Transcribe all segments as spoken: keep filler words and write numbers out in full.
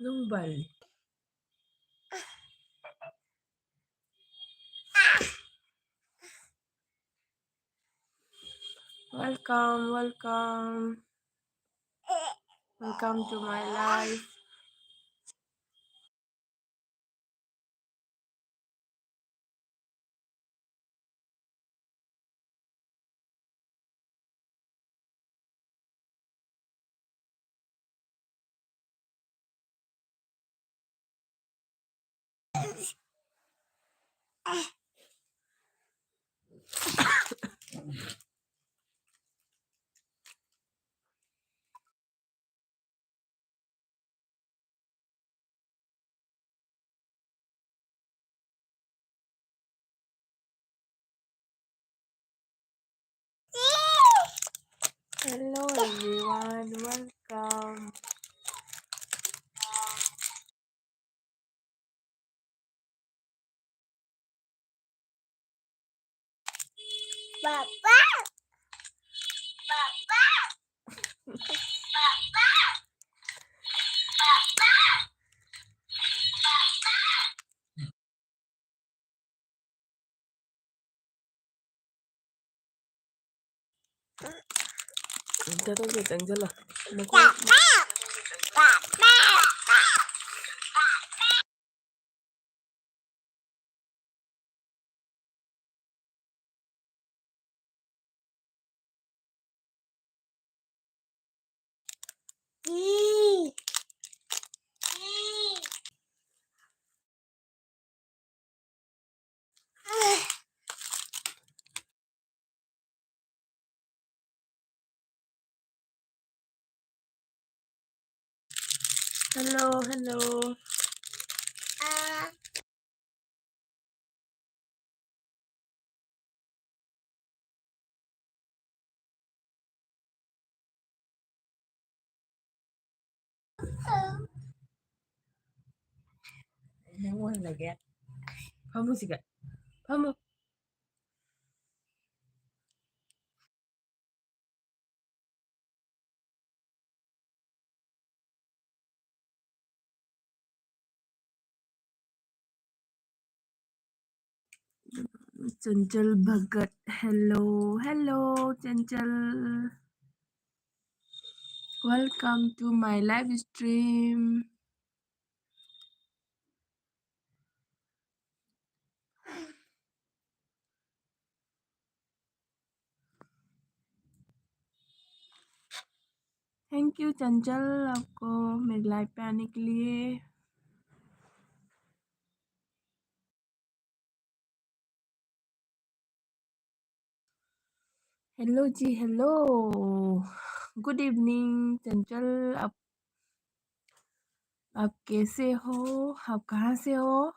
Nung bal. Welcome, welcome. Welcome to my life. Hello everyone, welcome. Papa. Papa. Papa. Papa. ꯑꯝꯇ ꯇꯧꯒꯦ, ꯆꯪꯁꯤꯜꯂꯣ꯫ ꯃꯈꯣꯟ꯫ Hello, hello. ꯅꯪ ꯑꯣꯏꯍꯜꯂꯒꯦ꯫ ꯐꯝꯃꯨ ꯁꯤꯗ꯫ ꯐꯝꯃꯨ꯫ Chanchal Bhagat. Hello, hello, Chanchal. Welcome to my live stream. Thank you चंचल, आपको मेरे live पे आने के लिए। हेलो जी, हेलो। गुड इवनिंग चंचल, आप आप कैसे हो? आप कहाँ से हो?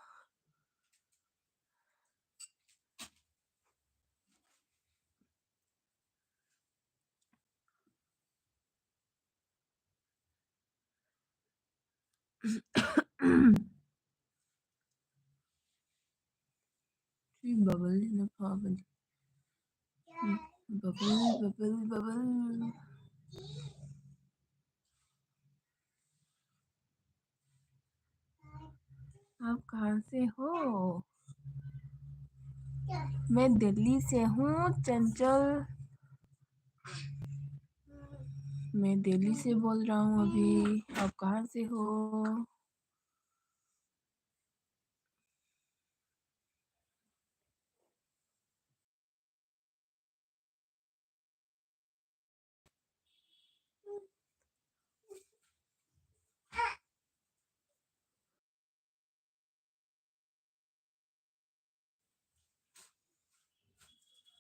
Bubble in the bubble. Bubble, bubble, bubble. आप कहाँ से हो? मैं दिल्ली से हूँ चंचल, मैं दिल्ली से बोल रहा हूँ अभी। आप कहाँ से हो?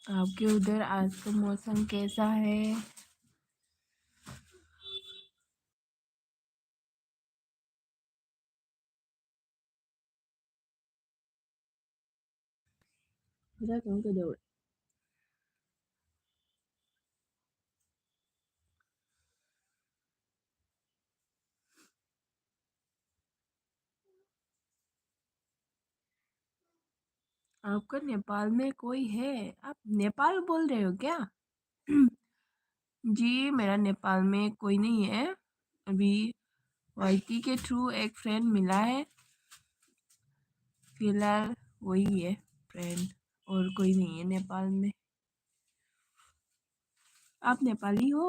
आपके उधर आज का मौसम कैसा है? आपका नेपाल में कोई है? आप नेपाल बोल रहे हो क्या? जी, मेरा नेपाल में कोई नहीं है। अभी वाईटी के थ्रू एक फ्रेंड मिला है, फिलहाल वही है फ्रेंड। और कोई नहीं है नेपाल में। आप नेपाली हो?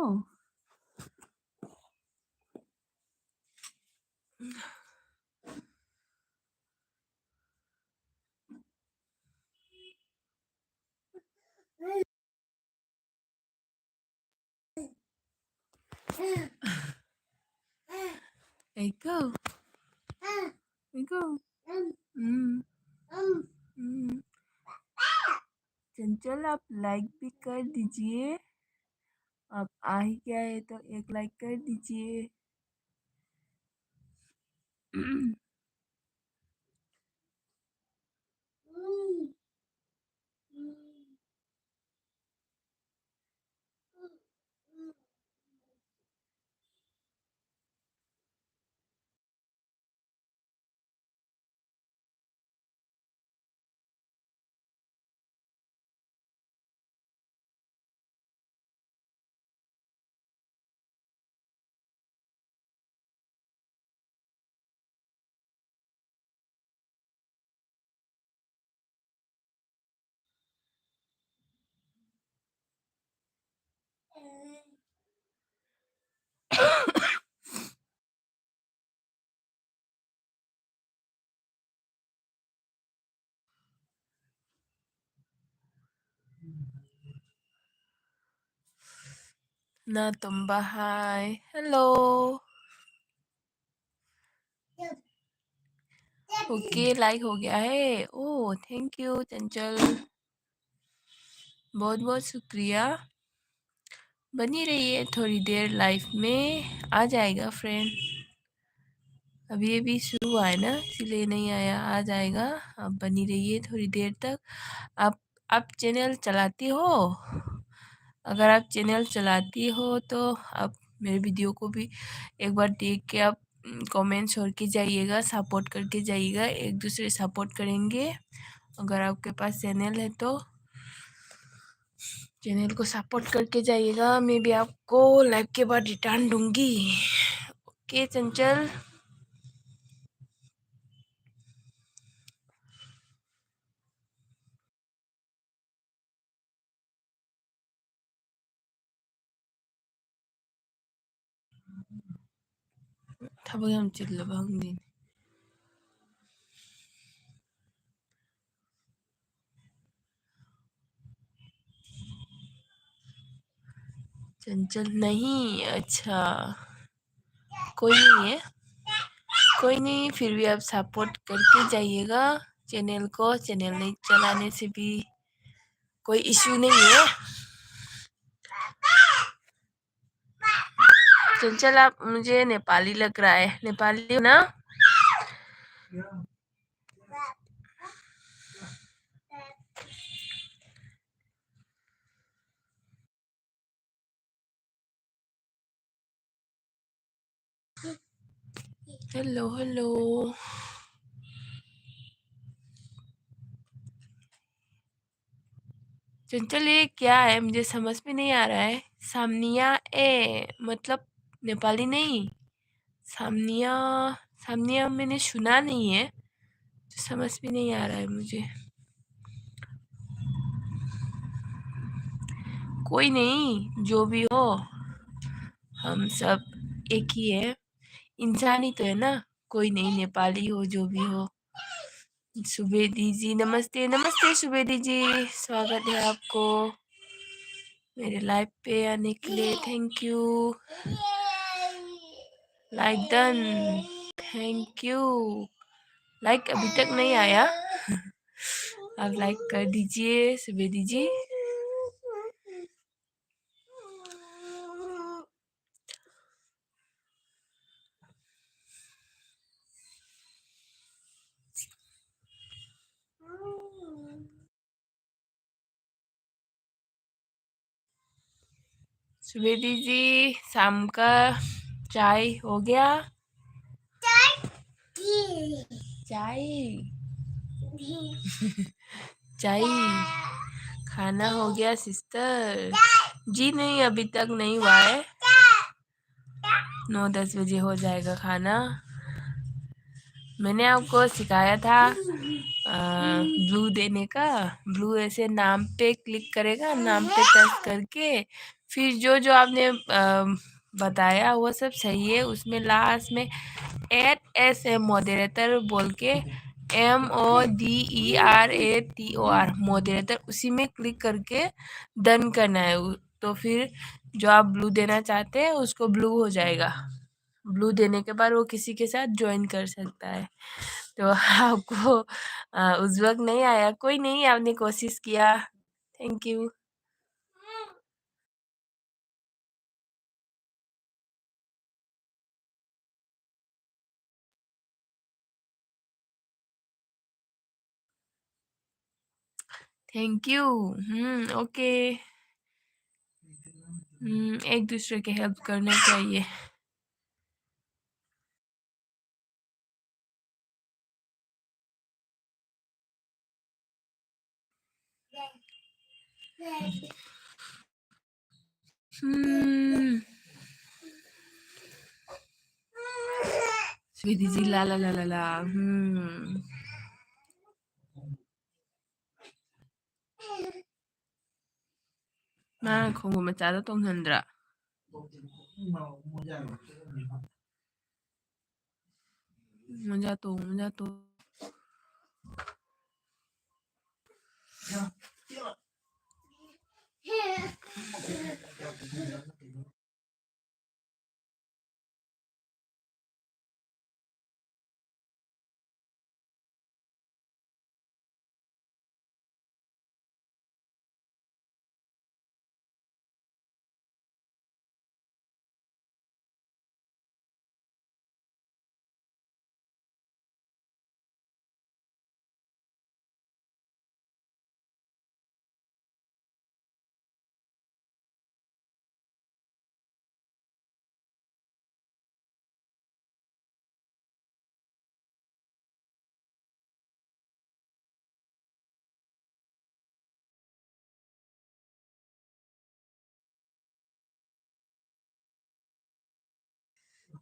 Eko. Eko. हम्म। हम्म। चंचल, आप लाइक भी कर दीजिए। आप आ ही गया है तो एक लाइक कर दीजिए। ना तुम्बा हाय, हेलो। ओके, लाइक हो गया है। ओह, थैंक यू चंचल, बहुत बहुत शुक्रिया। बनी रहिए थोड़ी देर लाइव में, आ जाएगा फ्रेंड। अभी अभी शुरू हुआ है ना, इसीलिए नहीं आया, आ जाएगा। आप बनी रहिए थोड़ी देर तक। आप आप चैनल चलाती हो? अगर आप चैनल चलाती हो तो आप मेरे वीडियो को भी एक बार देख के आप कमेंट छोड़ के जाइएगा, सपोर्ट करके जाइएगा, एक दूसरे सपोर्ट करेंगे। अगर आपके पास चैनल है तो चैनल को सपोर्ट करके जाइएगा, मैं भी आपको लाइव के बाद रिटर्न दूंगी। ओके चंचल। ꯊꯕꯛ ꯌꯥꯝ ꯆꯤꯜꯂꯕ ꯈꯪꯗꯦꯅꯦ꯫ चंचल नहीं, अच्छा, कोई नहीं है, कोई नहीं, फिर भी आप सपोर्ट करके जाइएगा चैनल को। चैनल नहीं चलाने से भी कोई इशू नहीं है। चंचल, आप मुझे नेपाली लग रहा है, नेपाली हो ना? Hello, hello. चंचल, ये क्या है? मुझे समझ में नहीं आ रहा है। सामनिया ए, मतलब नेपाली नहीं। सामनिया, सामनिया मैंने सुना नहीं है, तो समझ में नहीं आ रहा है मुझे। कोई नहीं, जो भी हो, हम सब एक ही है, इंसान ही तो है ना। कोई नहीं, नेपाली हो, जो भी हो। सुबेदी जी, नमस्ते, नमस्ते सुबेदी जी, स्वागत है आपको मेरे लाइव पे आने के लिए। Thank you. Like done. Thank you. Like अभी तक नहीं आया, आप लाइक कर दीजिए सुबेदी जी। सुबेदी जी, शाम का चाय हो गया? चाय। चाय। खाना हो गया सिस्टर? जी नहीं, अभी तक नहीं हुआ है। नौ दस बजे हो जाएगा खाना। मैंने आपको सिखाया था, अ, ब्लू देने का। ब्लू ऐसे नाम पे क्लिक करेगा, नाम पे टच करके फिर जो जो आपने, अ, बताया वो सब सही है। उसमें लास्ट में एट एस एम मॉडरेटर बोल के, M O D E R A T O R, moderator, उसी में क्लिक करके डन करना है। उ- तो फिर जो आप ब्लू देना चाहते हैं उसको ब्लू हो जाएगा। ब्लू देने के बाद वो किसी के साथ ज्वाइन कर सकता है। तो आपको अ, उस वक्त नहीं आया, कोई नहीं, आपने कोशिश किया। Thank you. Thank you. Hmm, okay. हम्म, एक दूसरे के हेल्प करना चाहिए। हम्म। स्वीटी जी, ला, ला, ला, ला, ला। हम्म। ꯃꯥꯅ ꯈꯣꯡꯒꯨꯜ ꯃꯆꯥꯗꯣ ꯇꯣꯡꯍꯟꯗ꯭ꯔꯥ? ꯃꯣꯖꯥ ꯇꯣꯡ, ꯃꯣꯖꯥ ꯇꯣꯡ꯫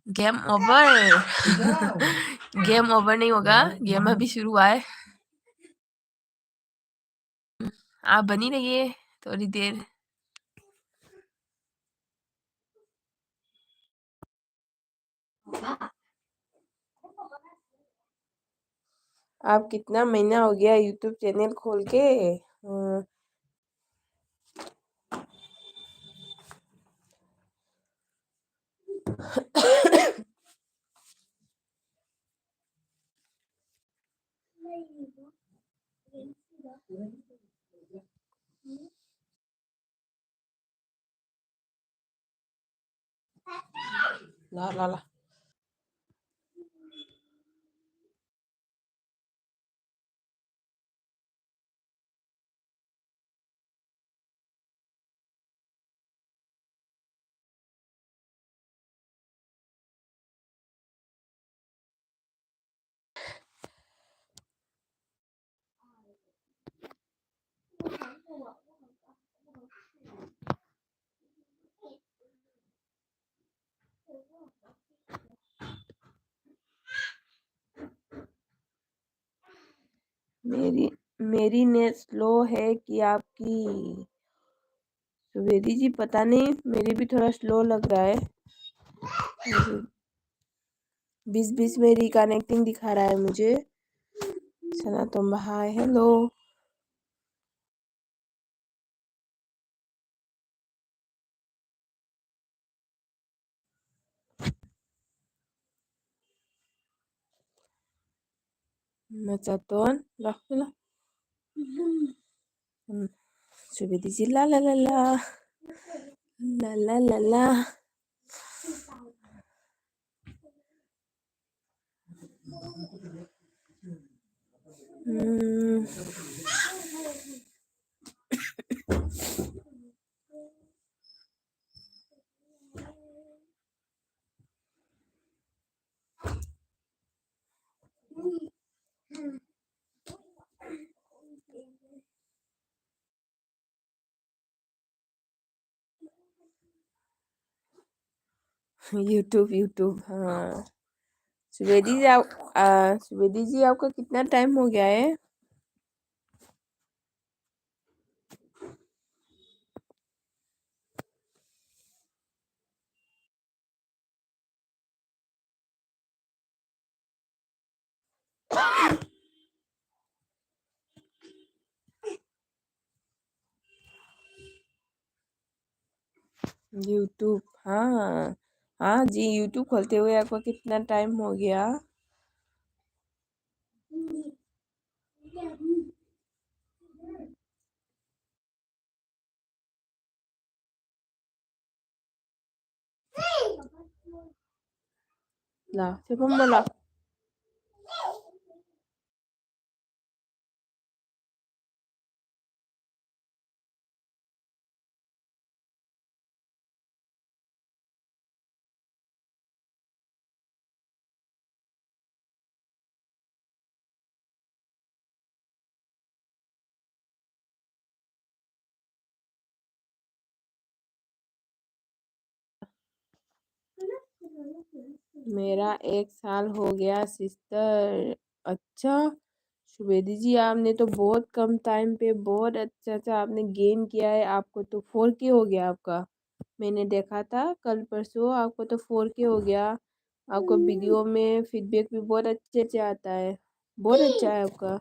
Game over. गेम ओवर नहीं होगा, गेम अभी शुरू हुआ है। आप बनी रहिए थोड़ी देर। आप कितना महीना हो गया YouTube चैनल खोल के? हाँ। ला, ला, ला। मेरी, मेरी नेट स्लो है कि आपकी? सुवेदी जी, पता नहीं, मेरी भी थोड़ा स्लो लग रहा है। बीच बीच में रिकनेक्टिंग दिखा रहा है मुझे। सनातन हाय, हेलो। ꯃꯆꯥꯇꯣꯟ, ꯂꯥꯛꯑꯣ, ꯂꯥꯛꯑꯣ꯫ ꯎꯝ, ꯁꯨꯕꯤꯗꯤꯁꯤ ꯂꯥ ꯂꯥ ꯂꯥ ꯂꯥ꯫ ꯂꯥ ꯂꯥ ꯂꯥ ꯂꯥ꯫ ꯎꯝ꯫ YouTube, YouTube, हाँ। सुवेदी जी, आप, आ, सुवेदी जी, आपका कितना टाइम हो गया है? YouTube, हाँ। हाँ जी, YouTube खोलते हुए आपको कितना टाइम हो गया? ला, मेरा एक साल हो गया, सिस्टर। अच्छा, सुवेदी जी, आपने तो बहुत कम टाइम पे बहुत अच्छा अच्छा आपने गेन किया है। आपको तो फोर के हो गया आपका। मैंने देखा था कल परसों, आपको तो फोर के हो गया। आपको वीडियो में फीडबैक भी बहुत अच्छे अच्छे आता है, बहुत अच्छा है आपका।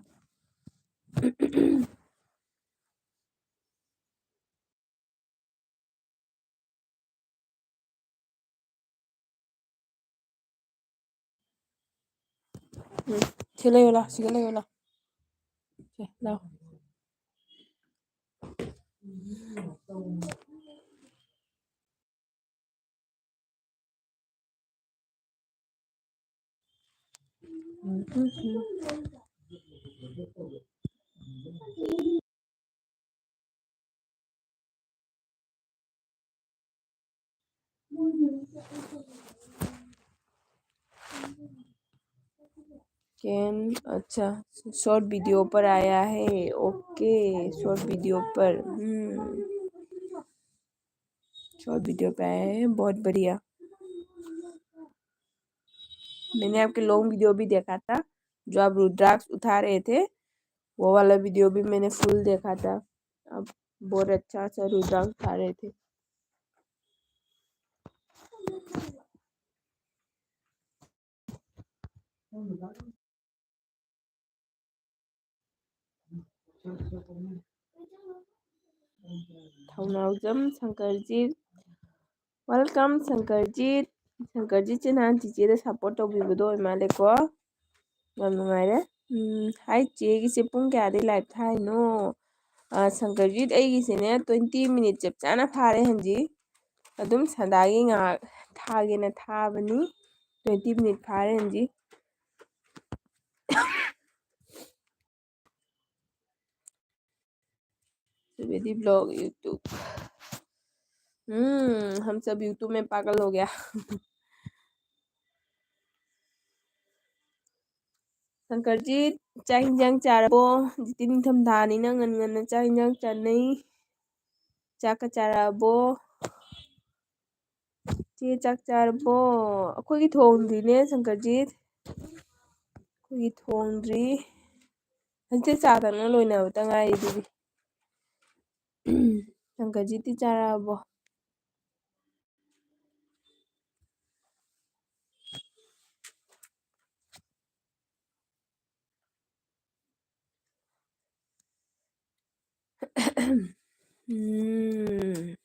कैन, अच्छा, शॉर्ट वीडियो पर आया है। ओके, शॉर्ट वीडियो पर। हम्म, शॉर्ट वीडियो पे आया है, बहुत बढ़िया। मैंने आपके लॉन्ग वीडियो भी देखा था, जो आप रुद्राक्ष उठा रहे थे, वो वाला वीडियो भी मैंने फुल देखा था। आप बहुत अच्छा अच्छा रुद्राक्ष उठा रहे थे। ꯊꯧꯅꯥꯎꯖꯝ ꯁꯪꯀꯔꯖꯤꯠ, Welcome, ꯁꯪꯀꯔꯖꯤꯠ꯫ ꯁꯪꯀꯔꯖꯤꯠꯁꯦ ꯅꯍꯥꯟ ꯆꯤꯆꯦꯗ support ꯇꯧꯕꯤꯕꯗꯣ ꯑꯣꯏ ꯃꯥꯜꯂꯦꯀꯣ꯫ ꯌꯥꯝ ꯅꯨꯡꯉꯥꯏꯔꯦ꯫ ꯎꯝ, ꯍꯥꯏ, ꯆꯦꯒꯤꯁꯦ ꯄꯨꯡ ꯀꯌꯥꯗꯩ live ꯊꯥꯏꯅꯣ? ꯑ, ꯁꯪꯀꯔꯖꯤꯠ, ꯑꯩꯒꯤꯁꯤꯅꯦ twenty minute ꯆꯞ ꯆꯥꯅ ꯐꯥꯔꯦ ꯍꯧꯖꯤꯛ꯫ ꯑꯗꯨꯝ ꯁꯗꯥꯒꯤ ꯉꯥꯏꯍꯥꯛ ꯊꯥꯒꯦꯅ ꯊꯥꯕꯅꯤ꯫ Twenty minute ꯐꯥꯔꯦ ꯍꯧꯖꯤꯛ꯫ Subedi vlog YouTube। हम्म, हम सब YouTube में पागल हो गया। ꯁꯪꯀꯔꯖꯤꯠ, ꯆꯥꯛ ꯍꯤꯟꯖꯥꯡ ꯆꯥꯔꯕꯣ? ꯍꯧꯖꯤꯛꯇꯤ ꯅꯤꯡꯊꯝꯊꯥꯅꯤꯅ ꯉꯟ ꯉꯟꯅ ꯆꯥꯛ ꯍꯤꯟꯖꯥꯡ ꯆꯥꯅꯩ꯫ ꯆꯥꯛꯀ ꯆꯥꯔꯛꯑꯕꯣ? ꯆꯦ, ꯆꯥꯛ ꯆꯥꯔꯕꯣ? ꯑꯩꯈꯣꯏꯒꯤ ꯊꯣꯡꯗ꯭ꯔꯤꯅꯦ, ꯁꯪꯀꯔꯖꯤꯠ꯫ ꯑꯩꯈꯣꯏꯒꯤ ꯊꯣꯡꯗ꯭ꯔꯤ꯫ ꯍꯧꯖꯤꯛꯇ ꯆꯥ ꯊꯛꯅ ꯂꯣꯏꯅꯕꯇ ꯉꯥꯏꯔꯤ ꯑꯗꯨꯗꯤ꯫ ꯁꯪꯀꯔꯖꯤꯠꯇꯤ ꯆꯥꯔꯛꯑꯕꯣ? ꯎꯝ꯫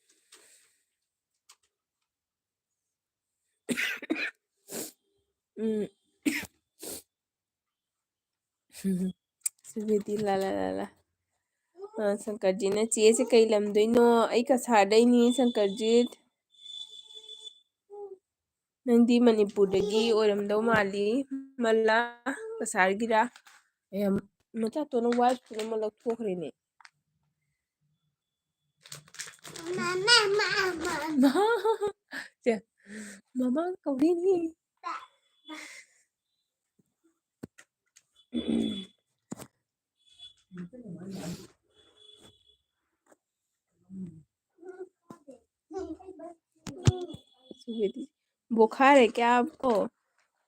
ꯎꯝ꯫ ꯁꯨꯕꯦꯗꯤ, ꯂꯥ, ꯂꯥ, ꯂꯥ, ꯂꯥ꯫ ꯑ, ꯁꯪꯀꯔꯖꯤꯠꯅ, "ꯆꯦꯁꯦ ꯀꯩ ꯂꯝꯗꯩꯅꯣ?" "ꯑꯩ ꯀꯁꯥꯔꯗꯩꯅꯤ, ꯁꯪꯀꯔꯖꯤꯠ꯫ ꯅꯪꯗꯤ ꯃꯅꯤꯄꯨꯔꯗꯒꯤ ꯑꯣꯏꯔꯝꯗꯧ ꯃꯥꯜꯂꯤ, ꯃꯜꯂꯥ, ꯀꯁꯥꯔꯒꯤꯔꯥ?" ꯑꯦ, ꯃꯆꯥꯇꯣꯟꯅ wife ꯄꯨꯝꯅꯃꯛ ꯂꯧꯊꯣꯛꯈ꯭ꯔꯦꯅꯦ꯫ ꯁꯦ, ꯃꯃꯥ ꯀꯧꯔꯤꯅꯤ꯫ बुखार है क्या आपको?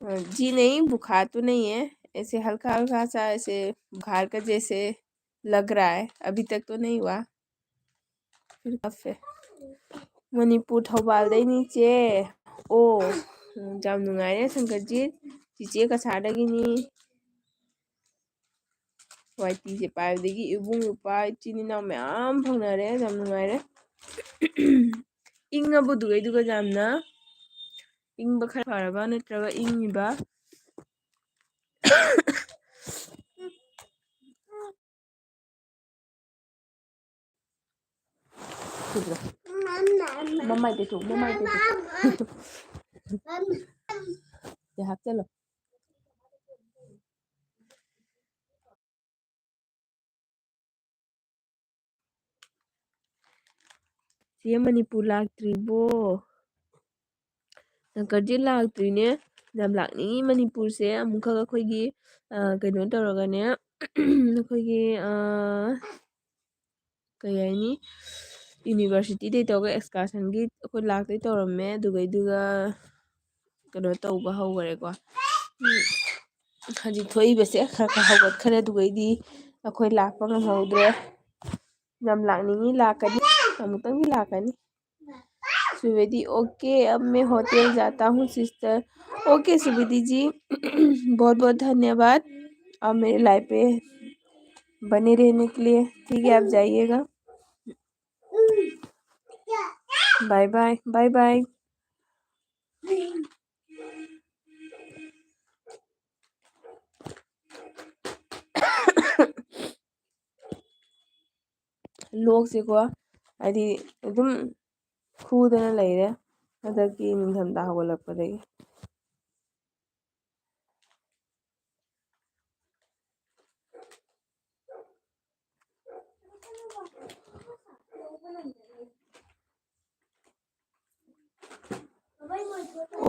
अ, जी नहीं, बुखार तो नहीं है, ऐसे हल्का हल्का सा ऐसे बुखार का जैसे लग रहा है, अभी तक तो नहीं हुआ। फिर कब से? ꯃꯅꯤꯄꯨꯔ ꯊꯧꯕꯥꯜꯗꯩꯅꯤ ꯏꯆꯦ꯫ ꯑꯣ, ꯎꯝ, ꯌꯥꯝ ꯅꯨꯡꯉꯥꯏꯔꯦ ꯁꯪꯀꯔꯖꯤꯠ꯫ ꯆꯤꯆꯦ ꯀꯁꯥꯔꯗꯒꯤꯅꯤ꯫ ꯋꯥꯏ ꯇꯤꯁꯦ ꯄꯥꯏꯕꯗꯒꯤ ꯏꯕꯨꯡ ꯏꯄ꯭ꯋꯥ ꯏꯆꯤꯟ ꯏꯅꯥꯎ ꯃꯌꯥꯝ ꯐꯪꯅꯔꯦ, ꯌꯥꯝ ꯅꯨꯡꯉꯥꯏꯔꯦ꯫ ꯏꯪꯉꯕ ꯗꯨꯒꯩꯗꯨꯒ ꯌꯥꯝꯅ? ꯏꯪꯕ ꯈꯔ ꯐꯔꯕ ꯅꯠꯇ꯭ꯔꯒ ꯏꯪꯉꯤꯕ? ꯃꯃꯥꯏ ꯇꯩꯊꯣꯛ, ꯃꯃꯥꯏ ꯇꯩꯊꯣꯛ꯫ ꯁꯤ ꯍꯥꯞꯆꯜꯂꯣ꯫ ꯆꯦ ꯃꯅꯤꯄꯨꯔ ꯂꯥꯛꯇ꯭ꯔꯤꯕꯣ? ꯁꯪꯀꯔꯖꯤ ꯂꯥꯛꯇ꯭ꯔꯤꯅꯦ꯫ ꯌꯥꯝ ꯂꯥꯛꯅꯤꯡꯉꯤ ꯃꯅꯤꯄꯨꯔꯁꯦ꯫ ꯑꯃꯨꯛꯈꯛ ꯑꯩꯈꯣꯏꯒꯤ, ꯑ, ꯀꯩꯅꯣ ꯇꯧꯔꯒꯅꯦ, ꯑꯩꯈꯣꯏꯒꯤ, ꯑ, ꯀꯩ ꯍꯥꯏꯅꯤ, universityꯗꯩ ꯇꯧꯔꯒ excursionꯒꯤ ꯑꯩꯈꯣꯏ ꯂꯥꯛꯇꯣꯏ ꯇꯧꯔꯝꯃꯦ꯫ ꯑꯗꯨꯒꯩꯗꯨꯒ ꯀꯩꯅꯣ ꯇꯧꯕ ꯍꯧꯈꯔꯦꯀꯣ꯫ ꯎꯝ, ꯍꯧꯖꯤꯛ ꯊꯣꯛꯏꯕꯁꯦ ꯈꯔ ꯈꯔ ꯍꯧꯒꯠꯈꯔꯦ꯫ ꯑꯗꯨꯒꯩꯗꯤ ꯑꯩꯈꯣꯏ ꯂꯥꯛꯄ ꯉꯝꯍꯧꯗ꯭ꯔꯦ꯫ ꯌꯥꯝ ꯂꯥꯛꯅꯤꯡꯉꯤ, ꯂꯥꯛꯀꯅꯤ, ꯑꯃꯨꯛꯇꯪꯗꯤ ꯂꯥꯛꯀꯅꯤ꯫ सुवेदी, ओके, अब मैं होटल जाता हूँ सिस्टर। ओके सुवेदी जी, बहुत बहुत धन्यवाद। अब मेरे लाइव पे बने रहने के लिए। ठीक है, आप जाइएगा। Bye bye, bye bye. ꯂꯣꯛꯁꯦꯀꯣ, ꯍꯥꯏꯗꯤ ꯑꯗꯨꯝ ꯈꯨꯗꯅ ꯂꯩꯔꯦ ꯍꯟꯗꯛꯀꯤ ꯅꯤꯡꯊꯝꯊꯥ ꯍꯧꯒꯠꯂꯛꯄꯗꯒꯤ꯫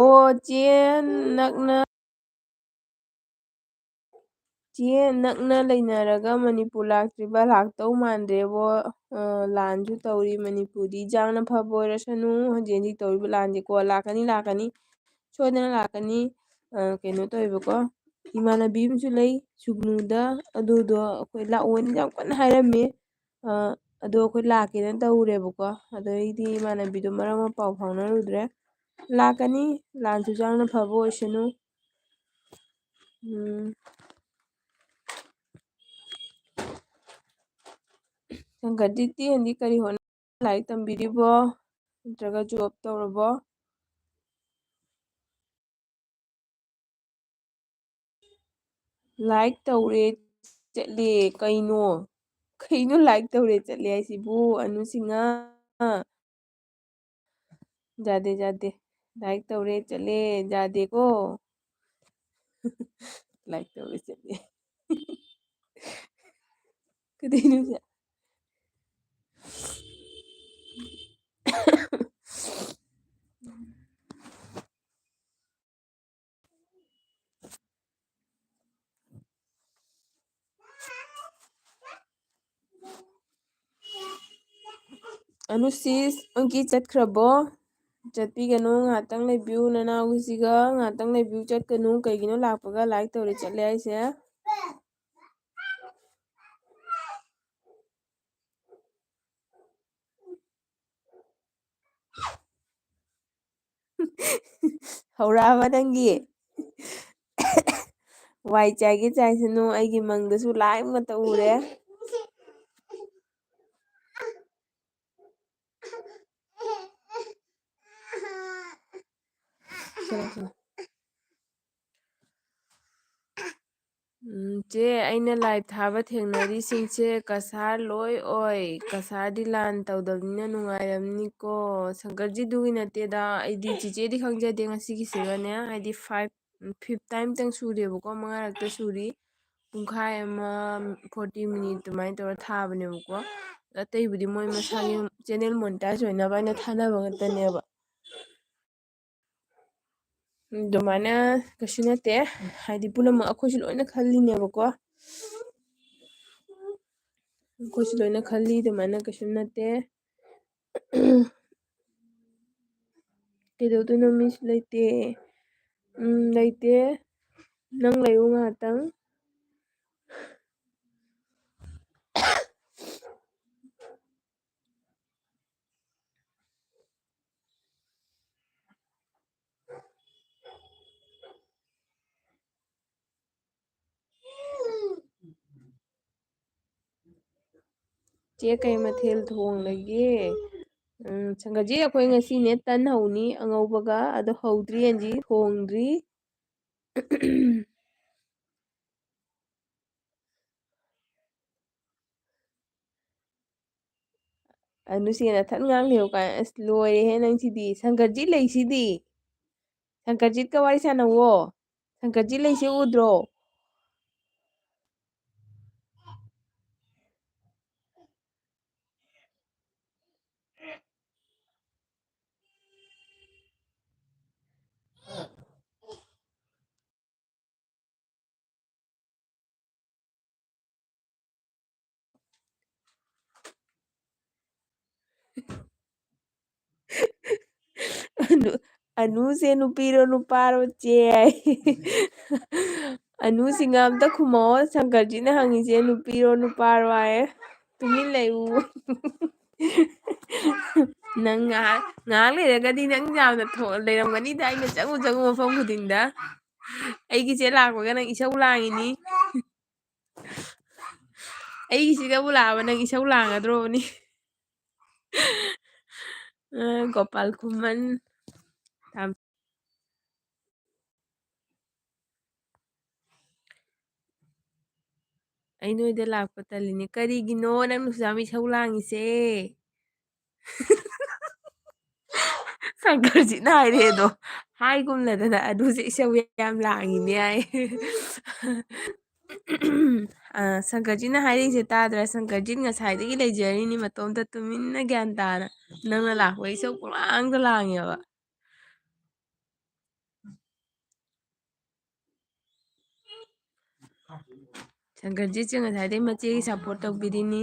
ꯑꯣ, ꯆꯦ ꯅꯛꯅ, ꯆꯦ ꯅꯛꯅ ꯂꯩꯅꯔꯒ ꯃꯅꯤꯄꯨꯔ ꯂꯥꯛꯇ꯭ꯔꯤꯕ? ꯂꯥꯛꯇꯧ ꯃꯥꯟꯗ꯭ꯔꯦꯕꯣ꯫ ꯑ, ꯂꯥꯟꯁꯨ ꯇꯧꯔꯤ ꯃꯅꯤꯄꯨꯔꯗꯤ꯫ ꯏꯔꯥꯡꯅ ꯐꯕ ꯑꯣꯏꯔꯁꯅꯨ ꯍꯧꯖꯤꯛ ꯍꯧꯖꯤꯛ ꯇꯧꯔꯤꯕ ꯂꯥꯟꯁꯦꯀꯣ꯫ ꯂꯥꯛꯀꯅꯤ, ꯂꯥꯛꯀꯅꯤ, ꯁꯣꯏꯗꯅ ꯂꯥꯛꯀꯅꯤ꯫ ꯑ, ꯀꯩꯅꯣ ꯇꯧꯋꯦꯕꯀꯣ, ꯏꯃꯥꯟꯅꯕꯤ ꯑꯃꯁꯨ ꯂꯩ ꯁꯨꯒꯅꯨꯗ, ꯑꯗꯨꯗꯣ ꯑꯩꯈꯣꯏ ꯂꯥꯛꯑꯣꯅ ꯌꯥꯝ ꯀꯟꯅ ꯍꯥꯏꯔꯝꯃꯦ꯫ ꯑ, ꯑꯗꯣ ꯑꯩꯈꯣꯏ ꯂꯥꯛꯀꯦꯅ ꯇꯧꯔꯦꯕꯀꯣ꯫ ꯑꯗꯩꯗꯤ ꯏꯃꯥꯟꯅꯕꯤꯗꯣ ꯃꯔꯝ ꯑꯃ ꯄꯥꯎ ꯐꯥꯎꯅꯔꯨꯗ꯭ꯔꯦ꯫ ꯂꯥꯛꯀꯅꯤ, ꯂꯥꯟꯁꯨ ꯏꯔꯥꯡꯅ ꯐꯕ ꯑꯣꯏꯁꯅꯨ꯫ ꯎꯝ꯫ ꯁꯪꯒꯗꯤꯇꯤ ꯍꯧꯖꯤꯛ ꯀꯔꯤ ꯍꯣꯠꯅ-, ꯂꯥꯏꯔꯤꯛ ꯇꯝꯕꯤꯔꯤꯕꯣ? ꯅꯠꯇ꯭ꯔꯒ ꯖꯣꯕ ꯇꯧꯔꯕꯣ? ꯂꯥꯏꯛ ꯇꯧꯔꯦ ꯆꯠꯂꯦ꯫ ꯀꯩꯅꯣ? ꯀꯩꯅꯣ ꯂꯥꯏꯛ ꯇꯧꯔꯦ ꯆꯠꯂꯦ ꯍꯥꯏꯁꯤꯕꯨ? ꯑꯅꯨꯁꯤꯡꯉ꯫ ꯌꯥꯗꯦ, ꯌꯥꯗꯦ꯫ ꯂꯥꯏꯛ ꯇꯧꯔꯦ ꯆꯠꯂꯦ꯫ ꯌꯥꯗꯦꯀꯣ꯫ ꯂꯥꯏꯛ ꯇꯧꯔꯦ ꯆꯠꯂꯦ꯫ ꯀꯩꯗꯩꯅꯣ ꯁꯦ? ꯑꯅꯨꯁꯤꯁ, ꯑꯪꯀꯤ ꯆꯠꯈ꯭ꯔꯕꯣ? ꯆꯠꯄꯤꯒꯅꯨ, ꯉꯥꯏꯍꯥꯛꯇꯪ ꯂꯩꯕꯤꯌꯨ꯫ ꯅꯅꯥꯎꯒꯤꯁꯤꯒ ꯉꯥꯏꯍꯥꯛꯇꯪ ꯂꯩꯕꯤꯌꯨ, ꯆꯠꯀꯅꯨ꯫ ꯀꯩꯒꯤꯅꯣ ꯂꯥꯛꯄꯒ ꯂꯥꯏꯛ ꯇꯧꯔꯦ ꯆꯠꯂꯦ ꯍꯥꯏꯁꯦ? ꯍꯧꯔꯛꯑꯕ ꯅꯪꯒꯤ? ꯋꯥꯏ ꯆꯥꯏꯒꯦ ꯆꯥꯏꯁꯅꯨ, ꯑꯩꯒꯤ ꯃꯪꯗꯁꯨ ꯂꯥꯏ ꯑꯃꯠꯇ ꯎꯔꯦ꯫ ꯎꯝ, ꯆꯦ, ꯑꯩꯅ ꯂꯥꯏꯚ ꯊꯥꯕ ꯊꯦꯡꯅꯔꯤꯁꯤꯡꯁꯦ ꯀꯁꯥꯔ ꯂꯣꯏ ꯑꯣꯏ꯫ ꯀꯁꯥꯔꯗꯤ ꯂꯥꯟ ꯇꯧꯗꯕꯅꯤꯅ ꯅꯨꯡꯉꯥꯏꯔꯝꯅꯤꯀꯣ꯫ ꯁꯪꯀꯔꯖꯤꯗꯨꯒꯤ ꯅꯠꯇꯦꯗ, ꯑꯩꯗꯤ ꯆꯤꯆꯦꯗꯤ ꯈꯪꯖꯗꯦ ꯉꯁꯤꯒꯤꯁꯤꯒꯅꯦ, ꯍꯥꯏꯗꯤ ꯐꯥꯏꯚ, ꯐꯤꯐ ꯇꯥꯏꯝꯇꯪ ꯁꯨꯔꯦꯕꯀꯣ, ꯃꯉꯥꯔꯛꯇ ꯁꯨꯔꯤ꯫ ꯄꯨꯡꯈꯥꯏ ꯑꯃ, ꯐꯣꯔꯇꯤ ꯃꯤꯅꯤꯠ ꯑꯗꯨꯃꯥꯏꯅ ꯇꯧꯔ ꯊꯥꯕꯅꯦꯕꯀꯣ꯫ ꯑꯇꯩꯕꯨꯗꯤ ꯃꯣꯏ ꯃꯁꯥꯒꯤ ꯆꯦꯅꯦꯜ ꯃꯣꯅꯤꯇꯥꯏꯖ ꯑꯣꯏꯅꯕ ꯍꯥꯏꯅ ꯊꯥꯅꯕ ꯉꯥꯛꯇꯅꯦꯕ꯫ ꯑꯗꯨꯃꯥꯏꯅ ꯀꯩꯁꯨ ꯅꯠꯇꯦ, ꯍꯥꯏꯗꯤ ꯄꯨꯝꯅꯃꯛ ꯑꯩꯈꯣꯏꯁꯨ ꯂꯣꯏꯅ ꯈꯜꯂꯤꯅꯦꯕꯀꯣ꯫ ꯑꯩꯈꯣꯏꯁꯨ ꯂꯣꯏꯅ ꯈꯜꯂꯤ, ꯑꯗꯨꯃꯥꯏꯅ ꯀꯩꯁꯨ ꯅꯠꯇꯦ꯫ ꯀꯩꯗꯧꯗꯣꯏꯅꯣ? ꯃꯤꯁꯨ ꯂꯩꯇꯦ꯫ ꯎꯝ, ꯂꯩꯇꯦ꯫ ꯅꯪ ꯂꯩꯌꯨ ꯉꯥꯏꯍꯥꯛꯇꯪ꯫ ꯆꯦ, ꯀꯩ ꯃꯊꯦꯜ ꯊꯣꯡꯂꯒꯦ? ꯎꯝ, ꯁꯪꯒꯠꯖꯤ, ꯑꯩꯈꯣꯏ ꯉꯁꯤꯅꯦ ꯇꯟ ꯍꯧꯅꯤ ꯑꯉꯧꯕꯒ, ꯑꯗꯣ ꯍꯧꯗ꯭ꯔꯤ, ꯑꯦꯟꯖꯤ ꯊꯣꯡꯗ꯭ꯔꯤ꯫ ꯑꯅꯨꯁꯦ ꯅꯊꯟ ꯉꯥꯡ ꯂꯩꯍꯧ ꯀꯥꯏ꯫ ꯑꯁ, ꯂꯣꯏꯔꯦꯍꯦ ꯅꯪꯁꯤꯗꯤ꯫ ꯁꯪꯒꯠꯖꯤꯠ ꯂꯩꯁꯤꯗꯤ꯫ ꯁꯪꯒꯠꯖꯤꯠꯀ ꯋꯥꯔꯤ ꯁꯥꯟꯅꯧꯋꯣ꯫ ꯁꯪꯒꯠꯖꯤꯠ ꯂꯩꯁꯦ ꯎꯗ꯭ꯔꯣ? ꯑꯅꯨ-, ꯑꯅꯨꯁꯦ ꯅꯨꯄꯤꯔꯣ ꯅꯨꯄꯥꯔꯣ ꯆꯦ ꯍꯥꯏ꯫ ꯑꯅꯨꯁꯤꯡ ꯑꯝꯇ ꯈꯨꯝꯃꯛꯑꯣ, ꯁꯪꯀꯔꯖꯤꯠꯅ ꯍꯪꯉꯤꯁꯦ ꯅꯨꯄꯤꯔꯣ ꯅꯨꯄꯥꯔꯣ ꯍꯥꯏꯌꯦ꯫ ꯇꯨꯃꯤꯟ ꯂꯩꯌꯨ꯫ ꯅꯪ ꯉꯥꯏꯍꯥꯛ, ꯉꯥꯏꯍꯥꯛ ꯂꯩꯔꯒꯗꯤ ꯅꯪ ꯌꯥꯝꯅ ꯊꯣ-, ꯂꯩꯔꯝꯒꯅꯤꯗ, ꯑꯩꯅ ꯆꯪꯉꯨ ꯆꯪꯉꯨ ꯃꯐꯝ ꯈꯨꯗꯤꯡꯗ꯫ ꯑꯩꯒꯤꯁꯦ ꯂꯥꯛꯄꯒ ꯅꯪ ꯏꯁꯧ ꯂꯥꯡꯉꯤꯅꯤ꯫ ꯑꯩꯒꯤꯁꯤꯒꯕꯨ ꯂꯥꯛꯑꯕ ꯅꯪ ꯏꯁꯧ ꯂꯥꯡꯒꯗ꯭ꯔꯣꯕꯅꯤ? ꯑ, ꯒꯣꯄꯥꯜ ꯈꯨꯃꯟ꯫ ꯇꯥꯝ-, ꯑꯩ ꯅꯣꯏꯗ ꯂꯥꯛꯄ ꯇꯜꯂꯤꯅꯦ꯫ ꯀꯔꯤꯒꯤꯅꯣ ꯅꯪꯅ ꯁꯨꯛꯌꯥꯝ ꯏꯁꯧ ꯂꯥꯡꯉꯤꯁꯦ? ꯁꯪꯀꯔꯖꯤꯠꯅ ꯍꯥꯏꯔꯛꯑꯦ ꯑꯗꯣ꯫ ꯍꯥꯏꯒꯨꯝꯅꯗꯅ ꯑꯗꯨꯁꯦ ꯏꯁꯧ ꯌꯥꯝ ꯂꯥꯡꯉꯤꯅꯦ ꯍꯥꯏ꯫ ꯑ, ꯁꯪꯀꯔꯖꯤꯠꯅ ꯍꯥꯏꯔꯛꯏꯁꯦ ꯇꯥꯗ꯭ꯔꯥ? ꯁꯪꯀꯔꯖꯤꯠ ꯉꯁꯥꯏꯗꯒꯤ ꯂꯩꯖꯔꯤꯅꯤ ꯃꯇꯣꯝꯇ ꯇꯨꯃꯤꯟꯅ ꯒ꯭ꯌꯥꯟ ꯇꯥꯅ꯫ ꯅꯪꯅ ꯂꯥꯛꯄꯒꯤ ꯏꯁꯧ ꯄꯨꯂꯥꯡꯗ ꯂꯥꯡꯉꯦꯕ꯫ ꯁꯪꯀꯔꯖꯤꯠꯁꯦ ꯉꯁꯥꯏꯗꯩ ꯃꯆꯦꯒꯤ support ꯇꯧꯕꯤꯔꯤꯅꯤ꯫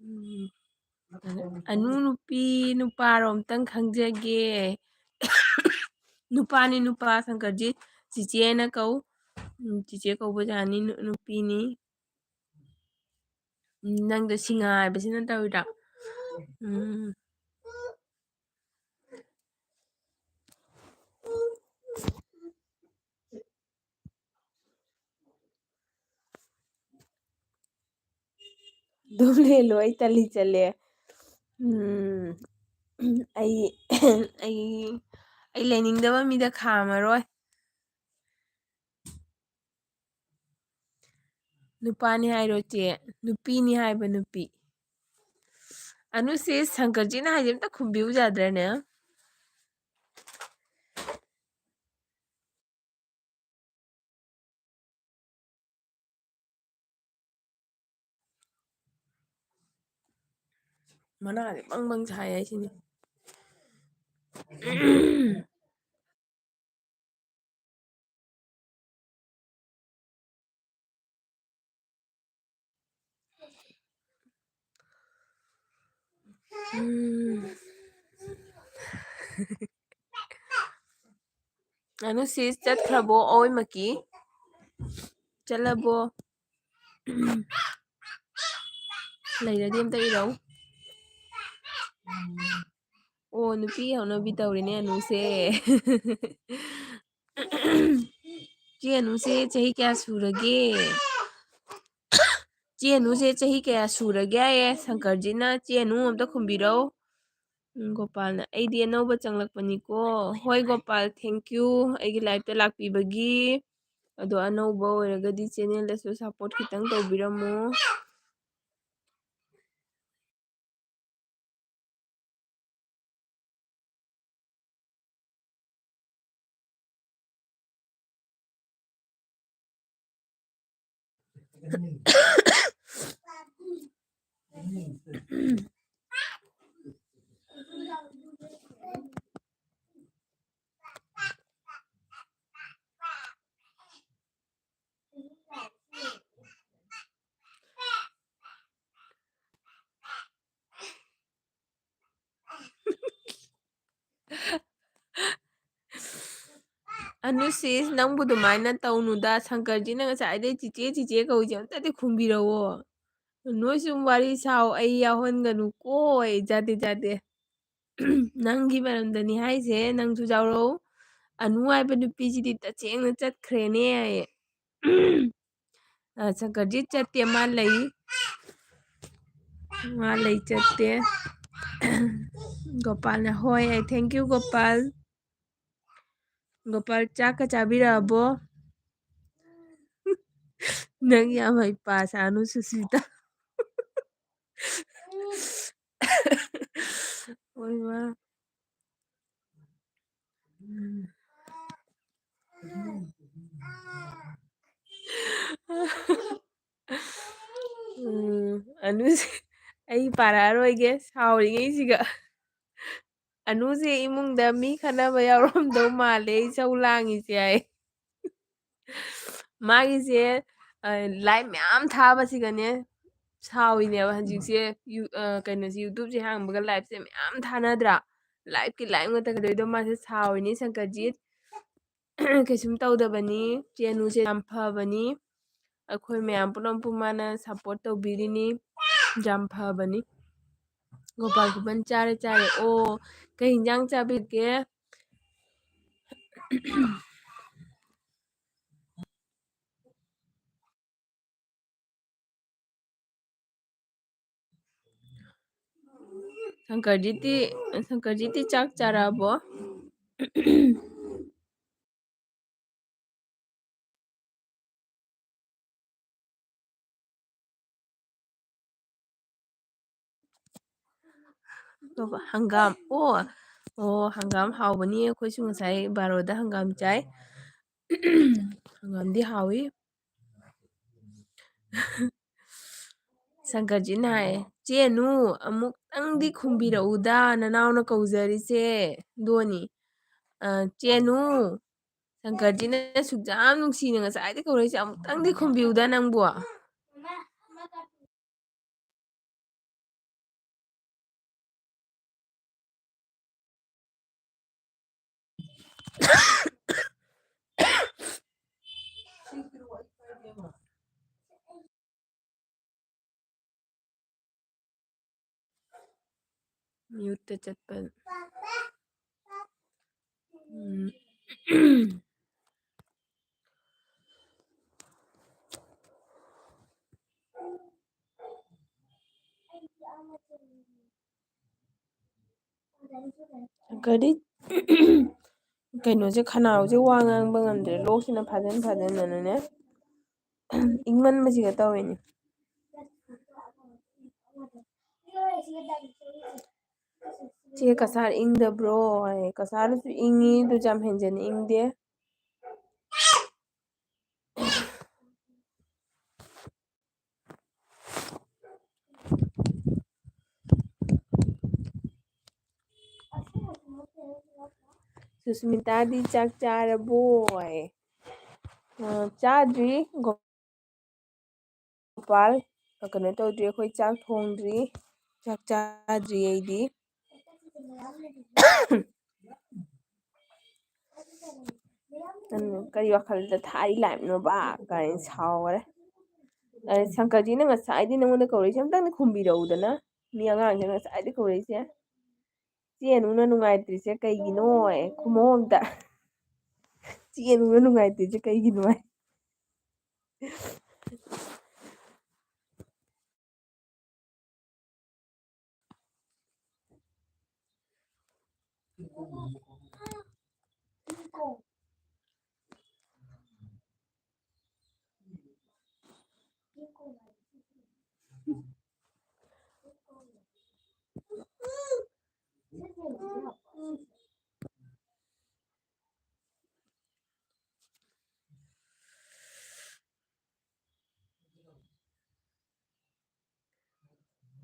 ꯎꯝ꯫ ꯑꯅꯨ ꯅꯨꯄꯤ ꯅꯨꯄꯥꯔꯣ ꯑꯝꯇꯪ ꯈꯪꯖꯒꯦ꯫ ꯅꯨꯄꯥꯅꯤ ꯅꯨꯄꯥ, ꯁꯪꯀꯔꯖꯤꯠ꯫ ꯆꯤꯆꯦꯅ ꯀꯧ꯫ ꯎꯝ, ꯆꯤꯆꯦ ꯀꯧꯕ ꯌꯥꯅꯤ, ꯅꯨ-, ꯅꯨꯄꯤꯅꯤ꯫ ꯎꯝ, ꯅꯪꯗꯣ ꯁꯤꯡꯉꯥ ꯍꯥꯏꯕꯁꯤꯅ ꯇꯧꯔꯤꯔꯣ? ꯎꯝ꯫ ꯑꯗꯨꯝ ꯂꯦꯜꯂꯣ, ꯑꯩ ꯇꯜꯂꯤ ꯆꯠꯂꯦ꯫ ꯎꯝ, ꯑꯩ, ꯑꯩ, ꯑꯩ ꯂꯩꯅꯤꯡꯗꯕ ꯃꯤꯗ ꯈꯥꯝꯃꯔꯣꯏ꯫ ꯅꯨꯄꯥꯅꯤ ꯍꯥꯏꯔꯣ ꯆꯦ? ꯅꯨꯄꯤꯅꯤ ꯍꯥꯏꯕ, ꯅꯨꯄꯤ꯫ ꯑꯅꯨꯁꯦ ꯁꯪꯀꯔꯖꯤꯠꯅ ꯍꯥꯏꯁꯦ ꯑꯝꯇ ꯈꯨꯝꯕꯤꯌꯨ ꯌꯥꯗ꯭ꯔꯅꯦ? ꯃꯅꯥꯁꯦ ꯕꯪ ꯕꯪ ꯁꯥꯏ ꯍꯥꯏꯁꯤꯅꯤ꯫ ꯎꯝ꯫ ꯑꯅꯨ ꯁꯤꯁ ꯆꯠꯈ꯭ꯔꯕꯣ ꯑꯋꯣꯏꯃꯛꯀꯤ? ꯆꯠꯂꯕꯣ? ꯂꯩꯔꯗꯤ ꯑꯝꯇ ꯏꯔꯧ꯫ ꯑꯣ, ꯅꯨꯄꯤ ꯍꯧꯅꯕꯤ ꯇꯧꯔꯦꯅꯦ ꯑꯅꯨꯁꯦ꯫ ꯆꯦ ꯑꯅꯨꯁꯦ ꯆꯍꯤ ꯀꯌꯥ ꯁꯨꯔꯒꯦ? ꯆꯦ ꯑꯅꯨꯁꯦ ꯆꯍꯤ ꯀꯌꯥ ꯁꯨꯔꯒꯦ ꯍꯥꯏꯌꯦ ꯁꯪꯀꯔꯖꯤꯠꯅ꯫ ꯆꯦ ꯑꯅꯨ ꯑꯝꯇ ꯈꯨꯝꯕꯤꯔꯧ꯫ ꯎꯝ, ꯒꯣꯄꯥꯜꯅ, "ꯑꯩꯗꯤ ꯑꯅꯧꯕ ꯆꯪꯂꯛꯄꯅꯤꯀꯣ"꯫ ꯍꯣꯏ ꯒꯣꯄꯥꯜ, thank you ꯑꯩꯒꯤ live ꯇ ꯂꯥꯛꯄꯤꯕꯒꯤ꯫ ꯑꯗꯣ ꯑꯅꯧꯕ ꯑꯣꯏꯔꯒꯗꯤ channel ꯗꯁꯨ support ꯈꯤꯇꯪ ꯇꯧꯕꯤꯔꯝꯃꯣ꯫ ꯑꯅꯨ ꯁꯤꯁ, ꯅꯪꯕꯨ ꯑꯗꯨꯃꯥꯏꯅ ꯇꯧꯅꯨꯗ꯫ ꯁꯪꯀꯔꯖꯤꯅ ꯉꯁꯥꯏꯗꯩ ꯆꯤꯆꯦ, ꯆꯤꯆꯦ ꯀꯧꯏꯁꯦ ꯑꯝꯇꯗꯤ ꯈꯨꯝꯕꯤꯔꯛꯑꯣ꯫ ꯅꯣꯏ ꯁꯨꯝ ꯋꯥꯔꯤ ꯁꯥꯎ, ꯑꯩ ꯌꯥꯎꯍꯟꯒꯅꯨꯀꯣ꯫ ꯑꯩ ꯌꯥꯗꯦ, ꯌꯥꯗꯦ꯫ ꯅꯪꯒꯤ ꯃꯔꯝꯗꯅꯤ ꯍꯥꯏꯁꯦ, ꯅꯪꯁꯨ ꯌꯥꯎꯔꯛꯎ꯫ ꯑꯅꯨ ꯍꯥꯏꯕ ꯅꯨꯄꯤꯁꯤꯗꯤ ꯇꯁꯦꯡꯅ ꯆꯠꯈ꯭ꯔꯦꯅꯦ ꯍꯥꯏꯌꯦ꯫ ꯑ, ꯁꯪꯀꯔꯖꯤꯠ ꯆꯠꯇꯦ, ꯃꯥ ꯂꯩ꯫ ꯃꯥ ꯂꯩ ꯆꯠꯇꯦ꯫ ꯒꯣꯄꯥꯜꯅ, "ꯍꯣꯏ" ꯍꯥꯏ꯫ Thank you, Gopal. ꯒꯣꯄꯥꯜ, ꯆꯥꯛꯀ ꯆꯥꯕꯤꯔꯛꯑꯕꯣ? ꯅꯪ ꯌꯥꯝ ꯍꯩꯄꯥ ꯁꯥꯅꯨ, ꯁꯨꯁꯃꯤꯇꯥ꯫ ꯍꯣꯏ, ꯃꯥ꯫ ꯎꯝ, ꯑꯅꯨꯁꯦ ꯑꯩ ꯄꯥꯔꯛꯑꯔꯣꯏꯒꯦ, ꯁꯥꯎꯔꯤꯉꯩꯁꯤꯒ꯫ "ꯑꯅꯨꯁꯦ ꯏꯃꯨꯡꯗ ꯃꯤ ꯈꯠꯅꯕ ꯌꯥꯎꯔꯝꯗꯧ ꯃꯥꯜꯂꯦ, ꯏꯁꯧ ꯂꯥꯡꯉꯤꯁꯦ" ꯍꯥꯏ꯫ ꯃꯥꯒꯤꯁꯦ, ꯑ, live ꯃꯌꯥꯝ ꯊꯥꯕꯁꯤꯒꯅꯦ ꯁꯥꯎꯏꯅꯦꯕ ꯍꯧꯖꯤꯛꯁꯦ꯫ ꯌꯨ-, ꯑ, ꯀꯩꯅꯣꯁꯦ, YouTubeꯁꯦ ꯍꯥꯡꯕꯒ liveꯁꯦ ꯃꯌꯥꯝ ꯊꯥꯅꯗ꯭ꯔꯥ? Liveꯀꯤ live ꯉꯥꯛꯇ ꯀꯩꯗꯧꯗꯣ ꯃꯥꯁꯦ ꯁꯥꯎꯏꯅꯦ ꯁꯪꯀꯔꯖꯤꯠ꯫ ꯀꯩꯁꯨꯝ ꯇꯧꯗꯕꯅꯤ, ꯆꯦ ꯑꯅꯨꯁꯦ ꯌꯥꯝ ꯐꯕꯅꯤ꯫ ꯑꯩꯈꯣꯏ ꯃꯌꯥꯝ ꯄꯨꯝꯅꯃꯛꯄꯨ ꯃꯥꯅ support ꯇꯧꯕꯤꯔꯤꯅꯤ꯫ ꯌꯥꯝ ꯐꯕꯅꯤ꯫ ꯒꯣꯄꯥꯜ ꯈꯨꯃꯟ, "ꯆꯥꯔꯦ, ꯆꯥꯔꯦ"꯫ ꯑꯣ, ꯀꯩ ꯍꯤꯟꯖꯥꯡ ꯆꯥꯕꯤꯒꯦ? ꯁꯪꯀꯔꯖꯤꯠꯇꯤ, ꯁꯪꯀꯔꯖꯤꯠꯇꯤ ꯆꯥꯛ ꯆꯥꯔꯛꯑꯕꯣ? ꯍꯪꯒꯥꯝ꯫ ꯑꯣ, ꯑꯣ, ꯍꯪꯒꯥꯝ ꯍꯥꯎꯕꯅꯤ꯫ ꯑꯩꯈꯣꯏꯁꯨ ꯉꯁꯥꯏ ꯕꯥꯔꯣꯗ ꯍꯪꯒꯥꯝ ꯆꯥꯏ꯫ ꯍꯪꯒꯥꯝꯗꯤ ꯍꯥꯎꯏ꯫ ꯁꯪꯀꯔꯖꯤꯠꯅ ꯍꯥꯏ, "ꯆꯦ ꯑꯅꯨ, ꯑꯃꯨꯛꯇꯪꯗꯤ ꯈꯨꯝꯕꯤꯔꯛꯎꯗ, ꯅꯅꯥꯎꯅ ꯀꯧꯖꯔꯤꯁꯦ"꯫ ꯗꯣꯅꯤ, ꯑ, "ꯆꯦ ꯑꯅꯨ, ꯁꯪꯀꯔꯖꯤꯠꯅ ꯁꯨꯛ ꯌꯥꯝ ꯅꯨꯡꯁꯤꯅ ꯉꯁꯥꯏꯗꯩ ꯀꯧꯔꯛꯏꯁꯦ, ꯑꯃꯨꯛꯇꯪꯗꯤ ꯈꯨꯝꯕꯤꯌꯨꯗ ꯅꯪꯕꯨ"꯫ Mute ꯇ ꯆꯠꯄ꯫ ꯎꯝ꯫ ꯀꯔꯤ? ꯀꯩꯅꯣꯁꯦ, ꯈꯅꯥꯎꯁꯦ ꯋꯥ ꯉꯥꯡꯕ ꯉꯝꯗ꯭ꯔꯦ, ꯂꯣꯛꯁꯤꯅ ꯐꯥꯖꯤꯟ ꯐꯥꯖꯤꯟꯗꯅꯅꯦ, ꯏꯪꯃꯟꯕꯁꯤꯒ ꯇꯧꯔꯤꯅꯦ꯫ ꯆꯦ ꯀꯁꯥꯔ ꯏꯪꯗꯕ꯭ꯔꯣ ꯍꯥꯏ꯫ ꯀꯁꯥꯔꯗꯁꯨ ꯏꯪꯉꯤ, ꯑꯗꯨꯁꯨ ꯌꯥꯝ ꯍꯦꯟꯖꯟꯅ ꯏꯪꯗꯦ꯫ ꯁꯨꯁꯃꯤꯇꯥꯗꯤ ꯆꯥꯛ ꯆꯥꯔꯕꯣ ꯍꯥꯏ꯫ ꯑ, ꯆꯥꯗ꯭ꯔꯤ꯫ ꯒꯣꯄꯥꯜ, ꯀꯩꯅꯣ ꯇꯧꯗ꯭ꯔꯤ, ꯑꯩꯈꯣꯏ ꯆꯥꯛ ꯊꯣꯡꯗ꯭ꯔꯤ, ꯆꯥꯛ ꯆꯥꯗ꯭ꯔꯤ ꯑꯩꯗꯤ꯫ ꯅꯪ ꯀꯔꯤ ꯋꯥꯈꯜꯗ ꯊꯥꯔꯤ ꯂꯥꯏꯞꯅꯣꯕ ꯀꯥꯏꯅ ꯁꯥꯎꯈꯔꯦ꯫ ꯑ, ꯁꯪꯀꯔꯖꯤꯅ ꯉꯁꯥꯏꯗꯤ ꯅꯉꯣꯟꯗ ꯀꯧꯔꯛꯏꯁꯦ ꯑꯝꯇꯪꯗꯤ ꯈꯨꯝꯕꯤꯔꯛꯎꯗꯅ꯫ ꯃꯤ ꯑꯉꯥꯡꯁꯤꯅ ꯉꯁꯥꯏꯗꯤ ꯀꯧꯔꯛꯏꯁꯦ꯫ ꯆꯦ ꯑꯅꯨꯅ ꯅꯨꯡꯉꯥꯏꯇ꯭ꯔꯤꯁꯦ ꯀꯩꯒꯤꯅꯣ? ꯈꯨꯝꯃꯣ ꯑꯝꯇ꯫ ꯆꯦ ꯑꯅꯨꯅ ꯅꯨꯡꯉꯥꯏꯇ꯭ꯔꯤꯁꯦ ꯀꯩꯒꯤꯅꯣ?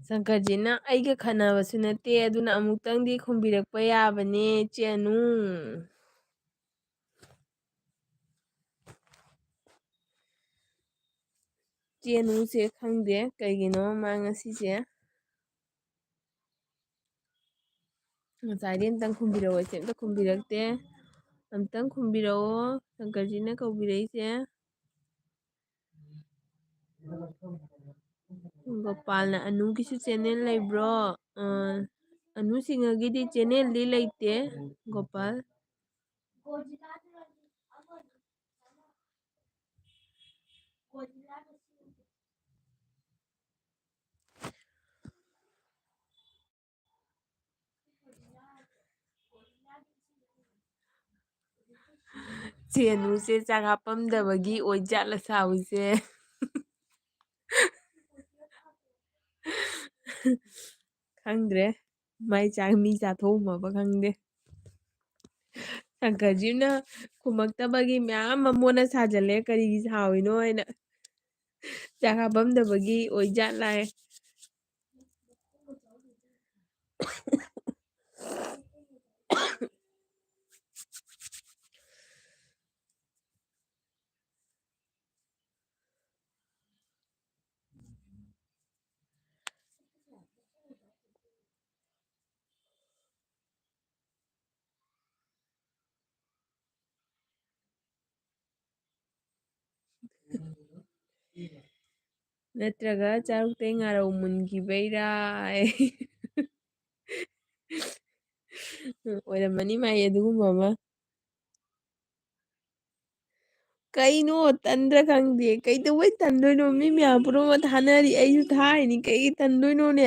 ꯁꯪꯀꯔꯖꯤꯅ, "ꯑꯩꯒ ꯈꯟꯅꯕꯁꯨ ꯅꯠꯇꯦ, ꯑꯗꯨꯅ ꯑꯃꯨꯛꯇꯪꯗꯤ ꯈꯨꯝꯕꯤꯔꯛꯄ ꯌꯥꯕꯅꯦ, ꯆꯦ ꯑꯅꯨ꯫" ꯆꯦ ꯑꯅꯨꯁꯦ ꯈꯪꯗꯦ ꯀꯩꯒꯤꯅꯣ ꯃꯥ ꯉꯁꯤꯁꯦ꯫ ꯉꯁꯥꯏꯗꯤ ꯑꯝꯇꯪ ꯈꯨꯝꯕꯤꯔꯛꯑꯣ, ꯏꯆꯦ ꯑꯝꯇ ꯈꯨꯝꯕꯤꯔꯛꯇꯦ꯫ ꯑꯝꯇꯪ ꯈꯨꯝꯕꯤꯔꯛꯑꯣ, ꯁꯪꯀꯔꯖꯤꯅ ꯀꯧꯕꯤꯔꯛꯏꯁꯦ꯫ ꯒꯣꯄꯥꯜꯅ, "ꯑꯅꯨꯒꯤꯁꯨ ꯆꯦꯅꯦꯜ ꯂꯩꯕ꯭ꯔꯣ?" ꯑ, ꯑꯅꯨ ꯁꯤꯡꯍꯒꯤꯗꯤ ꯆꯦꯅꯦꯜꯗꯤ ꯂꯩꯇꯦ, ꯒꯣꯄꯥꯜ꯫ ꯆꯦꯅꯨꯁꯦ ꯆꯥꯛ ꯍꯥꯞꯄꯝꯗꯕꯒꯤ ꯑꯣꯏꯖꯥꯠꯂ ꯁꯥꯎꯏꯁꯦ? ꯈꯪꯗ꯭ꯔꯦ꯫ ꯃꯥꯏ ꯆꯥꯛ ꯃꯤ ꯆꯥꯊꯣꯛꯑꯝꯃꯕ ꯈꯪꯗꯦ꯫ ꯁꯪꯀꯔꯖꯤꯅ ꯈꯨꯝꯃꯛꯇꯕꯒꯤ ꯃꯌꯥꯝ ꯑꯃ ꯃꯣꯟꯅ ꯁꯥꯖꯜꯂꯦ, ꯀꯔꯤꯒꯤ ꯁꯥꯎꯔꯤꯅꯣ ꯍꯥꯏꯅ꯫ ꯆꯥꯛ ꯍꯥꯞꯄꯝꯗꯕꯒꯤ ꯑꯣꯏꯖꯥꯠꯂꯥꯏ꯫ ꯅꯠꯇ꯭ꯔꯒ ꯆꯥꯔꯨꯛꯇꯩ ꯉꯥꯔꯧ ꯃꯨꯟꯈꯤꯕꯩꯔꯥ? ꯑꯣꯏꯔꯝꯃꯅꯤ ꯃꯥꯏ ꯑꯗꯨꯒꯨꯝꯕ ꯑꯃ꯫ ꯀꯩꯅꯣ ꯇꯟꯗ꯭ꯔꯥ ꯈꯪꯗꯦ꯫ ꯀꯩꯗꯧꯕꯩ ꯇꯟꯗꯣꯏꯅꯣ? ꯃꯤ ꯃꯌꯥꯝ ꯄꯨꯝꯅꯃꯛ ꯊꯥꯅꯔꯤ, ꯑꯩꯁꯨ ꯊꯥꯔꯤꯅꯤ꯫ ꯀꯩꯒꯤ ꯇꯟꯗꯣꯏꯅꯣꯅꯦ?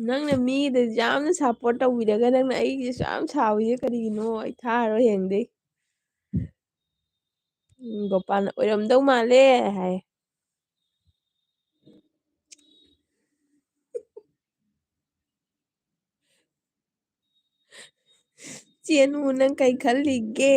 ꯅꯪꯅ ꯃꯤꯗ ꯌꯥꯝꯅ support ꯇꯧꯕꯤꯔꯒ ꯅꯪꯅ ꯑꯩꯒꯤꯁꯨ ꯌꯥꯝ ꯁꯥꯎꯔꯤꯁꯦ ꯀꯔꯤꯒꯤꯅꯣ? ꯑꯩ ꯊꯥꯔꯣꯏ ꯍꯌꯦꯡꯗꯩ꯫ ꯎꯝ, ꯒꯣꯄꯥꯜꯅ "ꯑꯣꯏꯔꯝꯗꯧ ꯃꯥꯜꯂꯦ" ꯍꯥꯏ꯫ ꯆꯦꯅꯨ, ꯅꯪ ꯀꯩ ꯈꯜꯂꯤꯒꯦ?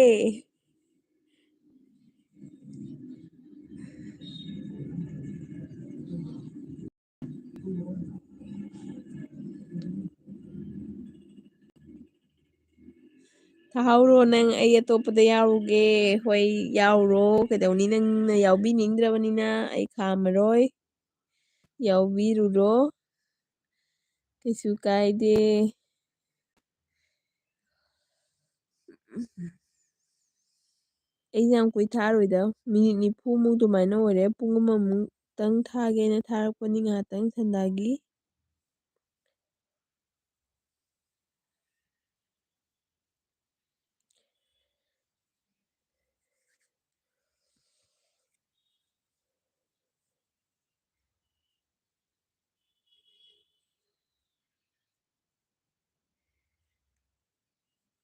ꯊꯥꯍꯧꯔꯣ ꯅꯪ, ꯑꯩ ꯑꯇꯣꯞꯄꯗ ꯌꯥꯎꯔꯨꯒꯦ꯫ ꯍꯣꯏ, ꯌꯥꯎꯔꯣ꯫ ꯀꯩꯗꯧꯅꯤ, ꯅꯪꯅ ꯌꯥꯎꯕꯤꯅꯤꯡꯗ꯭ꯔꯕꯅꯤꯅ ꯑꯩ ꯈꯥꯝꯃꯔꯣꯏ꯫ ꯌꯥꯎꯕꯤꯔꯨꯔꯣ꯫ ꯀꯩꯁꯨ ꯀꯥꯏꯗꯦ꯫ ꯑꯩ ꯌꯥꯝ ꯀꯨꯏ ꯊꯥꯔꯣꯏꯗ, ꯃꯤꯅꯤꯠ ꯅꯤꯐꯨꯃꯨꯛ ꯑꯗꯨꯃꯥꯏꯅ ꯑꯣꯏꯔꯦ꯫ ꯄꯨꯡ ꯑꯃꯃꯨꯛꯇꯪ ꯊꯥꯒꯦꯅ ꯊꯥꯔꯛꯄꯅꯤ, ꯉꯥꯏꯍꯥꯛꯇꯪ ꯁꯟꯗꯥꯒꯤ꯫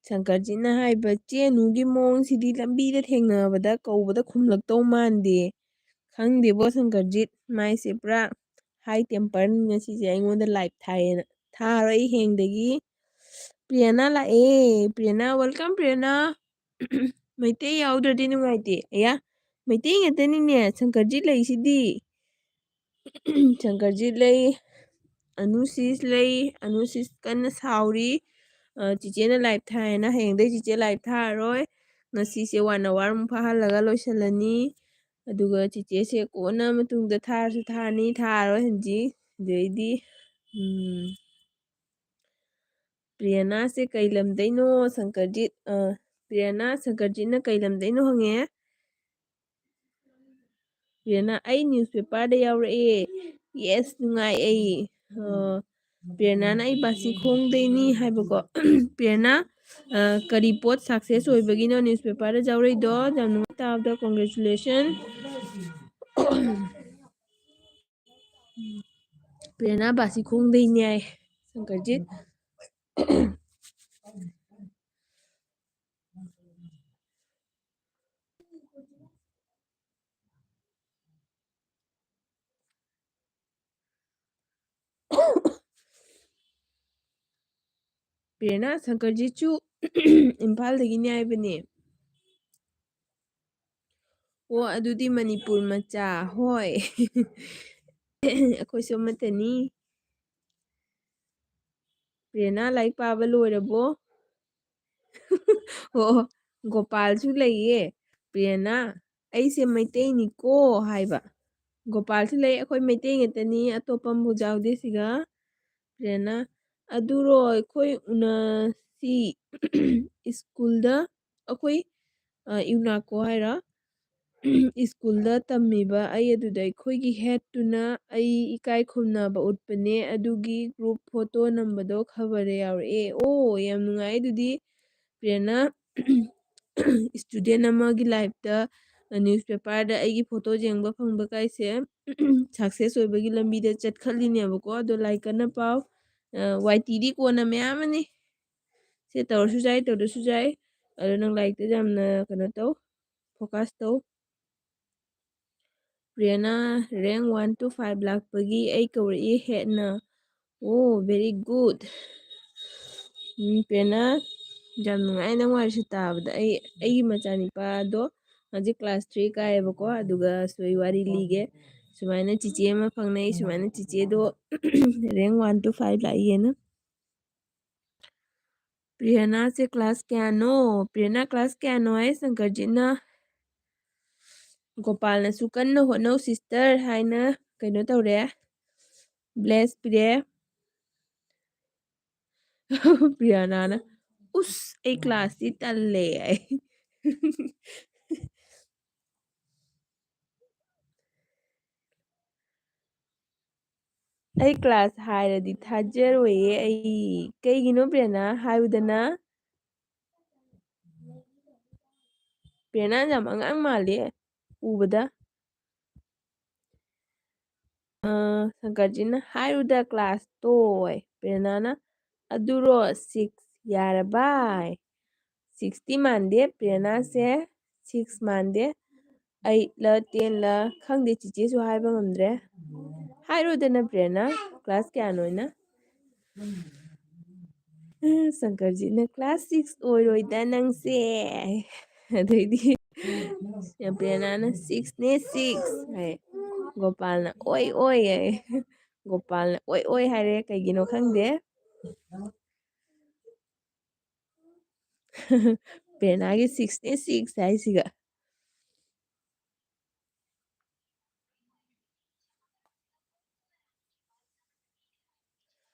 ꯁꯪꯀꯔꯖꯤꯠꯅ ꯍꯥꯏꯕ, "ꯆꯦ ꯑꯅꯨꯒꯤ ꯃꯑꯣꯡꯁꯤꯗꯤ ꯂꯝꯕꯤꯗ ꯊꯦꯡꯅꯕꯗ ꯀꯧꯕꯗ ꯈꯨꯝꯂꯛꯇꯧ ꯃꯥꯟꯗꯦ꯫ ꯈꯪꯗꯦꯕꯣ ꯁꯪꯀꯔꯖꯤꯠ, ꯃꯥꯏꯁꯦ ꯄꯨꯔꯥ high temper ꯅꯤ ꯉꯁꯤꯁꯦ, ꯑꯩꯉꯣꯟꯗ live ꯊꯥꯏꯌꯦꯅ꯫ ꯊꯥꯔꯣꯏ ꯑꯩ ꯍꯌꯦꯡꯗꯒꯤ꯫" ꯄ꯭ꯔꯤꯌꯥꯅꯥ ꯂꯥꯛꯑꯦ꯫ ꯄ꯭ꯔꯤꯌꯥꯅꯥ, welcome ꯄ꯭ꯔꯤꯌꯥꯅꯥ꯫ ꯃꯩꯇꯩ ꯌꯥꯎꯗ꯭ꯔꯗꯤ ꯅꯨꯡꯉꯥꯏꯇꯦ꯫ ꯑꯌꯥ, ꯃꯩꯇꯩ ꯉꯥꯛꯇꯅꯤꯅꯦ ꯁꯪꯀꯔꯖꯤꯠ ꯂꯩꯁꯤꯗꯤ꯫ ꯁꯪꯀꯔꯖꯤꯠ ꯂꯩ, ꯑꯅꯨꯁꯤꯁ ꯂꯩ꯫ ꯑꯅꯨꯁꯤꯁ ꯀꯟꯅ ꯁꯥꯎꯔꯤ꯫ ꯑ, ꯆꯤꯆꯦꯅ live ꯊꯥꯏꯌꯦꯅ ꯍꯌꯦꯡꯗꯩ ꯆꯤꯆꯦ live ꯊꯥꯔꯔꯣꯏ꯫ ꯉꯁꯤꯁꯦ one hour ꯃꯨꯛ ꯐꯥꯍꯜꯂꯒ ꯂꯣꯏꯁꯤꯜꯂꯅꯤ꯫ ꯑꯗꯨꯒ ꯆꯤꯆꯦꯁꯦ ꯀꯣꯟꯅ ꯃꯇꯨꯡꯗ ꯊꯥꯔꯁꯨ ꯊꯥꯔꯅꯤ, ꯊꯥꯔꯔꯣꯏ ꯍꯧꯖꯤꯛ꯫ ꯑꯗꯩꯗꯤ, ꯎꯝ, ꯄ꯭ꯔꯤꯌꯥꯅꯥꯁꯦ ꯀꯩ ꯂꯝꯗꯩꯅꯣ? ꯁꯪꯀꯔꯖꯤꯠ, ꯑ, ꯄ꯭ꯔꯤꯌꯥꯅꯥ, ꯁꯪꯀꯔꯖꯤꯠꯅ ꯀꯩ ꯂꯝꯗꯩꯅꯣ ꯍꯪꯉꯦ꯫ ꯄ꯭ꯔꯤꯌꯥꯅꯥ, "ꯑꯩ newspaper ꯗ ꯌꯥꯎꯔꯛꯑꯦ꯫" Yes, ꯅꯨꯡꯉꯥꯏ ꯑꯩ꯫ ꯑ, ꯄ꯭ꯔꯦꯔꯅꯥꯅ "ꯑꯩ ꯕꯥꯁꯤ ꯈꯣꯡꯗꯩꯅꯤ" ꯍꯥꯏꯕꯀꯣ꯫ ꯄ꯭ꯔꯦꯔꯅꯥ, ꯑ, ꯀꯔꯤ ꯄꯣꯠ success ꯑꯣꯏꯕꯒꯤꯅꯣ newspaper ꯗ ꯌꯥꯎꯔꯛꯏꯗꯣ? ꯌꯥꯝ ꯅꯨꯡꯉꯥꯏ ꯇꯥꯕꯗ, congratulation꯫ ꯄ꯭ꯔꯦꯔꯅꯥ ꯕꯥꯁꯤ ꯈꯣꯡꯗꯩꯅꯦ ꯍꯥꯏ, ꯁꯪꯀꯔꯖꯤꯠ꯫ ꯄ꯭ꯔꯦꯔꯅꯥ, ꯁꯪꯀꯔꯖꯤꯠꯁꯨ ꯏꯝꯐꯥꯜꯗꯒꯤꯅꯦ ꯍꯥꯏꯕꯅꯦ꯫ ꯑꯣ, ꯑꯗꯨꯗꯤ ꯃꯅꯤꯄꯨꯔ ꯃꯆꯥ꯫ ꯍꯣꯏ꯫ ꯑꯩꯈꯣꯏꯁꯨ ꯑꯃꯠꯇꯅꯤ꯫ ꯄ꯭ꯔꯦꯔꯅꯥ, ꯂꯥꯏꯔꯤꯛ ꯄꯥꯕ ꯂꯣꯏꯔꯕꯣ? ꯑꯣ, ꯒꯣꯄꯥꯜꯁꯨ ꯂꯩꯌꯦ꯫ ꯄ꯭ꯔꯦꯔꯅꯥ, "ꯑꯩꯁꯦ ꯃꯩꯇꯩꯅꯤꯀꯣ" ꯍꯥꯏꯕ꯫ ꯒꯣꯄꯥꯜꯁꯨ ꯂꯩ, "ꯑꯩꯈꯣꯏ ꯃꯩꯇꯩ ꯉꯥꯛꯇꯅꯤ, ꯑꯇꯣꯞꯄ ꯑꯃꯕꯨ ꯌꯥꯎꯗꯦ ꯁꯤꯒ"꯫ ꯄ꯭ꯔꯦꯔꯅꯥ, "ꯑꯗꯨꯔꯣ, ꯑꯩꯈꯣꯏ ꯎꯅꯁꯤ ꯁ꯭ꯀꯨꯜꯗ, ꯑꯩꯈꯣꯏ, ꯑ, ꯌꯨꯅꯥꯀꯣ ꯍꯥꯏꯔꯣ? ꯁ꯭ꯀꯨꯜꯗ ꯇꯝꯃꯤꯕ ꯑꯩ ꯑꯗꯨꯗ ꯑꯩꯈꯣꯏꯒꯤ head ꯇꯨꯅ ꯑꯩ ꯏꯀꯥꯏ ꯈꯨꯝꯅꯕ ꯎꯠꯄꯅꯦ, ꯑꯗꯨꯒꯤ group photo ꯅꯝꯕꯗꯣ ꯈꯕꯔꯗ ꯌꯥꯎꯔꯛꯑꯦ꯫" ꯑꯣ, ꯌꯥꯝ ꯅꯨꯡꯉꯥꯏ ꯑꯗꯨꯗꯤ꯫ ꯄ꯭ꯔꯦꯔꯅꯥ, student ꯑꯃꯒꯤ life ꯇ newspaper ꯗ ꯑꯩꯒꯤ photo ꯌꯦꯡꯕ ꯐꯪꯕ ꯀꯥꯏꯁꯦ success ꯑꯣꯏꯕꯒꯤ ꯂꯝꯕꯤꯗ ꯆꯠꯈꯠꯂꯤꯅꯦꯕꯀꯣ꯫ ꯑꯗꯣ ꯂꯥꯏꯔꯤꯛ ꯀꯟꯅ ꯄꯥꯎ꯫ ꯑ, ꯋꯥꯏ ꯇꯤꯗꯤ ꯀꯣꯟꯅ ꯃꯌꯥꯝ ꯑꯃꯅꯤ꯫ ꯁꯦ ꯇꯧꯔꯁꯨ ꯌꯥꯏ, ꯇꯧꯗ꯭ꯔꯁꯨ ꯌꯥꯏ꯫ ꯑꯗꯣ ꯅꯪ ꯂꯥꯏꯔꯤꯛꯇ ꯌꯥꯝꯅ ꯀꯩꯅꯣ ꯇꯧ, focus ꯇꯧ꯫ ꯄ꯭ꯔꯤꯌꯥꯅ rank one to five ꯂꯥꯛꯄꯒꯤ ꯑꯩ ꯀꯧꯔꯛꯏ ꯍꯦꯠꯅ꯫ Oh, very good. ꯎꯝ, ꯄ꯭ꯔꯤꯌꯥꯅ, ꯌꯥꯝ ꯅꯨꯡꯉꯥꯏ ꯅꯪ ꯋꯥꯔꯤꯁꯦ ꯇꯥꯕꯗ꯫ ꯑꯩ, ꯑꯩꯒꯤ ꯃꯆꯥꯅꯤꯄꯥꯗꯣ ꯍꯧꯖꯤꯛ class three ꯀꯥꯏꯌꯦꯕꯀꯣ, ꯑꯗꯨꯒ ꯁꯣꯏ ꯋꯥꯔꯤ ꯂꯤꯒꯦ꯫ ꯁꯨꯃꯥꯏꯅ ꯆꯤꯆꯦ ꯑꯃ ꯈꯪꯅꯩ, ꯁꯨꯃꯥꯏꯅ ꯆꯤꯆꯦꯗꯣ rank one to five ꯂꯥꯛꯏꯌꯦꯅ꯫ ꯄ꯭ꯔꯤꯌꯥꯅꯥꯁꯦ class ꯀꯌꯥꯅꯣ? ꯄ꯭ꯔꯤꯌꯥꯅꯥ class ꯀꯌꯥꯅꯣ ꯍꯥꯏ ꯁꯪꯀꯔꯖꯤꯠꯅ꯫ ꯒꯣꯄꯥꯜꯅꯁꯨ "ꯀꯟꯅ ꯍꯣꯠꯅꯧ sister" ꯍꯥꯏꯅ ꯀꯩꯅꯣ ꯇꯧꯔꯦ, bless ꯄꯤꯔꯦ꯫ ꯄ꯭ꯔꯤꯌꯥꯅꯥꯅ, "ꯎꯁ, ꯑꯩ class ꯇꯤ ꯇꯜꯂꯦ" ꯍꯥꯏ꯫ ꯑꯩ class ꯍꯥꯏꯔꯗꯤ ꯊꯥꯖꯔꯣꯏꯌꯦ ꯑꯩ꯫ ꯀꯩꯒꯤꯅꯣ ꯄ꯭ꯔꯦꯔꯅꯥ? ꯍꯥꯏꯌꯨꯗꯅ꯫ ꯄ꯭ꯔꯦꯔꯅꯥ ꯌꯥꯝ ꯑꯉꯥꯡ ꯃꯥꯜꯂꯦ ꯎꯕꯗ꯫ ꯑ, ꯁꯪꯀꯔꯖꯤꯠꯅ, "ꯍꯥꯏꯔꯨꯗ class ꯇꯣ" ꯍꯥꯏ꯫ ꯄ꯭ꯔꯦꯔꯅꯥꯅ, "ꯑꯗꯨꯔꯣ six ꯌꯥꯔꯕ?" ꯍꯥꯏ꯫ Six ꯇꯤ ꯃꯥꯟꯗꯦ, ꯄ꯭ꯔꯦꯔꯅꯥꯁꯦ six ꯃꯥꯟꯗꯦ꯫ Eight ꯂ ten ꯂ ꯈꯪꯗꯦ, ꯆꯤꯆꯦꯁꯨ ꯍꯥꯏꯕ ꯉꯝꯗ꯭ꯔꯦ꯫ ꯍꯥꯏꯔꯣꯗꯅ ꯄ꯭ꯔꯦꯔꯅꯥ, class ꯀꯌꯥꯅꯣ ꯍꯥꯏꯅ? ꯁꯪꯀꯔꯖꯤꯠꯅ, "Class six ꯑꯣꯏꯔꯣꯏꯗ ꯅꯪꯁꯦ"꯫ ꯑꯗꯩꯗꯤ ꯄ꯭ꯔꯦꯔꯅꯥꯅ, "Six ꯅꯦ, six" ꯍꯥꯏ꯫ ꯒꯣꯄꯥꯜꯅ, "ꯑꯣꯏ, ꯑꯣꯏ" ꯍꯥꯏ꯫ ꯒꯣꯄꯥꯜꯅ "ꯑꯣꯏ, ꯑꯣꯏ" ꯍꯥꯏꯔꯦ, ꯀꯩꯒꯤꯅꯣ ꯈꯪꯗꯦ꯫ ꯄ꯭ꯔꯦꯔꯅꯥꯒꯤ six ꯅꯦ, six ꯍꯥꯏꯁꯤꯒ꯫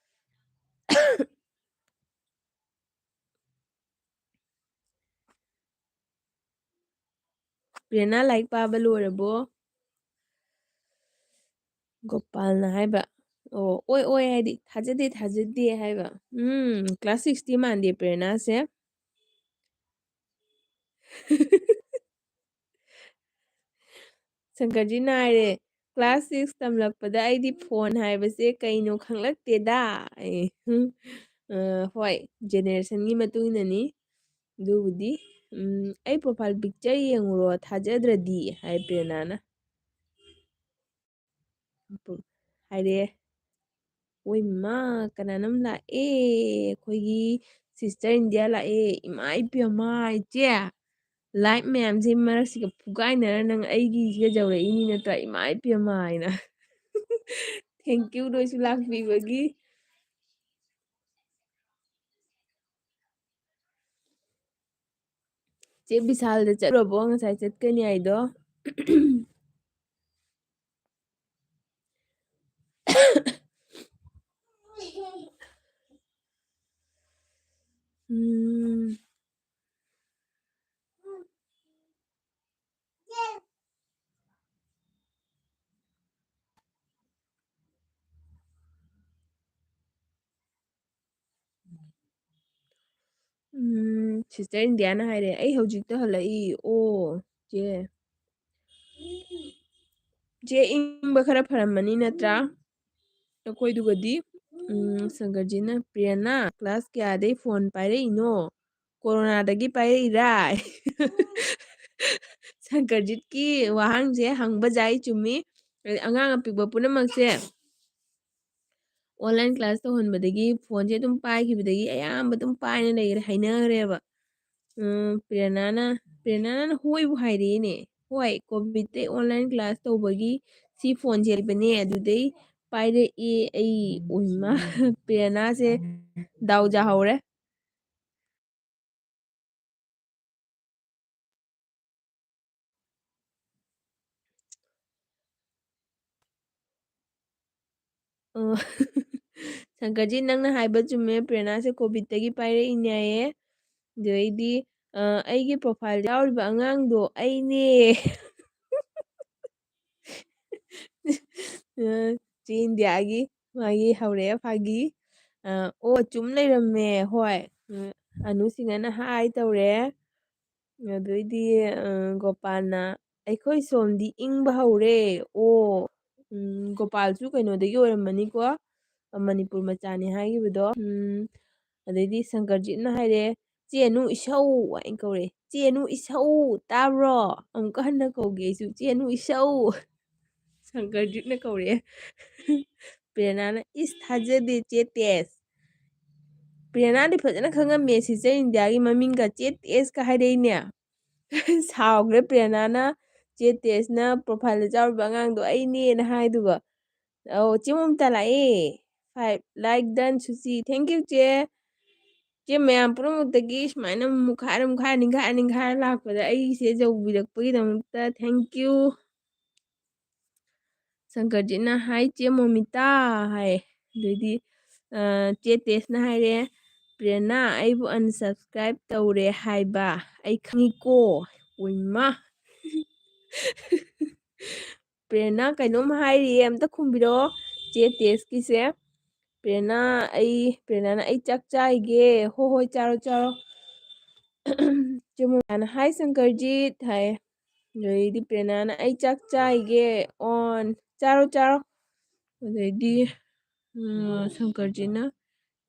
ꯄ꯭ꯔꯦꯔꯅꯥ, ꯂꯥꯏꯔꯤꯛ ꯄꯥꯕ ꯂꯣꯏꯔꯕꯣ? ꯒꯣꯄꯥꯜꯅ ꯍꯥꯏꯕ, ꯑꯣ, "ꯑꯣꯏ, ꯑꯣꯏ" ꯍꯥꯏꯗꯤ ꯊꯥꯖꯗꯦ, ꯊꯥꯖꯗꯦ ꯍꯥꯏꯕ꯫ ꯎꯝ, class six ꯇꯤ ꯃꯥꯟꯗꯦ ꯄ꯭ꯔꯦꯔꯅꯥꯁꯦ꯫ ꯁꯪꯀꯔꯖꯤꯠꯅ ꯍꯥꯏꯔꯦ, "Class six ꯇꯝꯂꯛꯄꯗ ꯑꯩꯗꯤ phone ꯍꯥꯏꯕꯁꯦ ꯀꯩꯅꯣ ꯈꯪꯂꯛꯇꯦꯗ" ꯑꯦ, ꯍꯨꯝ꯫ ꯑ, ꯍꯣꯏ, generationꯒꯤ ꯃꯇꯨꯡ ꯏꯟꯅꯅꯤ꯫ ꯑꯗꯨꯕꯨꯗꯤ, ꯎꯝ, "ꯑꯩ profile picture ꯌꯦꯡꯉꯨꯔꯣ, ꯊꯥꯖꯗ꯭ꯔꯗꯤ?" ꯍꯥꯏ ꯄ꯭ꯔꯦꯔꯅꯥꯅ꯫ ꯍꯥꯏꯔꯦ, "ꯑꯣꯏ ꯃꯥ, ꯀꯅꯥꯅꯣꯝ ꯂꯥꯛꯑꯦ, ꯑꯩꯈꯣꯏꯒꯤ sister ꯏꯟꯗꯤꯌꯥ ꯂꯥꯛꯑꯦ꯫ ꯏꯃꯥ ꯏꯄꯦꯝꯃ, ꯏꯆꯦ, like ꯃꯌꯥꯝꯁꯦ ꯃꯔꯛꯁꯤꯒ ꯐꯨꯒꯥꯏꯅꯔ ꯅꯪ ꯑꯩꯒꯤꯁꯤꯒ ꯌꯧꯔꯛꯏꯅꯤ ꯅꯠꯇ꯭ꯔꯥ? ꯏꯃꯥ ꯏꯄꯦꯝꯃ" ꯍꯥꯏꯅ꯫ Thank you ꯅꯣꯏꯁꯨ ꯂꯥꯛꯄꯤꯕꯒꯤ꯫ ꯆꯦ ꯕꯤꯁꯥꯜꯗ ꯆꯠꯂꯨꯔꯕꯣ? ꯉꯁꯥꯏ ꯆꯠꯀꯅꯤ ꯍꯥꯏꯗꯣ꯫ ꯎꯝ꯫ ꯎꯝ, sister ꯏꯟꯗꯤꯌꯥꯅ ꯍꯥꯏꯔꯦ, "ꯑꯩ ꯍꯧꯖꯤꯛꯇ ꯍꯜꯂꯛꯏ꯫ ꯑꯣ, ꯆꯦ꯫ ꯆꯦ ꯏꯪꯕ ꯈꯔ ꯐꯔꯝꯃꯅꯤ ꯅꯠꯇ꯭ꯔꯥ?" ꯑꯩꯈꯣꯏꯗꯨꯒꯗꯤ, ꯎꯝ, ꯁꯪꯒꯔꯖꯤꯠꯅ, "ꯄ꯭ꯔꯤꯌꯥꯅꯥ, class ꯀꯌꯥꯗꯩ phone ꯄꯥꯏꯔꯛꯏꯅꯣ? ꯀꯣꯔꯣꯅꯥꯗꯒꯤ ꯄꯥꯏꯔꯛꯏꯔꯥ?" ꯁꯪꯒꯔꯖꯤꯠꯀꯤ ꯋꯥꯍꯪꯁꯦ ꯍꯪꯕ ꯌꯥꯏ, ꯆꯨꯝꯃꯤ꯫ ꯑꯉꯥꯡ ꯑꯄꯤꯛꯄ ꯄꯨꯝꯅꯃꯛꯁꯦ online class ꯇꯧꯍꯟꯕꯗꯒꯤ phoneꯁꯦ ꯑꯗꯨꯝ ꯄꯥꯏꯈꯤꯕꯗꯒꯤ ꯑꯌꯥꯝꯕ ꯑꯗꯨꯝ ꯄꯥꯏꯅ ꯂꯩꯈ꯭ꯔꯦ, ꯍꯩꯅꯈ꯭ꯔꯦꯕ꯫ ꯎꯝ, ꯄ꯭ꯔꯦꯔꯅꯥꯅ, ꯄ꯭ꯔꯦꯔꯅꯥꯅ ꯍꯣꯏꯕꯨ ꯍꯥꯏꯔꯛꯑꯦꯅꯦ꯫ "ꯍꯣꯏ, COVIDꯇꯩ online class ꯇꯧꯕꯒꯤ ꯁꯤ phoneꯁꯦ ꯂꯩꯕꯅꯦ, ꯑꯗꯨꯗꯩ ꯄꯥꯏꯔꯛꯑꯦ ꯑꯩ"꯫ ꯑꯣꯏꯃꯥ, ꯄ꯭ꯔꯦꯔꯅꯥꯁꯦ ꯗꯥꯎ ꯌꯥꯍꯧꯔꯦ꯫ ꯑꯣ꯫ ꯁꯪꯀꯔꯖꯤ, ꯅꯪꯅ ꯍꯥꯏꯕ ꯆꯨꯝꯃꯦ, ꯄ꯭ꯔꯦꯔꯅꯥꯁꯦ COVIDꯇꯒꯤ ꯄꯥꯏꯔꯛꯏꯅꯦ ꯍꯥꯏꯌꯦ꯫ ꯑꯗꯨꯗꯩꯗꯤ, ꯑ, "ꯑꯩꯒꯤ profile ꯌꯥꯎꯔꯤꯕ ꯑꯉꯥꯡꯗꯣ ꯑꯩꯅꯦ"꯫ ꯑ, ꯆꯦ ꯏꯟꯗꯤꯌꯥꯒꯤ ꯃꯥꯒꯤ ꯍꯧꯔꯛꯑꯦ ꯐꯥꯒꯤ꯫ ꯑ, ꯑꯣ, ꯆꯨꯝ ꯂꯩꯔꯝꯃꯦ꯫ ꯍꯣꯏ꯫ ꯎꯝ, ꯑꯅꯨ ꯁꯤꯡꯍꯅ hi ꯇꯧꯔꯦ꯫ ꯑꯗꯨꯏꯗꯤ, ꯑ, ꯒꯣꯄꯥꯜꯅ, "ꯑꯩꯈꯣꯏ ꯁꯣꯝꯗꯤ ꯏꯪꯕ ꯍꯧꯔꯦ"꯫ ꯑꯣ, ꯎꯝ, ꯒꯣꯄꯥꯜꯁꯨ ꯀꯩꯅꯣꯗꯒꯤ ꯑꯣꯏꯔꯝꯃꯅꯤꯀꯣ꯫ ꯃꯅꯤꯄꯨꯔ ꯃꯆꯥꯅꯤ ꯍꯥꯏꯈꯤꯕꯗꯣ꯫ ꯎꯝ, ꯑꯗꯩꯗꯤ ꯁꯪꯀꯔꯖꯤꯠꯅ ꯍꯥꯏꯔꯦ, "ꯆꯦ ꯑꯅꯨ ꯏꯁꯧ" ꯍꯥꯏꯅ ꯀꯧꯔꯦ꯫ "ꯆꯦ ꯑꯅꯨ ꯏꯁꯧ ꯇꯥꯕ꯭ꯔꯣ?" ꯑꯃꯨꯛꯀ ꯍꯟꯅ ꯀꯧꯒꯦ ꯑꯩꯁꯨ, "ꯆꯦ ꯑꯅꯨ ꯏꯁꯧ"꯫ ꯁꯪꯀꯔꯖꯤꯠꯅ ꯀꯧꯔꯛꯑꯦ꯫ ꯄ꯭ꯔꯦꯔꯅꯥꯅ, "ꯏꯁ, ꯊꯥꯖꯗꯦ, ꯆꯦ ꯇꯦꯁ"꯫ ꯄ꯭ꯔꯦꯔꯅꯥꯗꯤ ꯐꯖꯅ ꯈꯪꯉꯝꯃꯦ ꯁꯤꯁꯇꯔ ꯏꯟꯗꯤꯌꯥꯒꯤ ꯃꯃꯤꯡꯒ ꯆꯦ ꯇꯦꯁꯀ ꯍꯥꯏꯔꯛꯏꯅꯦ꯫ ꯁꯥꯎꯈ꯭ꯔꯦ ꯄ꯭ꯔꯦꯔꯅꯥꯅ, ꯆꯦ ꯇꯦꯁꯅ profile ꯗ ꯆꯥꯎꯔꯤꯕ ꯑꯉꯥꯡꯗꯣ ꯑꯩꯅꯦꯅ ꯍꯥꯏꯗꯨꯒ꯫ ꯑꯧ, ꯆꯦ ꯃꯃꯤꯇꯥ ꯂꯥꯛꯑꯦ꯫ Five, like done, ꯁꯨꯆꯤ꯫ Thank you, ꯆꯦ꯫ ꯆꯦ, ꯃꯌꯥꯝ ꯄꯨꯝꯅꯃꯛꯇꯒꯤ ꯁꯨꯃꯥꯏꯅ ꯃꯨꯛꯈꯥꯏꯔ, ꯃꯨꯛꯈꯥꯏꯔ, ꯅꯤꯡꯈꯥꯏꯔ, ꯅꯤꯡꯈꯥꯏꯔ ꯂꯥꯛꯄꯗ ꯑꯩꯁꯦ ꯌꯧꯕꯤꯔꯛꯄꯒꯤꯗꯃꯛꯇ thank you꯫ ꯁꯪꯀꯔꯖꯤꯠꯅ, "Hi, ꯆꯦ ꯃꯣꯃꯤꯇꯥ" ꯍꯥꯏ꯫ ꯑꯗꯩꯗꯤ, ꯑ, ꯆꯦ ꯇꯦꯁꯅ ꯍꯥꯏꯔꯦ, "ꯄ꯭ꯔꯦꯔꯅꯥ, ꯑꯩꯕꯨ unsubscribe ꯇꯧꯔꯦ ꯍꯥꯏꯕ ꯑꯩ ꯈꯪꯉꯤꯀꯣ"꯫ ꯎꯏꯃꯥ꯫ ꯄ꯭ꯔꯦꯔꯅꯥ ꯀꯩꯅꯣꯝ ꯍꯥꯏꯔꯤꯌꯦ, ꯑꯝꯇ ꯈꯨꯝꯕꯤꯔꯛꯑꯣ ꯆꯦ ꯇꯦꯁꯀꯤꯁꯦ꯫ ꯄ꯭ꯔꯦꯔꯅꯥ, ꯑꯩ, ꯄ꯭ꯔꯦꯔꯅꯥꯅ, "ꯑꯩ ꯆꯥꯛ ꯆꯥꯏꯒꯦ"꯫ "ꯍꯣ ꯍꯣꯏ, ꯆꯥꯔꯣ, ꯆꯥꯔꯣ"꯫ ꯆꯦ ꯃꯣꯃꯤꯇꯥꯅ, "Hi, ꯁꯪꯀꯔꯖꯤꯠ" ꯍꯥꯏ꯫ ꯑꯗꯩꯗꯤ ꯄ꯭ꯔꯦꯔꯅꯥꯅ, "ꯑꯩ ꯆꯥꯛ ꯆꯥꯏꯒꯦ" ꯑꯣꯟ, "ꯆꯥꯔꯣ, ꯆꯥꯔꯣ"꯫ ꯑꯗꯩꯗꯤ, ꯎꯝ, ꯁꯪꯀꯔꯖꯤꯠꯅ,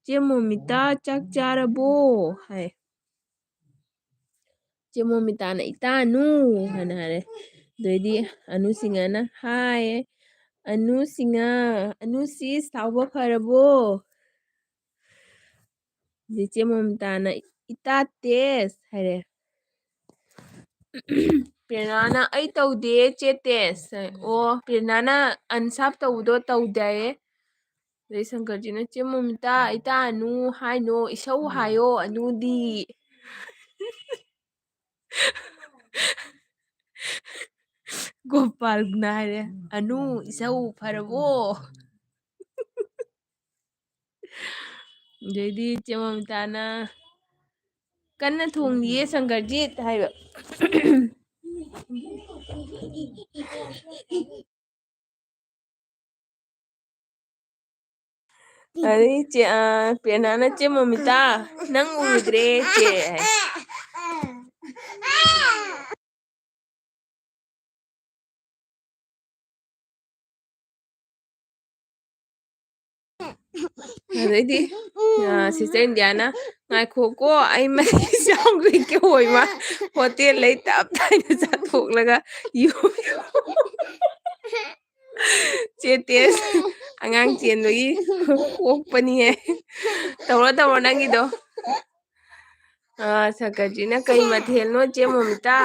"ꯆꯦ ꯃꯣꯃꯤꯇꯥ, ꯆꯥꯛ ꯆꯥꯔꯕꯣ?" ꯍꯥꯏ꯫ ꯆꯦ ꯃꯣꯃꯤꯇꯥꯅ, "ꯏꯇꯥ ꯑꯅꯨ" ꯍꯥꯏꯅ ꯍꯥꯏꯔꯦ꯫ ꯑꯗꯩꯗꯤ ꯑꯅꯨ ꯁꯤꯡꯍꯅ, "Hi, ꯑꯅꯨ ꯁꯤꯡꯍ, ꯑꯅꯨ sis, ꯁꯥꯎꯕ ꯐꯔꯕꯣ?" ꯑꯗꯩ ꯆꯦ ꯃꯣꯃꯤꯇꯥꯅ, "ꯏꯇꯥ ꯇꯦꯁ" ꯍꯥꯏꯔꯦ꯫ ꯄ꯭ꯔꯦꯔꯅꯥꯅ, "ꯑꯩ ꯇꯧꯗꯦ ꯆꯦ ꯇꯦꯁ" ꯍꯥꯏ꯫ ꯑꯣ, ꯄ꯭ꯔꯦꯔꯅꯥꯅ unsub ꯇꯧꯕꯗꯣ ꯇꯧꯗꯦ ꯍꯥꯏꯌꯦ꯫ ꯑꯗꯩ ꯁꯪꯀꯔꯖꯤꯠꯅ, "ꯆꯦ ꯃꯣꯃꯤꯇꯥ, ꯏꯇꯥ ꯑꯅꯨ ꯍꯥꯏꯅꯣ, ꯏꯁꯧ ꯍꯥꯏꯌꯣ, ꯑꯅꯨꯗꯤ"꯫ ꯒꯣꯄꯥꯜꯅ ꯍꯥꯏꯔꯦ, "ꯑꯅꯨ, ꯏꯁꯧ ꯐꯔꯕꯣ?" ꯑꯗꯩꯗꯤ ꯆꯦ ꯃꯣꯃꯤꯇꯥꯅ, "ꯀꯟꯅ ꯊꯣꯡꯂꯤꯌꯦ ꯁꯪꯀꯔꯖꯤꯠ" ꯍꯥꯏꯕ꯫ ꯑꯗꯩ ꯆꯦ, ꯑ, ꯄ꯭ꯔꯦꯔꯅꯥꯅ, "ꯆꯦ ꯃꯣꯃꯤꯇꯥ, ꯅꯪ ꯎꯗ꯭ꯔꯦ ꯆꯦ" ꯍꯥꯏ꯫ ꯑꯗꯩꯗꯤ, ꯑ, ꯁꯤꯁꯇꯔ ꯏꯟꯗꯤꯌꯥꯅ, "ꯉꯥꯏꯈꯣꯀꯣ, ꯑꯩ ꯃꯁꯤ ꯆꯥꯎꯕꯤ ꯀꯩꯍꯣꯏ ꯃꯥ ꯍꯣꯇꯦꯜ ꯂꯩ ꯇꯞ ꯇꯥꯏꯅ ꯆꯥꯊꯣꯛꯂꯒ ꯌꯨ-" ꯆꯦ ꯇꯦꯁ, ꯑꯉꯥꯡ ꯆꯦꯟꯕꯒꯤ ꯑꯣꯛꯄꯅꯤꯍꯦ꯫ ꯇꯧꯔꯣ, ꯇꯧꯔꯣ ꯅꯪꯒꯤꯗꯣ꯫ ꯑ, ꯁꯪꯀꯔꯖꯤꯅ ꯀꯩ ꯃꯊꯦꯜꯅꯣ, ꯆꯦ ꯃꯣꯃꯤꯇꯥ?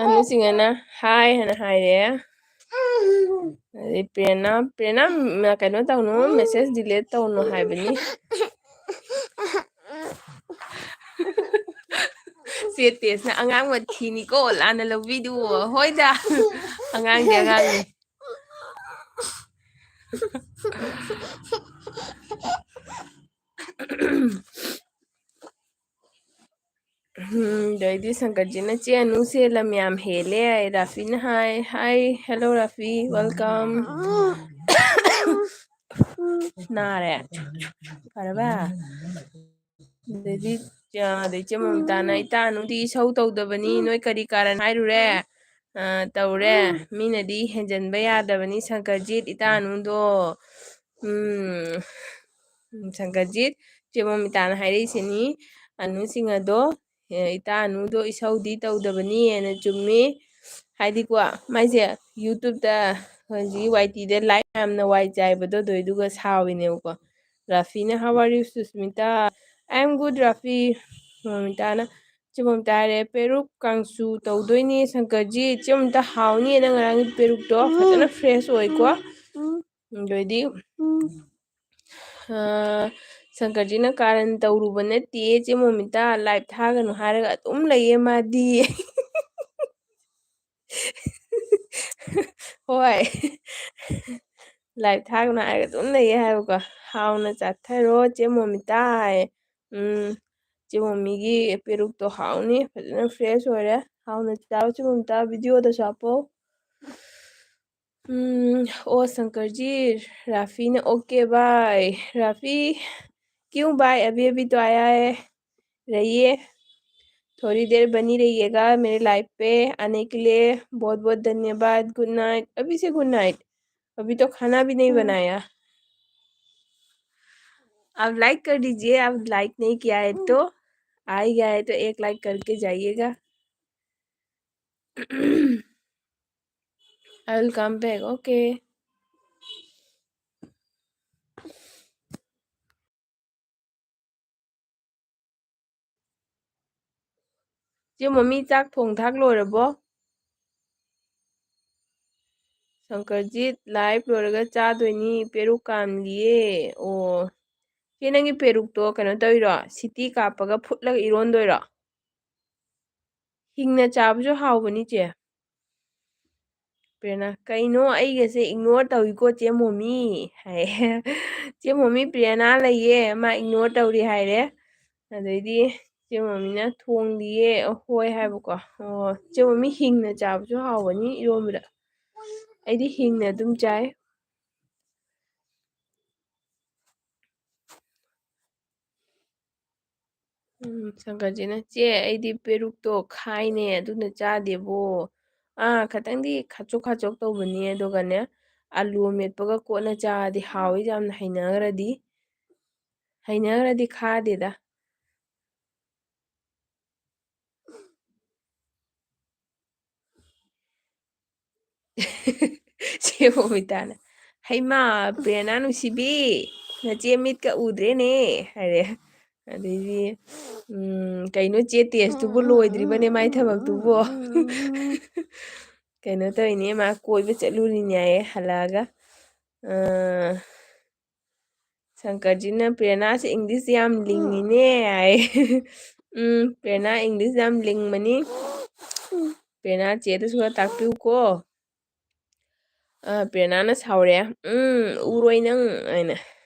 ꯑꯅꯨꯁꯤꯡꯅ ꯍꯥꯏ ꯍꯥꯏꯅ ꯍꯥꯏꯔꯦ꯫ ꯑꯗꯩ ꯄ꯭ꯔꯦꯔꯅꯥ, ꯄ꯭ꯔꯦꯔꯅꯥ, ꯀꯩꯅꯣ ꯇꯧꯅꯨ, message delete ꯇꯧꯅꯨ ꯍꯥꯏꯕꯅꯤ꯫ ꯆꯦ ꯇꯦꯁꯅ ꯑꯉꯥꯡ ꯃꯊꯤꯅꯤꯀꯣ, ꯂꯥꯟꯅ ꯂꯧꯕꯤꯗꯨ꯫ ꯍꯣꯏꯗ, ꯑꯉꯥꯡꯗꯤ ꯑꯉꯥꯡꯅꯤ꯫ ꯎꯝ, ꯑꯗꯩꯗꯤ ꯁꯪꯀꯠꯖꯤꯅ, "ꯆꯦ ꯑꯅꯨꯁꯦ ꯂꯝ ꯌꯥꯝ ꯍꯦꯜꯂꯦ", ꯔꯥꯐꯤꯅ ꯍꯥꯏ꯫ Hi, hello Rafi, welcome꯫ ꯅꯥꯔꯦ? ꯐꯔꯕ? ꯑꯗꯩꯗꯤ, ꯑ, ꯑꯗꯩ ꯆꯦ ꯃꯣꯃꯤꯇꯥꯅ, "ꯏꯇꯥ ꯑꯅꯨꯗꯤ ꯏꯁꯧ ꯇꯧꯗꯕꯅꯤ, ꯅꯣꯏ ꯀꯔꯤ ꯀꯥꯔꯟ ꯍꯥꯏꯔꯨꯔꯦ?" ꯑ, ꯇꯧꯔꯦ꯫ ꯃꯤꯅꯗꯤ ꯍꯦꯟꯖꯟꯕ ꯌꯥꯗꯕꯅꯤ, ꯁꯪꯀꯔꯖꯤꯠ, ꯏꯇꯥ ꯑꯅꯨꯗꯣ꯫ ꯎꯝ, ꯎꯝ, ꯁꯪꯀꯔꯖꯤꯠ, ꯆꯦ ꯃꯣꯃꯤꯇꯥꯅ ꯍꯥꯏꯔꯛꯏꯁꯤꯅꯤ, ꯑꯅꯨꯁꯤꯡ ꯑꯗꯣ, ꯑꯦ, ꯏꯇꯥ ꯑꯅꯨꯗꯣ ꯏꯁꯧꯗꯤ ꯇꯧꯗꯕꯅꯤ ꯍꯥꯏꯅ ꯆꯨꯝꯃꯤ꯫ ꯍꯥꯏꯗꯤꯀꯣ, ꯃꯥꯏꯁꯦ YouTube-ꯇ ꯍꯧꯖꯤꯛ ꯋꯥꯏ ꯇꯤꯗ live ꯌꯥꯝꯅ ꯋꯥꯏ ꯆꯥꯏꯕꯗꯣ ꯑꯗꯨꯏꯗꯨꯒ ꯁꯥꯎꯔꯤꯅꯦꯕꯀꯣ꯫ ꯔꯥꯐꯤꯅ, "How are you, Susmita?" "I am good, Rafi." ꯃꯣꯃꯤꯇꯥꯅ, ꯆꯦ ꯃꯣꯃꯤꯇꯥ ꯍꯥꯏꯔꯦ, "ꯄꯦꯔꯨꯛ ꯀꯥꯡꯁꯨ ꯇꯧꯗꯣꯏꯅꯤ, ꯁꯪꯀꯔꯖꯤꯠ꯫ ꯆꯦ ꯃꯣꯃꯤꯇꯥ, ꯍꯥꯎꯅꯤꯌꯦ ꯅꯪ ꯉꯔꯥꯡꯒꯤ ꯄꯦꯔꯨꯛꯇꯣ, ꯐꯖꯅ fresh ꯑꯣꯏꯀꯣ?" ꯑꯗꯩꯗꯤ, ꯑ, ꯁꯪꯀꯔꯖꯤꯅ, "ꯀꯥꯔꯟ ꯇꯧꯔꯨꯕ ꯅꯠꯇꯦ, ꯆꯦ ꯃꯣꯃꯤꯇꯥ, live ꯊꯥꯒꯅꯨ ꯍꯥꯏꯔꯒ ꯑꯗꯨꯝ ꯂꯩꯌꯦ ꯃꯥꯗꯤ꯫" ꯍꯣꯏ꯫ Live ꯊꯥꯒꯅꯨ ꯍꯥꯏꯔꯒ ꯑꯗꯨꯝ ꯂꯩꯌꯦ ꯍꯥꯏꯕꯀꯣ꯫ "ꯍꯥꯎꯅ ꯆꯥꯊꯔꯣ, ꯆꯦ ꯃꯣꯃꯤꯇꯥ" ꯍꯥꯏꯌꯦ꯫ ꯎꯝ, ꯆꯦ ꯃꯣꯃꯤꯒꯤ ꯄꯦꯔꯨꯛꯇꯣ ꯍꯥꯎꯅꯤ, ꯐꯖꯅ fresh ꯑꯣꯏꯔꯦ꯫ ꯍꯥꯎꯅ ꯆꯥꯔꯣ, ꯆꯦ ꯃꯣꯃꯤꯇꯥ, video-ꯗꯁꯨ ꯍꯥꯞꯄꯣ꯫ ꯎꯝ, ꯑꯣ, ꯁꯪꯀꯔꯖꯤ, ꯔꯥꯐꯤꯅ, "OK, bye꯫ ꯔꯥꯐꯤ, क्यों bye? अभी अभी तो आया है।" ꯔꯌꯦ꯫ थोड़ी देर बनी रहिएगा मेरे लाइव पे आने के लिए। बहुत बहुत धन्यवाद। Good night. अभी से गुड नाइट? अभी तो खाना भी नहीं बनाया। आप लाइक कर दीजिए, आप लाइक नहीं किया है तो। आ ही गया है तो एक लाइक करके जाइएगा। I will come back. Okay. ꯆꯦ ꯃꯣꯃꯤ, ꯆꯥꯛ ꯊꯣꯡ ꯊꯥꯛ ꯂꯣꯏꯔꯕꯣ? ꯁꯪꯀꯔꯖꯤꯠ, ꯂꯥꯏꯚ ꯂꯣꯏꯔꯒ ꯆꯥꯗꯣꯏꯅꯤ, ꯄꯦꯔꯨꯛ ꯀꯥꯝꯂꯤꯌꯦ꯫ ꯑꯣ, ꯆꯦ, ꯅꯪꯒꯤ ꯄꯦꯔꯨꯛꯇꯣ ꯀꯩꯅꯣ ꯇꯧꯔꯤꯔꯣ? ꯁꯤꯇꯤ ꯀꯥꯞꯄꯒ ꯐꯨꯠꯂꯒ ꯏꯔꯣꯟꯗꯣꯏꯔꯣ? ꯍꯤꯡꯅ ꯆꯥꯕꯁꯨ ꯍꯥꯎꯕꯅꯤ, ꯆꯦ꯫ ꯄ꯭ꯔꯦꯔꯅꯥ, "ꯀꯩꯅꯣ, ꯑꯩꯒꯁꯦ ꯏꯒꯅꯣꯔ ꯇꯧꯏꯀꯣ, ꯆꯦ ꯃꯣꯃꯤ?" ꯍꯥꯏ꯫ "ꯆꯦ ꯃꯣꯃꯤ, ꯄ꯭ꯔꯦꯔꯅꯥ ꯂꯩꯌꯦ, ꯃꯥ ꯏꯒꯅꯣꯔ ꯇꯧꯔꯤ" ꯍꯥꯏꯔꯦ꯫ ꯑꯗꯩꯗꯤ ꯆꯦ ꯃꯣꯃꯤꯅ, "ꯊꯣꯡꯗꯤꯌꯦ, ꯍꯣꯏ" ꯍꯥꯏꯕꯀꯣ꯫ ꯑꯣ, ꯆꯦ ꯃꯣꯃꯤ, ꯍꯤꯡꯅ ꯆꯥꯕꯁꯨ ꯍꯥꯎꯕꯅꯤ ꯏꯔꯣꯝꯕꯗ꯫ ꯑꯩꯗꯤ ꯍꯤꯡꯅ ꯑꯗꯨꯝ ꯆꯥꯏ꯫ ꯎꯝ, ꯁꯪꯀꯔꯖꯤꯠꯅ, "ꯆꯦ, ꯑꯩꯗꯤ ꯄꯦꯔꯨꯛꯇꯣ ꯈꯥꯏꯅꯦ, ꯑꯗꯨꯅ ꯆꯥꯗꯦꯕꯣ꯫ ꯑꯥ, ꯈꯇꯪꯗꯤ ꯈꯥꯆꯣꯛ ꯈꯥꯆꯣꯛ ꯇꯧꯕꯅꯤ, ꯑꯗꯨꯒꯅꯦ, ꯑꯂꯨ ꯑꯃꯦꯠꯄꯒ ꯀꯣꯠꯅ ꯆꯥꯔꯗꯤ ꯍꯥꯎꯋꯤ ꯌꯥꯝꯅ, ꯍꯩꯅꯈ꯭ꯔꯗꯤ, ꯍꯩꯅꯈ꯭ꯔꯗꯤ ꯈꯥꯗꯦꯗ"꯫ ꯆꯦ ꯃꯣꯃꯤꯇꯥꯅ, "ꯍꯩꯃꯥ, ꯄ꯭ꯔꯦꯔꯅꯥ ꯅꯨꯡꯁꯤꯕꯤ, ꯅꯆꯦ ꯃꯤꯠꯀ ꯎꯗ꯭ꯔꯦꯅꯦ" ꯍꯥꯏꯔꯦ꯫ ꯑꯗꯩꯗꯤ, ꯎꯝ, "ꯀꯩꯅꯣ ꯆꯦ ꯇꯦꯖꯇꯨꯕꯨ ꯂꯣꯏꯗ꯭ꯔꯤꯕꯅꯦ ꯃꯥꯏ ꯊꯕꯛꯇꯨꯕꯣ?" "ꯀꯩꯅꯣ ꯇꯧꯔꯤꯅꯦ, ꯃꯥ ꯀꯣꯏꯕ ꯆꯠꯂꯨꯔꯤꯅꯦ" ꯍꯥꯏꯌꯦ ꯍꯜꯂꯛꯑꯒ꯫ ꯑ, ꯁꯪꯀꯔꯖꯤꯠꯅ, "ꯄ꯭ꯔꯦꯔꯅꯥꯁꯦ ꯏꯪꯂꯤꯁ ꯌꯥꯝ ꯂꯤꯡꯉꯤꯅꯦ" ꯍꯥꯏ꯫ ꯎꯝ, ꯄ꯭ꯔꯦꯔꯅꯥ ꯏꯪꯂꯤꯁ ꯌꯥꯝ ꯂꯤꯡꯕꯅꯤ꯫ ꯄ꯭ꯔꯦꯔꯅꯥ, ꯆꯦꯗꯁꯨ ꯈꯔ ꯇꯥꯛꯄꯤꯌꯨꯀꯣ꯫ ꯑ, ꯄ꯭ꯔꯦꯔꯅꯥꯅ ꯁꯥꯎꯔꯦ, "ꯎꯝ, ꯎꯔꯣꯏ ꯅꯪ" ꯍꯥꯏꯅ꯫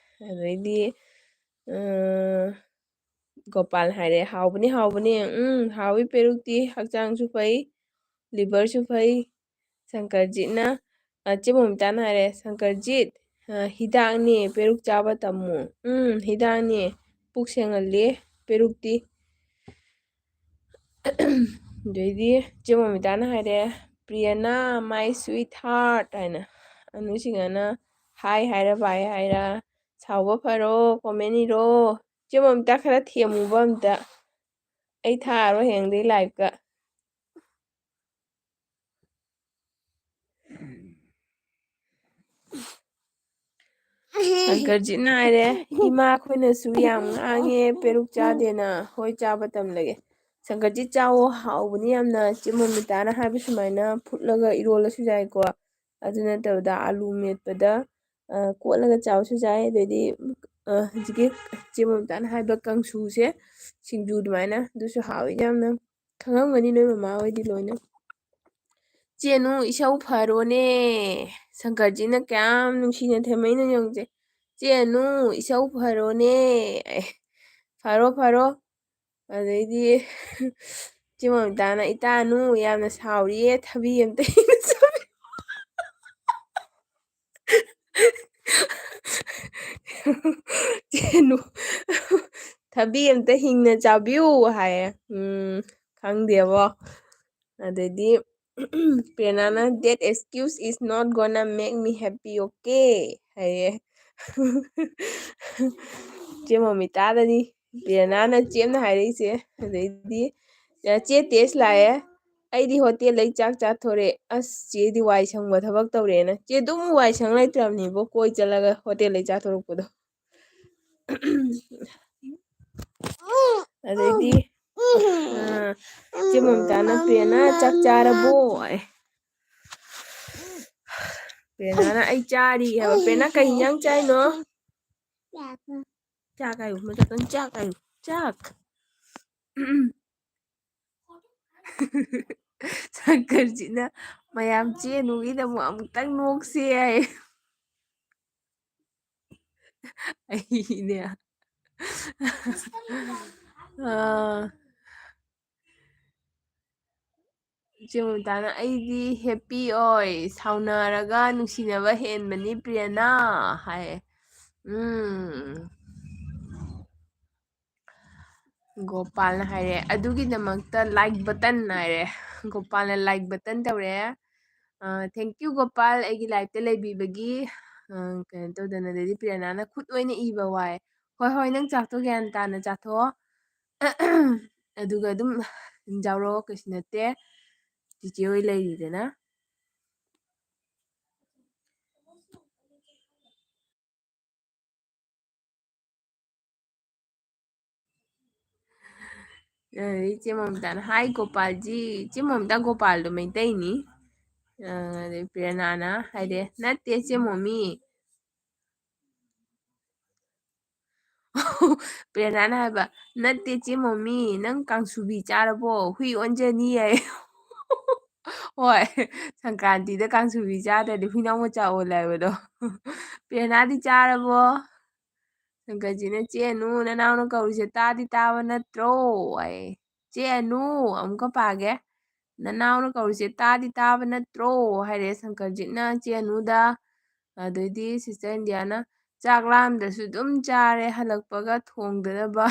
ꯑꯗꯩꯗꯤ, ꯑ, ꯒꯣꯄꯥꯜ ꯍꯥꯏꯔꯦ, "ꯍꯥꯎꯕꯅꯤ, ꯍꯥꯎꯕꯅꯤ, ꯎꯝ, ꯍꯥꯎꯏ ꯄꯦꯔꯨꯛꯇꯤ, ꯍꯛꯆꯥꯡꯁꯨ ꯐꯩ, ꯂꯤꯚꯔꯁꯨ ꯐꯩ"꯫ ꯁꯪꯀꯔꯖꯤꯠꯅ, ꯑ, ꯆꯦ ꯃꯣꯃꯤꯇꯥꯅ ꯍꯥꯏꯔꯦ, "ꯁꯪꯀꯔꯖꯤꯠ, ꯑ, ꯍꯤꯗꯥꯛꯅꯦ, ꯄꯦꯔꯨꯛ ꯆꯥꯕ ꯇꯝꯃꯨ"꯫ "ꯎꯝ, ꯍꯤꯗꯥꯛꯅꯦ, ꯄꯨꯛ ꯁꯦꯡꯍꯜꯂꯦ ꯄꯦꯔꯨꯛꯇꯤ"꯫ ꯑꯗꯩꯗꯤ ꯆꯦ ꯃꯣꯃꯤꯇꯥꯅ ꯍꯥꯏꯔꯦ, "ꯄ꯭ꯔꯤꯌꯅꯥ, my sweetheart" ꯍꯥꯏꯅ꯫ ꯑꯅꯨꯁꯤꯡꯅꯅ, "ꯍꯥꯏ" ꯍꯥꯏꯔ, "ꯕꯥꯏ" ꯍꯥꯏꯔ, "ꯁꯥꯎꯕ ꯐꯔꯣ, ꯀꯣꯃꯦꯟ ꯏꯔꯣ"꯫ ꯆꯦ ꯃꯣꯃꯤꯇꯥ, ꯈꯔ ꯊꯦꯝꯃꯨꯕ ꯑꯝꯇ꯫ ꯑꯩ ꯊꯥꯔꯣꯏ ꯍꯌꯦꯡꯗꯩ ꯂꯥꯏꯞꯀ꯫ ꯁꯪꯀꯔꯖꯤꯠꯅ ꯍꯥꯏꯔꯦ, "ꯏꯃꯥ, ꯑꯩꯈꯣꯏꯅꯁꯨ ꯌꯥꯝ ꯉꯥꯡꯉꯦ, ꯄꯦꯔꯨꯛ ꯆꯥꯗꯦꯅ꯫ ꯍꯣꯏ, ꯆꯥꯕ ꯇꯝꯂꯒꯦ"꯫ ꯁꯪꯀꯔꯖꯤꯠ, ꯆꯥꯎꯋꯣ, ꯍꯥꯎꯕꯅꯤ ꯌꯥꯝꯅ꯫ ꯆꯦ ꯃꯣꯃꯤꯇꯥꯅ ꯍꯥꯏꯕ ꯁꯨꯃꯥꯏꯅ ꯐꯨꯠꯂꯒ ꯏꯔꯣꯜꯂꯁꯨ ꯌꯥꯏꯀꯣ꯫ ꯑꯗꯨ ꯅꯠꯇꯕꯗ ꯑꯥꯂꯨ ꯃꯦꯠꯄꯗ, ꯑ, ꯀꯣꯠꯂꯒ ꯆꯥꯕꯁꯨ ꯌꯥꯏ꯫ ꯑꯗꯩꯗꯤ, ꯑ, ꯍꯧꯖꯤꯛꯀꯤ ꯆꯦ ꯃꯣꯃꯤꯇꯥꯅ ꯍꯥꯏꯕ ꯀꯥꯡꯁꯨꯁꯦ, ꯁꯤꯡꯖꯨ ꯑꯗꯨꯃꯥꯏꯅ, ꯑꯗꯨꯁꯨ ꯍꯥꯎꯋꯤ ꯌꯥꯝꯅ꯫ ꯈꯪꯉꯝꯒꯅꯤ ꯅꯣꯏ ꯃꯃꯥ ꯍꯣꯏꯗꯤ ꯂꯣꯏꯅ꯫ "ꯆꯦꯅꯨ, ꯏꯁꯧ ꯐꯔꯣꯅꯦ"꯫ ꯁꯪꯀꯔꯖꯤꯠꯅ ꯀꯌꯥꯝ ꯅꯨꯡꯁꯤꯅ ꯊꯦꯝꯃꯛꯏꯅꯣ ꯌꯦꯡꯉꯨꯁꯦ꯫ "ꯆꯦꯅꯨ, ꯏꯁꯧ ꯐꯔꯣꯅꯦ"꯫ ꯑꯦ, "ꯐꯔꯣ, ꯐꯔꯣ"꯫ ꯑꯗꯩꯗꯤ ꯆꯦ ꯃꯣꯃꯤꯇꯥꯅ, "ꯏꯇꯥꯅꯨ, ꯌꯥꯝꯅ ꯁꯥꯎꯔꯤꯌꯦ, ꯊꯕꯤ ꯑꯝꯇ ꯍꯦꯛꯅ ꯆꯥꯕꯤꯌꯨ"꯫ "ꯆꯦꯅꯨ, ꯊꯕꯤ ꯑꯝꯇ ꯍꯤꯡꯅ ꯆꯥꯕꯤꯌꯨ" ꯍꯥꯏꯌꯦ꯫ ꯎꯝ, ꯈꯪꯗꯦꯕꯣ꯫ ꯑꯗꯩꯗꯤ ꯄ꯭ꯔꯦꯔꯅꯥꯅ, "That excuse is not gonna make me happy, okay?" ꯍꯥꯏꯌꯦ꯫ ꯆꯦ ꯃꯣꯃꯤꯇꯥꯗꯅꯤ ꯄ꯭ꯔꯦꯔꯅꯥꯅ ꯆꯦꯝꯅ ꯍꯥꯏꯔꯛꯏꯁꯦ꯫ ꯑꯗꯩꯗꯤ, "ꯆꯦ ꯇꯦꯁ ꯂꯥꯛꯑꯦ, ꯑꯩꯗꯤ ꯍꯣꯇꯦꯜꯗꯩ ꯆꯥꯛ ꯆꯥꯊꯣꯔꯛꯑꯦ꯫ ꯑꯁ, ꯆꯦꯗꯤ ꯋꯥꯏ ꯁꯪꯕ ꯊꯕꯛ ꯇꯧꯔꯦꯅ"꯫ ꯆꯦ ꯑꯗꯨꯝ ꯋꯥꯏ ꯁꯪ ꯂꯩꯇ꯭ꯔꯕꯅꯦꯕꯣ, ꯀꯣꯏ ꯆꯠꯂꯒ ꯍꯣꯇꯦꯜꯗꯩ ꯆꯥꯊꯣꯔꯛꯄꯗꯣ꯫ ꯑꯗꯩꯗꯤ, ꯑ, ꯆꯦ ꯃꯣꯃꯤꯇꯥꯅ, "ꯄ꯭ꯔꯦꯔꯅꯥ, ꯆꯥꯛ ꯆꯥꯔꯕꯣ?" ꯍꯥꯏ꯫ ꯄ꯭ꯔꯦꯔꯅꯥꯅ, "ꯑꯩ ꯆꯥꯔꯤ" ꯍꯥꯏꯕ꯫ ꯄ꯭ꯔꯦꯔꯅꯥ, ꯀꯩ ꯏꯟꯖꯥꯡ ꯆꯥꯏꯅꯣ? ꯆꯥꯛ ꯍꯥꯏꯌꯨ, ꯃꯊꯛꯇꯪ ꯆꯥꯛ ꯍꯥꯏꯌꯨ꯫ ꯆꯥꯛ꯫ ꯁꯪꯀꯔꯖꯤꯠꯅ, "ꯃꯌꯥꯝ ꯆꯦꯅꯨꯒꯤꯗꯃꯛ ꯑꯃꯨꯛꯇꯪ ꯅꯣꯛꯁꯦ" ꯍꯥꯏ꯫ ꯑꯩꯅꯦ꯫ ꯑꯥ꯫ ꯆꯦ ꯃꯣꯃꯤꯇꯥꯅ, "ꯑꯩꯗꯤ ꯍꯦꯞꯄꯤ ꯑꯣꯏ, ꯁꯥꯎꯅꯔꯒ ꯅꯨꯡꯁꯤꯅꯕ ꯍꯦꯟꯕꯅꯤ ꯄ꯭ꯔꯤꯌꯅꯥ" ꯍꯥꯏ꯫ ꯎꯝ꯫ ꯒꯣꯄꯥꯜꯅ ꯍꯥꯏꯔꯦ, "ꯑꯗꯨꯒꯤꯗꯃꯛꯇ like button" ꯍꯥꯏꯔꯦ꯫ ꯒꯣꯄꯥꯜꯅ like button ꯇꯧꯔꯦ꯫ ꯑ, thank you ꯒꯣꯄꯥꯜ, ꯑꯩꯒꯤ live ꯇ ꯂꯩꯕꯤꯕꯒꯤ꯫ ꯑ, ꯀꯩꯅꯣ ꯇꯧꯗꯅ, ꯑꯗꯩꯗꯤ ꯄ꯭ꯔꯦꯔꯅꯥꯅ ꯈꯨꯠ ꯑꯣꯏꯅ ꯏꯕ ꯋꯥꯏ꯫ "ꯍꯣꯏ, ꯍꯣꯏ, ꯅꯪ ꯆꯥꯛꯇꯣ ꯒ꯭ꯌꯥꯟ ꯇꯥꯅ ꯆꯥꯊꯣꯛꯑꯣ꯫ ꯑꯗꯨꯒ ꯑꯗꯨꯝ ꯌꯥꯎꯔꯛꯑꯣ, ꯀꯩꯁꯨ ꯅꯠꯇꯦ꯫ ꯆꯤꯆꯦ ꯍꯣꯏ ꯂꯩꯔꯤꯗꯅ"꯫ ꯑ, ꯏꯆꯦ ꯃꯃꯤꯇꯥꯅ, "Hi ꯒꯣꯄꯥꯜꯖꯤ"꯫ ꯏꯆꯦ ꯃꯃꯤꯇꯥ ꯒꯣꯄꯥꯜꯗꯣ ꯃꯩꯇꯩꯅꯤ꯫ ꯑ, ꯑꯗꯩ ꯄ꯭ꯔꯦꯔꯅꯥꯅ ꯍꯥꯏꯔꯦ, "ꯅꯠꯇꯦ ꯏꯆꯦ ꯃꯣꯃꯤ"꯫ ꯄ꯭ꯔꯦꯔꯅꯥꯅ ꯍꯥꯏꯕ, "ꯅꯠꯇꯦ ꯆꯦ ꯃꯣꯃꯤ, ꯅꯪ ꯀꯥꯡꯁꯨꯕꯤ ꯆꯥꯔꯕꯣ? ꯍꯨꯏ ꯑꯣꯟꯖꯅꯤ" ꯍꯥꯏ꯫ ꯍꯣꯏ, ꯁꯪꯀ꯭ꯔꯥꯟꯇꯤꯗ ꯀꯥꯡꯁꯨꯕꯤ ꯆꯥꯗ꯭ꯔꯗꯤ ꯍꯨꯏꯅꯥꯎ ꯃꯆꯥ ꯑꯣꯜꯂꯦ ꯍꯥꯏꯕꯗꯣ꯫ "ꯄ꯭ꯔꯦꯔꯅꯥꯗꯤ ꯆꯥꯔꯕꯣ?" ꯁꯪꯀꯔꯖꯤꯠꯅ, "ꯆꯦ ꯑꯅꯨ, ꯅꯅꯥꯎꯅ ꯀꯧꯔꯤꯁꯦ ꯇꯥꯗꯤ ꯇꯥꯕ ꯅꯠꯇ꯭ꯔꯣ?" ꯍꯥꯏ꯫ "ꯆꯦ ꯑꯅꯨ", ꯑꯃꯨꯛꯀ ꯄꯥꯒꯦ꯫ "ꯅꯅꯥꯎꯅ ꯀꯧꯔꯤꯁꯦ ꯇꯥꯗꯤ ꯇꯥꯕ ꯅꯠꯇ꯭ꯔꯣ?" ꯍꯥꯏꯔꯦ ꯁꯪꯀꯔꯖꯤꯠꯅ ꯆꯦ ꯑꯅꯨꯗ꯫ ꯑꯗꯩꯗꯤ ꯁꯤꯁꯇꯔ ꯏꯟꯗꯤꯌꯥꯅ, "ꯆꯥꯛ ꯂꯥꯝꯗ꯭ꯔꯁꯨ ꯑꯗꯨꯝ ꯆꯥꯔꯦ, ꯍꯜꯂꯛꯄꯒ ꯊꯣꯡꯗꯅꯕ꯫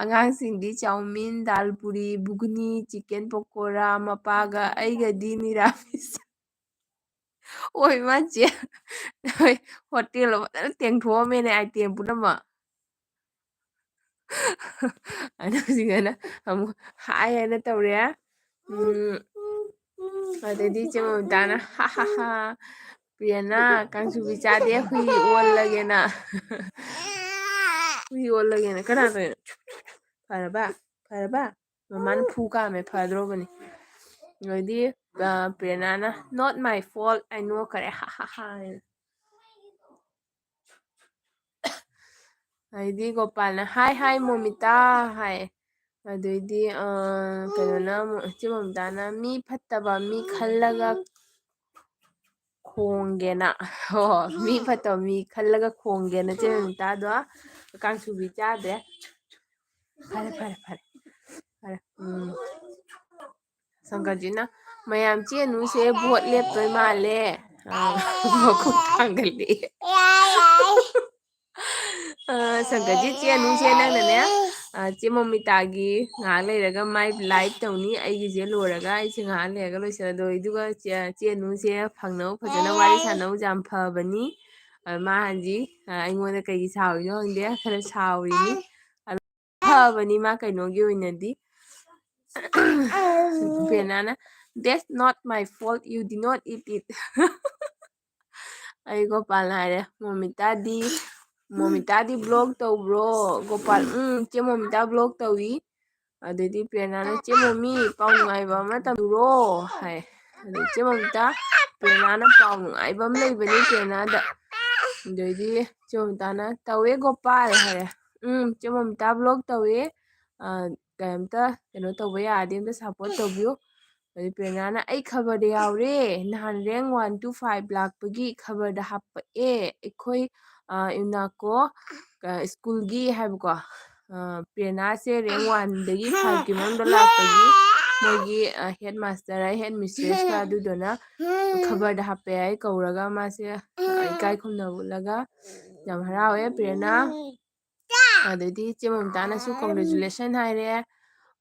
ꯑꯉꯥꯡꯁꯤꯡꯗꯤ ꯆꯧꯃꯤꯟ, ꯗꯥꯜ ꯄꯨꯔꯤ, ꯕꯨꯒꯅꯤ, ꯆꯤꯛꯀꯟ ꯄꯀꯣꯔꯥ, ꯃꯄꯥꯒ ꯑꯩꯒꯗꯤ ꯅꯤꯔꯥꯃꯤꯁ"꯫ ꯑꯣꯏ ꯃꯥ ꯆꯦ, ꯍꯣꯏ, ꯍꯣꯇꯦꯜꯗꯣ ꯐꯖꯅ ꯇꯦꯡꯊꯣꯛꯑꯝꯃꯦꯅꯦ, item ꯄꯨꯝꯅꯃꯛ꯫ ꯑꯗꯨꯁꯤꯡꯗꯨꯅ ꯑꯃꯨꯛ ꯍꯥꯏ ꯍꯥꯏꯅ ꯇꯧꯔꯦ꯫ ꯎꯝ, ꯑꯗꯩꯗꯤ ꯏꯆꯦ ꯃꯃꯤꯇꯥꯅ, "ꯍꯥ, ꯍꯥ, ꯍꯥ, ꯄ꯭ꯔꯤꯌꯥꯅ ꯀꯥꯡꯁꯨꯕꯤ ꯆꯥꯗꯦ, ꯍꯨꯏ ꯑꯣꯜꯂꯒꯦꯅ"꯫ ꯍꯨꯏ ꯑꯣꯜꯂꯒꯦꯅ꯫ ꯀꯅꯥ ꯇꯧꯔꯤꯅꯣ? ꯐꯔꯕ? ꯐꯔꯕ? ꯃꯃꯥꯅ ꯐꯨ ꯀꯥꯝꯃꯦ, ꯐꯗ꯭ꯔꯣꯕꯅꯤ꯫ ꯑꯗꯩꯗꯤ, ꯑ, ꯄ꯭ꯔꯦꯔꯅꯥꯅ, "Not my fault, ꯑꯩ ꯅꯣꯛꯈꯔꯦ, ꯍꯥ, ꯍꯥ, ꯍꯥ" ꯍꯥꯏꯅ꯫ ꯑꯗꯩꯗꯤ ꯒꯣꯄꯥꯜꯅ, "Hi, hi, ꯃꯣꯃꯤꯇꯥ" ꯍꯥꯏ꯫ ꯑꯗꯩꯗꯤ, ꯑ, ꯀꯩꯅꯣꯅ ꯑꯃꯨꯛ, ꯏꯆꯦ ꯃꯣꯃꯤꯇꯥꯅ, "ꯃꯤ ꯐꯠꯇꯕ ꯃꯤ ꯈꯜꯂꯒ ꯈꯣꯡꯒꯦꯅ"꯫ ꯍꯣ, "ꯃꯤ ꯐꯠꯇꯕ ꯃꯤ ꯈꯜꯂꯒ ꯈꯣꯡꯒꯦꯅ" ꯆꯦ ꯃꯣꯃꯤꯇꯥꯗꯣ ꯀꯥꯡꯁꯨꯕꯤ ꯆꯥꯗ꯭ꯔꯦ꯫ ꯐꯔꯦ, ꯐꯔꯦ, ꯐꯔꯦ꯫ ꯐꯔꯦ꯫ ꯎꯝ꯫ ꯁꯪꯀꯔꯖꯤꯠꯅ, "ꯃꯌꯥꯝ ꯆꯦ ꯑꯅꯨꯁꯦ vote ꯂꯦꯞꯇꯣꯏ ꯃꯥꯜꯂꯦ"꯫ ꯑ, ꯃꯈꯨꯠ ꯊꯥꯡꯒꯠꯂꯛꯑꯦ꯫ ꯑ, ꯁꯪꯀꯔꯖꯤꯠ, ꯆꯦ ꯑꯅꯨꯁꯦ ꯅꯪꯅꯅꯦ, ꯑ, ꯆꯦ ꯃꯣꯃꯤꯇꯥꯒꯤ ꯉꯥꯏꯍꯥꯛ ꯂꯩꯔꯒ ꯃꯥꯏ live ꯇꯧꯅꯤ꯫ ꯑꯩꯒꯤꯁꯦ ꯂꯣꯏꯔꯒ ꯑꯩꯁꯦ ꯉꯥꯏꯍꯥꯛ ꯂꯩꯔꯒ ꯂꯣꯏꯁꯤꯜꯂꯗꯣꯏ꯫ ꯑꯗꯨꯒ ꯆꯦ, ꯆꯦ ꯅꯨꯡꯁꯦ ꯐꯪꯅꯕ ꯐꯖꯅ ꯋꯥꯔꯤ ꯁꯥꯟꯅꯧ, ꯌꯥꯝ ꯐꯕꯅꯤ꯫ ꯑ, ꯃꯥ ꯍꯧꯖꯤꯛ, ꯑ, ꯑꯩꯉꯣꯟꯗ ꯀꯩꯒꯤ ꯁꯥꯎꯔꯤꯅꯣ ꯈꯪꯗꯦ, ꯈꯔ ꯁꯥꯎꯔꯤꯅꯤ꯫ ꯑꯗꯣ ꯐꯕꯅꯤ ꯃꯥ ꯀꯩꯅꯣꯒꯤ ꯑꯣꯏꯅꯗꯤ꯫ ꯄ꯭ꯔꯦꯔꯅꯥꯅ, "That's not my fault, you did not eat it." ꯑꯩ ꯒꯣꯄꯥꯜꯅ ꯍꯥꯏꯔꯦ, "ꯃꯣꯃꯤꯇꯥꯗꯤ, ꯃꯣꯃꯤꯇꯥꯗꯤ vlog ꯇꯧꯕ꯭ꯔꯣ?" ꯒꯣꯄꯥꯜ, "ꯎꯝ, ꯆꯦ ꯃꯣꯃꯤꯇꯥ vlog ꯇꯧꯏ꯫" ꯑꯗꯩꯗꯤ ꯄ꯭ꯔꯦꯔꯅꯥꯅ, "ꯆꯦ ꯃꯣꯃꯤ, ꯄꯥꯎ ꯅꯨꯡꯉꯥꯏꯕ ꯑꯃ ꯇꯝꯕꯤꯔꯣ" ꯍꯥꯏ꯫ ꯑꯗꯩ ꯆꯦ ꯃꯣꯃꯤꯇꯥ, "ꯄ꯭ꯔꯦꯔꯅꯥꯅ ꯄꯥꯎ ꯅꯨꯡꯉꯥꯏꯕ ꯑꯃ ꯂꯩꯕꯅꯤ ꯄ꯭ꯔꯦꯔꯅꯥꯗ꯫" ꯑꯗꯩꯗꯤ ꯆꯦ ꯃꯣꯃꯤꯇꯥꯅ, "ꯇꯧꯋꯦ ꯒꯣꯄꯥꯜ" ꯍꯥꯏꯔꯦ꯫ "ꯎꯝ, ꯆꯦ ꯃꯣꯃꯤꯇꯥ vlog ꯇꯧꯋꯦ, ꯑ, ꯀꯩꯝꯇ ꯀꯩꯅꯣ ꯇꯧꯕ ꯌꯥꯔꯗꯤ ꯑꯝꯇ support ꯇꯧꯕꯤꯌꯨ꯫" ꯑꯗꯩ ꯄ꯭ꯔꯦꯔꯅꯥꯅ, "ꯑꯩ ꯈꯕꯔꯗ ꯌꯥꯎꯔꯦ, ꯅꯍꯥꯟ rank one to five ꯂꯥꯛꯄꯒꯤ ꯈꯕꯔꯗ ꯍꯥꯞꯄꯛꯑꯦ ꯑꯩꯈꯣꯏ, ꯑ, ꯌꯨꯅꯥꯀꯣ, ꯑ, ꯁ꯭ꯀꯨꯜꯒꯤ" ꯍꯥꯏꯕꯀꯣ꯫ ꯑ, ꯄ꯭ꯔꯦꯔꯅꯥꯁꯦ rank one ꯗꯒꯤ five ꯀꯤ ꯃꯅꯨꯡꯗ ꯂꯥꯛꯄꯒꯤ ꯃꯣꯏꯒꯤ, ꯑ, headmaster ꯍꯥꯏ, head mistress ꯀ ꯑꯗꯨꯗꯨꯅ ꯈꯕꯔꯗ ꯍꯥꯞꯄꯦ ꯍꯥꯏ ꯀꯧꯔꯒ ꯃꯥꯁꯦ, ꯑ, ꯏꯀꯥꯏ ꯈꯨꯝꯅꯕ ꯎꯠꯂꯒ ꯌꯥꯝ ꯍꯔꯥꯎꯋꯦ ꯄ꯭ꯔꯦꯔꯅꯥ꯫ ꯑꯗꯩꯗꯤ ꯆꯦ ꯃꯃꯤꯇꯥꯅꯁꯨ congratulation ꯍꯥꯏꯔꯦ꯫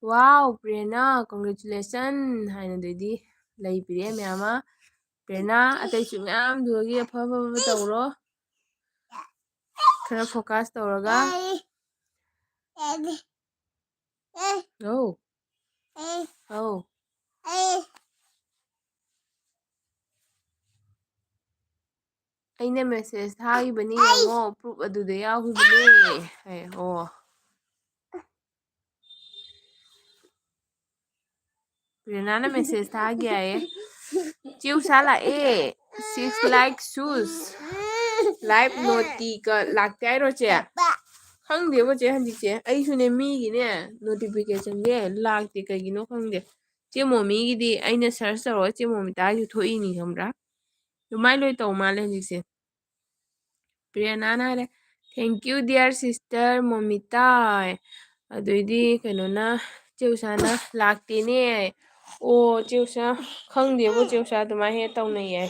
"Wow, ꯄ꯭ꯔꯦꯔꯅꯥ, congratulation" ꯍꯥꯏꯅ ꯑꯗꯩꯗꯤ ꯂꯩ ꯄꯤꯔꯛꯑꯦ ꯃꯌꯥꯝ ꯑꯃ꯫ ꯄ꯭ꯔꯦꯔꯅꯥ, ꯑꯇꯩꯁꯨ ꯃꯌꯥꯝꯗꯨꯗꯒꯤ ꯑꯐ ꯑꯐꯕ ꯇꯧꯔꯣ꯫ ꯈꯔ focus ꯇꯧꯔꯒ꯫ ꯑꯧ꯫ ꯑꯧ꯫ "ꯑꯩꯅ message ꯊꯥꯈꯤꯕꯅꯤ ꯌꯦꯡꯉꯣ, proof ꯑꯗꯨꯗ ꯌꯥꯎꯈꯤꯕꯅꯦ" ꯍꯥꯏ꯫ ꯑꯣ꯫ ꯄ꯭ꯔꯦꯔꯅꯥꯅ message ꯊꯥꯒꯦ ꯍꯥꯏꯌꯦ꯫ "ꯆꯦ ꯎꯁꯥ ꯂꯥꯛꯑꯦ꯫ Six like sus꯫ Live ꯅꯣꯇꯤꯒ ꯂꯥꯛꯇꯦ ꯍꯥꯏꯔꯣ, ꯆꯦ?" ꯈꯪꯗꯦꯕꯣ, ꯆꯦ, ꯍꯧꯖꯤꯛꯁꯦ꯫ ꯑꯩꯁꯨꯅꯦ, ꯃꯤꯒꯤꯅꯦ notification ꯁꯦ ꯂꯥꯛꯇꯦ, ꯀꯩꯒꯤꯅꯣ ꯈꯪꯗꯦ꯫ ꯆꯦ ꯃꯣꯃꯤꯒꯤꯗꯤ ꯑꯩꯅ search ꯇꯧꯔꯒ ꯆꯦ ꯃꯣꯃꯤꯇꯥꯒꯤꯁꯨ ꯊꯣꯛꯏꯅꯤ, ꯈꯪꯕ꯭ꯔꯥ? ꯑꯗꯨꯃꯥꯏꯅ ꯂꯣꯏ ꯇꯧ ꯃꯥꯜꯂꯦ ꯍꯧꯖꯤꯛꯁꯦ꯫ ꯄ꯭ꯔꯦꯔꯅꯥꯅ ꯍꯥꯏꯔꯦ, "Thank you, dear sister ꯃꯣꯃꯤꯇꯥ" ꯍꯥꯏ꯫ ꯑꯗꯨꯏꯗꯤ ꯀꯩꯅꯣꯅ, ꯆꯦ ꯎꯁꯥꯅ, "ꯂꯥꯛꯇꯦꯅꯦ" ꯍꯥꯏ꯫ ꯑꯣ, ꯆꯦ ꯎꯁꯥ, ꯈꯪꯗꯦꯕꯣ, ꯆꯦ ꯎꯁꯥ ꯑꯗꯨꯃꯥꯏꯅ ꯍꯦꯛ ꯇꯧꯅꯩꯌꯦ꯫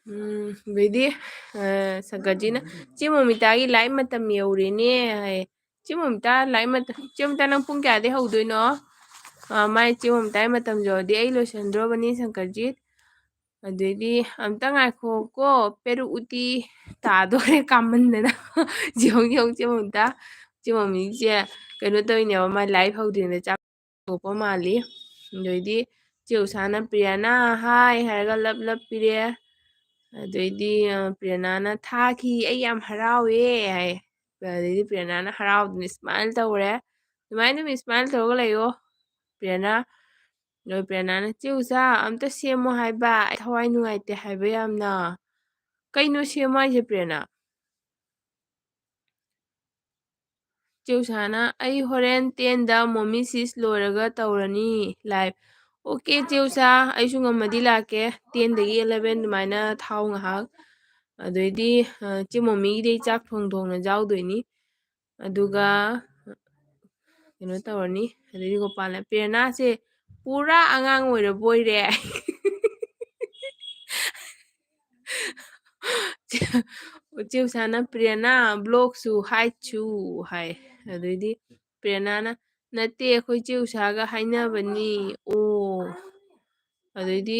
ꯎꯝ, ꯑꯗꯩꯗꯤ, ꯑ, ꯁꯪꯀꯔꯖꯤꯅ, "ꯆꯦ ꯃꯣꯃꯤꯇꯥꯒꯤ live ꯃꯇꯝ ꯌꯧꯔꯦꯅꯦ" ꯍꯥꯏ꯫ "ꯆꯦ ꯃꯣꯃꯤꯇꯥ, live ꯃꯇꯝ, ꯆꯦ ꯃꯣꯃꯤꯇꯥ, ꯅꯪ ꯄꯨꯡ ꯀꯌꯥꯗꯩ ꯍꯧꯗꯣꯏꯅꯣ?" ꯑ, ꯃꯥꯏ ꯆꯦ ꯃꯣꯃꯤꯇꯥꯒꯤ ꯃꯇꯝ ꯌꯧꯔꯗꯤ ꯑꯩ ꯂꯣꯏꯁꯟꯗ꯭ꯔꯣꯕꯅꯤ, ꯁꯪꯀꯔꯖꯤꯠ꯫ ꯑꯗꯩꯗꯤ, "ꯑꯝꯇ ꯉꯥꯏꯈꯣꯀꯣ, ꯄꯦꯔꯨꯛ ꯎꯇꯤ ꯇꯥꯗꯣꯔꯦ ꯀꯥꯃꯟꯗꯅ"꯫ ꯌꯦꯡꯉꯨ, ꯌꯦꯡꯉꯨ, ꯆꯦ ꯃꯣꯃꯤꯇꯥ꯫ ꯆꯦ ꯃꯣꯃꯤꯁꯦ ꯀꯩꯅꯣ ꯇꯧꯔꯤꯅꯦꯕ, ꯃꯥ live ꯍꯧꯗ꯭ꯔꯤꯉꯩꯗ ꯆꯥꯛ ꯊꯣꯛꯄ ꯃꯥꯜꯂꯤ꯫ ꯑꯗꯩꯗꯤ ꯆꯦ ꯎꯁꯥꯅ "ꯄ꯭ꯔꯤꯌꯥꯅꯥ ꯍꯥꯏ" ꯍꯥꯏꯔꯒ ꯂꯞ ꯂꯞ ꯄꯤꯔꯛꯑꯦ꯫ ꯑꯗꯩꯗꯤ, ꯑ, ꯄ꯭ꯔꯤꯌꯥꯅꯥꯅ "ꯊꯥꯈꯤ, ꯑꯩ ꯌꯥꯝ ꯍꯔꯥꯎꯋꯦ" ꯍꯥꯏ꯫ ꯑꯗꯩꯗꯤ ꯄ꯭ꯔꯤꯌꯥꯅꯥꯅ ꯍꯔꯥꯎꯗꯅ smile ꯇꯧꯔꯦ꯫ ꯑꯗꯨꯃꯥꯏꯅ ꯑꯗꯨꯝ smile ꯇꯧꯔꯒ ꯂꯩꯌꯣ, ꯄ꯭ꯔꯤꯌꯥꯅꯥ꯫ ꯑꯗꯣ ꯄ꯭ꯔꯤꯌꯥꯅꯥꯅ, "ꯆꯦ ꯎꯁꯥ, ꯑꯝꯇ ꯁꯦꯝꯃꯣ ꯍꯥꯏꯕ, ꯑꯩ ꯊꯋꯥꯏ ꯅꯨꯡꯉꯥꯏꯇꯦ ꯍꯥꯏꯕ ꯌꯥꯝꯅ"꯫ "ꯀꯩꯅꯣ ꯁꯦꯝꯃꯣ ꯍꯥꯏꯁꯦ, ꯄ꯭ꯔꯤꯌꯥꯅꯥ?" ꯆꯦ ꯎꯁꯥꯅ, "ꯑꯩ ꯍꯣꯔꯦꯟ tenꯗ ꯃꯣꯃꯤ ꯁꯤꯁ ꯂꯣꯏꯔꯒ ꯇꯧꯔꯅꯤ live"꯫ "Okay, ꯆꯦ ꯎꯁꯥ, ꯑꯩꯁꯨ ꯉꯝꯃꯗꯤ ꯂꯥꯛꯀꯦ꯫ Tenꯗꯒꯤ eleven ꯑꯗꯨꯃꯥꯏꯅ ꯊꯥꯎ ꯉꯥꯏꯍꯥꯛ꯫ ꯑꯗꯩꯗꯤ, ꯑ, ꯆꯦ ꯃꯣꯃꯤꯒꯤꯗꯤ ꯑꯩ ꯆꯥꯛ ꯊꯣꯡ ꯊꯣꯡꯅ ꯌꯥꯎꯗꯣꯏꯅꯤ꯫ ꯑꯗꯨꯒ ꯀꯩꯅꯣ ꯇꯧꯔꯅꯤ"꯫ ꯑꯗꯩꯗꯤ ꯒꯣꯄꯥꯜꯅ, "ꯄ꯭ꯔꯦꯔꯅꯥꯁꯦ ꯄꯨꯔꯥ ꯑꯉꯥꯡ ꯑꯣꯏꯔꯕ ꯑꯣꯏꯔꯦ"꯫ ꯆꯦ ꯎꯁꯥꯅ, "ꯄ꯭ꯔꯦꯔꯅꯥ, blockꯁꯨ hightꯁꯨ" ꯍꯥꯏ꯫ ꯑꯗꯩꯗꯤ ꯄ꯭ꯔꯦꯔꯅꯥꯅ, "ꯅꯠꯇꯦ, ꯑꯩꯈꯣꯏ ꯆꯦ ꯎꯁꯥꯒ ꯍꯥꯏꯅꯕꯅꯤ"꯫ ꯑꯣ꯫ ꯑꯗꯩꯗꯤ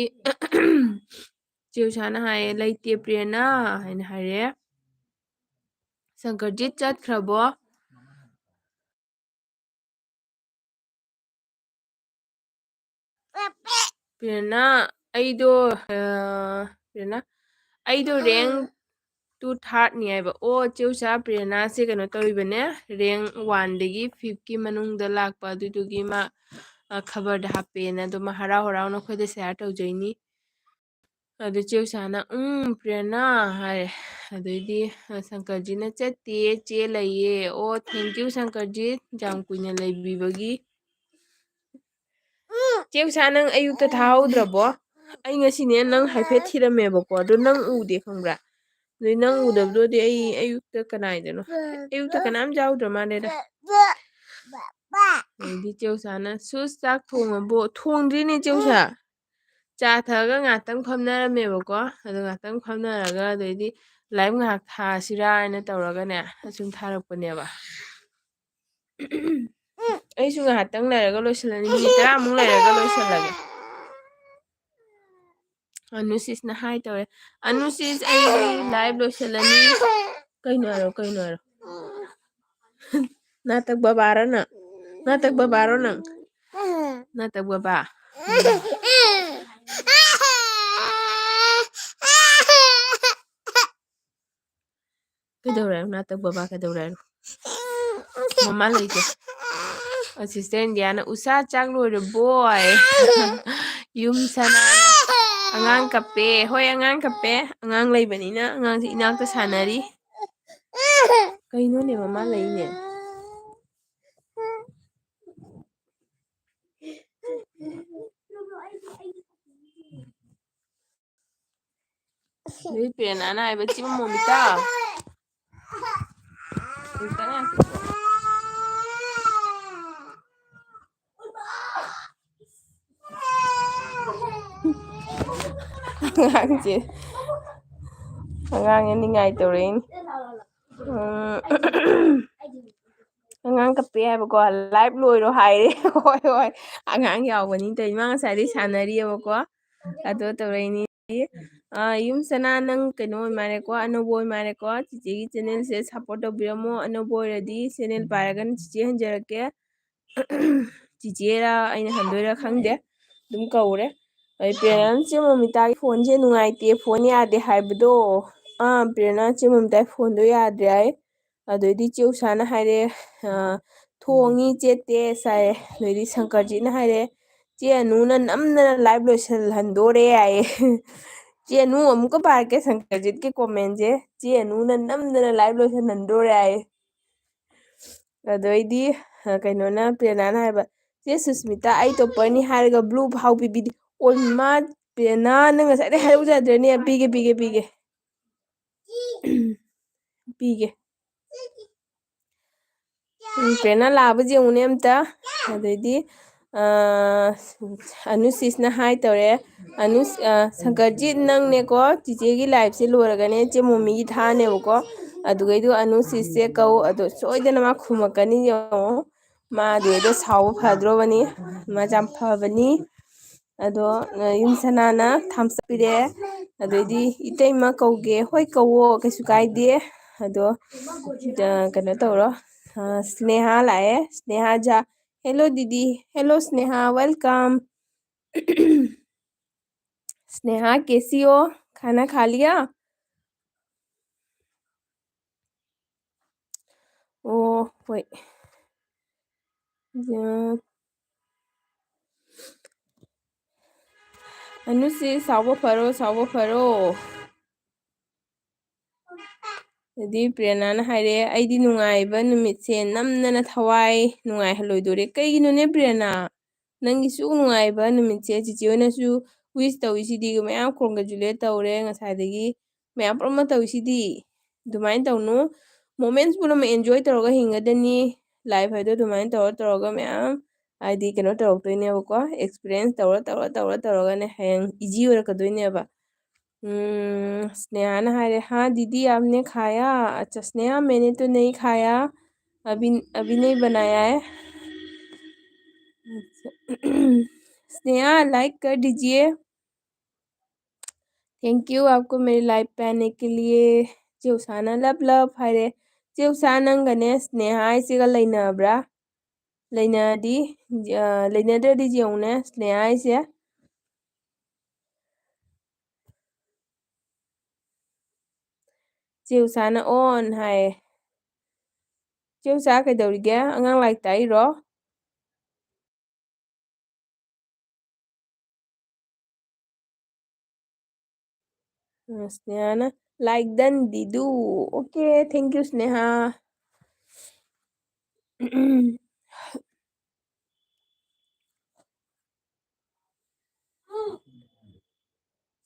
ꯆꯦ ꯎꯁꯥꯅ ꯍꯥꯏꯌꯦ, "ꯂꯩꯇꯦ ꯄ꯭ꯔꯦꯔꯅꯥ" ꯍꯥꯏꯅ ꯍꯥꯏꯔꯦ꯫ "ꯁꯪꯀꯔꯖꯤꯠ ꯆꯠꯈ꯭ꯔꯕꯣ?" ꯄ꯭ꯔꯦꯔꯅꯥ, ꯑꯩꯗꯣ, ꯑ, ꯄ꯭ꯔꯦꯔꯅꯥ, "ꯑꯩꯗꯣ rank two thirdꯅꯤ" ꯍꯥꯏꯕ꯫ ꯑꯣ, ꯆꯦ ꯎꯁꯥ, ꯄ꯭ꯔꯦꯔꯅꯥꯁꯦ ꯀꯩꯅꯣ ꯇꯧꯔꯤꯕꯅꯦ, rank oneꯗꯒꯤ fifthꯀꯤ ꯃꯅꯨꯡꯗ ꯂꯥꯛꯄ, ꯑꯗꯨꯗꯨꯒꯤ ꯃꯥ, ꯑ, ꯈꯕꯔꯗ ꯍꯥꯞꯄꯦꯅ ꯑꯗꯨꯝ ꯍꯔꯥꯎ ꯍꯔꯥꯎꯅ ꯑꯩꯈꯣꯏꯗ share ꯇꯧꯖꯩꯅꯤ꯫ ꯑꯗꯨ ꯆꯦ ꯎꯁꯥꯅ, "ꯎꯝ, ꯄ꯭ꯔꯦꯔꯅꯥ" ꯍꯥꯏꯔꯦ꯫ ꯑꯗꯩꯗꯤ, ꯑ, ꯁꯪꯀꯔꯖꯤꯠꯅ, "ꯆꯠꯇꯦ, ꯆꯦ ꯂꯩꯌꯦ"꯫ ꯑꯣ, thank you ꯁꯪꯀꯔꯖꯤꯠ, ꯌꯥꯝ ꯀꯨꯏꯅ ꯂꯩꯕꯤꯕꯒꯤ꯫ ꯆꯦ ꯎꯁꯥ, ꯅꯪ ꯑꯌꯨꯛꯇ ꯊꯥꯍꯧꯗ꯭ꯔꯕꯣ? ꯑꯩ ꯉꯁꯤꯅꯦ ꯅꯪ ꯍꯥꯏꯐꯦꯠ ꯊꯤꯔꯝꯃꯦꯕꯀꯣ, ꯑꯗꯣ ꯅꯪ ꯎꯗꯦ, ꯈꯪꯕ꯭ꯔꯥ? ꯑꯗꯩ ꯅꯪ ꯎꯗꯕꯗꯨꯗꯤ ꯑꯩ ꯑꯌꯨꯛꯇ ꯀꯅꯥꯏꯗꯅꯣ? ꯑꯌꯨꯛꯇ ꯀꯅꯥꯝ ꯌꯥꯎꯗ꯭ꯔ ꯃꯥꯜꯂꯦꯗ꯫ ꯑꯗꯩꯗꯤ ꯆꯦ ꯎꯁꯥꯅ, "ꯁꯨꯁ, ꯆꯥꯛ ꯊꯣꯡꯉꯕꯣ?" "ꯊꯣꯡꯗ꯭ꯔꯤꯅꯦ ꯆꯦ ꯎꯁꯥ꯫ ꯆꯥ ꯊꯛꯑꯒ ꯉꯥꯛꯇꯪ ꯐꯝꯅꯔꯝꯃꯦꯕꯀꯣ꯫ ꯑꯗꯣ ꯉꯥꯛꯇꯪ ꯐꯝꯅꯔꯒ ꯑꯗꯩꯗꯤ live ꯉꯥꯏꯍꯥꯛ ꯊꯥꯁꯤꯔꯥ ꯍꯥꯏꯅ ꯇꯧꯔꯒꯅꯦ, ꯑꯁꯨꯝ ꯊꯥꯔꯛꯄꯅꯦꯕ꯫ ꯑꯩꯁꯨ ꯉꯥꯏꯍꯥꯛꯇꯪ ꯂꯩꯔꯒ ꯂꯣꯏꯁꯤꯜꯂꯅꯤ, minute ꯇꯔꯥꯃꯨꯛ ꯂꯩꯔꯒ ꯂꯣꯏꯁꯤꯜꯂꯒꯦ꯫ ꯑꯅꯨꯁꯤꯁꯅ hi ꯇꯧꯔꯦ꯫ ꯑꯅꯨꯁꯤꯁ, ꯑꯩ live ꯂꯣꯏꯁꯤꯜꯂꯅꯤ꯫ ꯀꯩꯅꯣ ꯍꯥꯏꯔꯣ, ꯀꯩꯅꯣ ꯍꯥꯏꯔꯣ꯫ ꯅꯥꯇꯛ ꯕꯕꯥꯔꯣ ꯅꯪ? ꯅꯥꯇꯛ ꯕꯕꯥꯔꯣ ꯅꯪ? ꯅꯥꯇꯛ ꯕꯕꯥ꯫ ꯀꯩꯗꯧꯔꯦ ꯍꯥꯏꯅꯣ? ꯅꯥꯇꯛ ꯕꯕꯥ ꯀꯩꯗꯧꯔꯦ ꯍꯥꯏꯅꯣ? ꯃꯃꯥ ꯂꯩꯇꯦ꯫ Sister ꯏꯟꯗꯤꯌꯥꯅ, "ꯎꯁꯥ, ꯆꯥꯛ ꯂꯣꯏꯔꯕꯣ?" ꯍꯥꯏ꯫ ꯌꯨꯝ ꯁꯅꯥꯅ, "ꯑꯉꯥꯡ ꯀꯞꯄꯦ"꯫ ꯍꯣꯏ, ꯑꯉꯥꯡ ꯀꯞꯄꯦ꯫ ꯑꯉꯥꯡ ꯂꯩꯕꯅꯤꯅ ꯑꯉꯥꯡꯁꯦ ꯏꯅꯥꯛꯇ ꯁꯥꯟꯅꯔꯤ꯫ ꯀꯩꯅꯣꯅꯦ, ꯃꯃꯥ ꯂꯩꯅꯦ꯫ ꯅꯣꯏ ꯄꯦꯅꯥꯅ ꯍꯥꯏꯕ ꯆꯤꯃ ꯃꯣꯃꯤꯇꯥ꯫ ꯑꯝꯇ ꯉꯥꯏꯈꯣꯀꯣ꯫ ꯑꯉꯥꯡꯁꯦ, ꯑꯉꯥꯡꯁꯦ ꯅꯤꯡꯉꯥꯏ ꯇꯧꯔꯛꯏꯅꯦ꯫ ꯎꯝ꯫ ꯑꯉꯥꯡ ꯀꯞꯄꯦ ꯍꯥꯏꯕꯀꯣ, live ꯂꯣꯏꯔꯣ ꯍꯥꯏꯔꯦ꯫ ꯍꯣꯏ, ꯍꯣꯏ, ꯑꯉꯥꯡ ꯌꯥꯎꯕꯅꯤ ꯇꯧꯔꯤ꯫ ꯃꯥ ꯉꯁꯥꯏꯗꯩ ꯁꯥꯟꯅꯔꯤꯑꯕꯀꯣ, ꯑꯗꯣ ꯇꯧꯔꯛꯏꯅꯤ꯫ ꯑꯥ, ꯌꯨꯝ ꯁꯅꯥ, ꯅꯪ ꯀꯩꯅꯣ ꯑꯣꯏ ꯃꯥꯜꯂꯦꯀꯣ, ꯑꯅꯧꯕ ꯑꯣꯏ ꯃꯥꯜꯂꯦꯀꯣ꯫ ꯆꯤꯆꯦꯒꯤ channelꯁꯦ support ꯇꯧꯕꯤꯔꯝꯃꯣ꯫ ꯑꯅꯧꯕ ꯑꯣꯏꯔꯗꯤ channel ꯄꯥꯏꯔꯒꯅ ꯆꯤꯆꯦ ꯍꯟꯖꯔꯛꯀꯦ꯫ ꯆꯤꯆꯦꯔꯥ ꯑꯩꯅ ꯍꯟꯗꯣꯏꯔꯥ ꯈꯪꯗꯦ, ꯑꯗꯨꯝ ꯀꯧꯔꯦ꯫ ꯑꯩ ꯄ꯭ꯔꯦꯔꯅꯥ ꯆꯦ ꯃꯣꯃꯤꯇꯥꯒꯤ phoneꯁꯦ ꯅꯨꯡꯉꯥꯏꯇꯦ, phone ꯌꯥꯗꯦ ꯍꯥꯏꯕꯗꯣ꯫ ꯑꯥ, ꯄ꯭ꯔꯦꯔꯅꯥ ꯆꯦ ꯃꯣꯃꯤꯇꯥꯒꯤ phoneꯗꯣ ꯌꯥꯗ꯭ꯔꯦ ꯍꯥꯏ꯫ ꯑꯗꯩꯗꯤ ꯆꯦ ꯎꯁꯥꯅ ꯍꯥꯏꯔꯦ, ꯑꯥ, "ꯊꯣꯡꯉꯤ ꯆꯦ ꯇꯦꯁ" ꯍꯥꯏꯔꯦ꯫ ꯑꯗꯩꯗꯤ ꯁꯪꯀꯔꯖꯤꯠꯅ ꯍꯥꯏꯔꯦ, "ꯆꯦ ꯑꯅꯨꯅ ꯅꯝꯗꯅ live ꯂꯣꯏꯁꯤꯜꯍꯟꯗꯣꯔꯦ" ꯍꯥꯏꯌꯦ꯫ ꯆꯦ ꯑꯅꯨ ꯑꯃꯨꯛꯀ ꯄꯥꯔꯛꯀꯦ ꯁꯪꯀꯔꯖꯤꯠꯀꯤ commentꯁꯦ꯫ "ꯆꯦ ꯑꯅꯨꯅ ꯅꯝꯗꯅ live ꯂꯣꯏꯁꯤꯜꯍꯟꯗꯣꯔꯦ" ꯍꯥꯏꯌꯦ꯫ ꯑꯗꯩꯗꯤ, ꯑ, ꯀꯩꯅꯣꯅ, ꯄ꯭ꯔꯦꯔꯅꯥꯅ ꯍꯥꯏꯕ, "ꯆꯦ ꯁꯨꯁꯃꯤꯇꯥ, ꯑꯩ topperꯅꯤ ꯍꯥꯏꯔꯒ blue ꯐꯥꯎ ꯄꯤꯕꯤꯗꯦ"꯫ ꯑꯣ ꯏꯃꯥ, ꯄ꯭ꯔꯦꯔꯅꯥ, ꯅꯪ ꯉꯁꯥꯏꯗꯩ ꯍꯥꯏꯔꯛꯎ ꯌꯥꯗ꯭ꯔꯅꯦ? ꯄꯤꯒꯦ, ꯄꯤꯒꯦ, ꯄꯤꯒꯦ꯫ ꯄꯤꯒꯦ꯫ ꯎꯝ, ꯄ꯭ꯔꯦꯔꯅꯥ ꯂꯥꯛꯑꯕ ꯌꯦꯡꯉꯨꯅꯦ ꯑꯝꯇ꯫ ꯑꯗꯩꯗꯤ, ꯑꯅꯨꯁꯤꯁꯅ ꯍꯥꯏ ꯇꯧꯔꯦ, ꯑꯅꯨ ꯁꯪꯀꯔꯖꯤꯠ, ꯅꯪꯅꯦꯀꯣ, ꯆꯤꯆꯦꯒꯤ ꯂꯥꯏꯞꯁꯦ ꯂꯣꯏꯔꯒꯅꯦ ꯆꯦ ꯃꯣꯃꯤꯒꯤ ꯊꯥꯅꯦꯕꯀꯣ꯫ ꯑꯗꯨꯒꯩꯗꯨ ꯑꯅꯨꯁꯤꯁꯁꯦ ꯀꯧ, ꯑꯗꯣ ꯁꯣꯏꯗꯅ ꯃꯥ ꯈꯨꯝꯃꯛꯀꯅꯤ ꯌꯦꯡꯉꯣ꯫ ꯃꯥ ꯑꯗꯨꯗꯩꯗ ꯁꯥꯎꯕ ꯐꯗ꯭ꯔꯣꯕꯅꯤ, ꯃꯥ ꯌꯥꯝ ꯐꯕꯅꯤ꯫ ꯑꯗꯣ ꯌꯨꯝ ꯁꯅꯥꯅ ꯊꯝꯆ ꯄꯤꯔꯛꯑꯦ꯫ ꯑꯗꯩꯗꯤ ꯏꯇꯩꯃ ꯀꯧꯒꯦ, ꯍꯣꯏ ꯀꯧꯋꯣ, ꯀꯩꯁꯨ ꯀꯥꯏꯗꯦ꯫ ꯑꯗꯣ ꯀꯩꯅꯣ ꯇꯧꯔꯣ, ꯁ꯭ꯅꯦꯍꯥ ꯂꯥꯛꯑꯦ, ꯁ꯭ꯅꯦꯍꯥ ꯖꯥ꯫ Hello ꯗꯤꯗꯤ, hello Sneha, welcome꯫ Sneha, कैसी हो? खाना खा लिया? ꯑꯣ ꯍꯣꯏ꯫ ꯑꯅꯨꯁꯤ, ꯁꯥꯎꯕ ꯐꯔꯣ, ꯁꯥꯎꯕ ꯐꯔꯣ꯫ ꯑꯗꯩꯗꯤ ꯄ꯭ꯔꯦꯔꯅꯥꯅ ꯍꯥꯏꯔꯦ, "ꯑꯩꯗꯤ ꯅꯨꯡꯉꯥꯏꯕ ꯅꯨꯃꯤꯠꯁꯦ ꯅꯝꯗꯅ ꯊꯋꯥꯏ ꯅꯨꯡꯉꯥꯏꯍꯜꯂꯣꯏꯗꯣꯔꯦ꯫" ꯀꯩꯒꯤꯅꯣꯅꯦ ꯄ꯭ꯔꯦꯔꯅꯥ? ꯅꯪꯒꯤ ꯁꯨꯛ ꯅꯨꯡꯉꯥꯏꯕ ꯅꯨꯃꯤꯠꯁꯦ ꯆꯤꯆꯦ ꯍꯣꯏꯅꯁꯨ wish ꯇꯧꯏꯁꯤꯗꯤ, ꯃꯌꯥꯝ congratulate ꯇꯧꯔꯦ ꯉꯁꯥꯏꯗꯒꯤ꯫ ꯃꯌꯥꯝ ꯄꯨꯝꯅꯃꯛ ꯇꯧꯏꯁꯤꯗꯤ꯫ ꯑꯗꯨꯃꯥꯏꯅ ꯇꯧꯅꯨ꯫ Moments ꯄꯨꯝꯅꯃꯛ enjoy ꯇꯧꯔꯒ ꯍꯤꯡꯒꯗꯅꯤ꯫ Life ꯍꯥꯏꯗꯣ ꯑꯗꯨꯃꯥꯏꯅ ꯇꯧꯔ ꯇꯧꯔꯒ ꯃꯌꯥꯝ, ꯍꯥꯏꯗꯤ, ꯀꯩꯅꯣ ꯇꯧꯔꯛꯇꯣꯏꯅꯦꯕꯀꯣ꯫ Experience ꯇꯧꯔ ꯇꯧꯔ ꯇꯧꯔ ꯇꯧꯔꯒꯅꯦ ꯍꯌꯦꯡ easy ꯑꯣꯏꯔꯛꯀꯗꯣꯏꯅꯦꯕ꯫ ꯎꯝ, ꯁ꯭ꯅꯦꯍꯥꯅ ꯍꯥꯏꯔꯦ, "हाँ दीदी, आपने खाया?" अच्छा, स्नेहा, मैंने तो नहीं खाया, अभी, अभी नहीं बनाया है। अच्छा। स्नेहा, like कर दीजिए। Thank you आपको मेरी live पे आने के लिए। ꯆꯦ ꯎꯁꯥꯅ love love ꯍꯥꯏꯔꯦ꯫ ꯆꯦ ꯎꯁꯥ, ꯅꯪꯒꯅꯦ ꯁ꯭ꯅꯦꯍꯥ ꯍꯥꯏꯁꯤꯒ ꯂꯩꯅꯕ꯭ꯔꯥ? ꯂꯩꯅꯔꯗꯤ, ꯑ, ꯂꯩꯅꯗ꯭ꯔꯗꯤ ꯌꯦꯡꯉꯨꯅꯦ, ꯁ꯭ꯅꯦꯍꯥ ꯍꯥꯏꯁꯦ꯫ ꯆꯦ ꯎꯁꯥꯅ on ꯍꯥꯏꯌꯦ꯫ ꯆꯦ ꯎꯁꯥ ꯀꯩꯗꯧꯔꯤꯒꯦ? ꯑꯉꯥꯡ ꯂꯥꯏꯔꯤꯛ ꯇꯥꯛꯏꯔꯣ? ꯑ, ꯁ꯭ꯅꯦꯍꯥꯅ like done ꯗꯤꯗꯨ꯫ Okay, thank you, Sneha.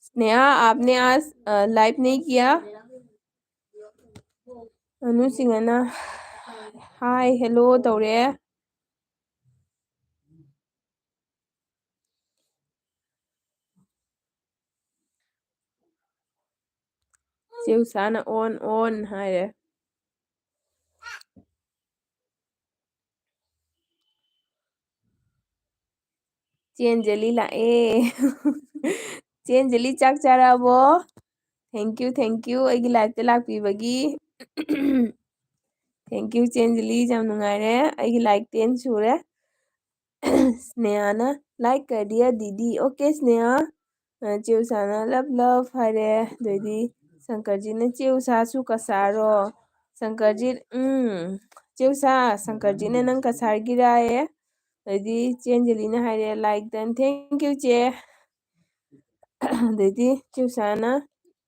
Sneha, आपने आज, अ, live नहीं किया? ꯑꯅꯨ ꯁꯤꯡꯍꯅ hi, hello ꯇꯧꯔꯦ꯫ ꯆꯦ ꯎꯁꯥꯅ ꯑꯣꯟ ꯑꯣꯟ ꯍꯥꯏꯔꯦ꯫ ꯆꯦ ꯑꯟꯖꯂꯤ ꯂꯥꯛꯑꯦ꯫ ꯆꯦ ꯑꯟꯖꯂꯤ ꯆꯥꯛ ꯆꯥꯔꯛꯑꯕꯣ? Thank you, thank you ꯑꯩꯒꯤ liveꯇ ꯂꯥꯛꯄꯤꯕꯒꯤ꯫ Thank you ꯆꯦ ꯑꯟꯖꯂꯤ, ꯌꯥꯝ ꯅꯨꯡꯉꯥꯏꯔꯦ꯫ ꯑꯩꯒꯤ like ten ꯁꯨꯔꯦ꯫ ꯁ꯭ꯅꯦꯍꯥꯅ like ꯀꯔ ꯗꯤꯌꯥ ꯗꯤꯗꯤ꯫ Okay ꯁ꯭ꯅꯦꯍꯥ꯫ ꯑ, ꯆꯦ ꯎꯁꯥꯅ love love ꯍꯥꯏꯔꯦ꯫ ꯑꯗꯩꯗꯤ ꯁꯪꯀꯔꯖꯤꯠꯅ ꯆꯦ ꯎꯁꯥꯁꯨ ꯀꯁꯥꯔꯣ? ꯁꯪꯀꯔꯖꯤꯠ, ꯎꯝ, ꯆꯦ ꯎꯁꯥ, ꯁꯪꯀꯔꯖꯤꯠꯅ ꯅꯪ ꯀꯁꯥꯔꯒꯤꯔꯥꯌꯦ? ꯑꯗꯩꯗꯤ ꯆꯦ ꯑꯟꯖꯂꯤꯅ ꯍꯥꯏꯔꯦ like ten꯫ Thank you ꯆꯦ꯫ ꯑꯗꯩꯗꯤ ꯆꯦ ꯎꯁꯥꯅ,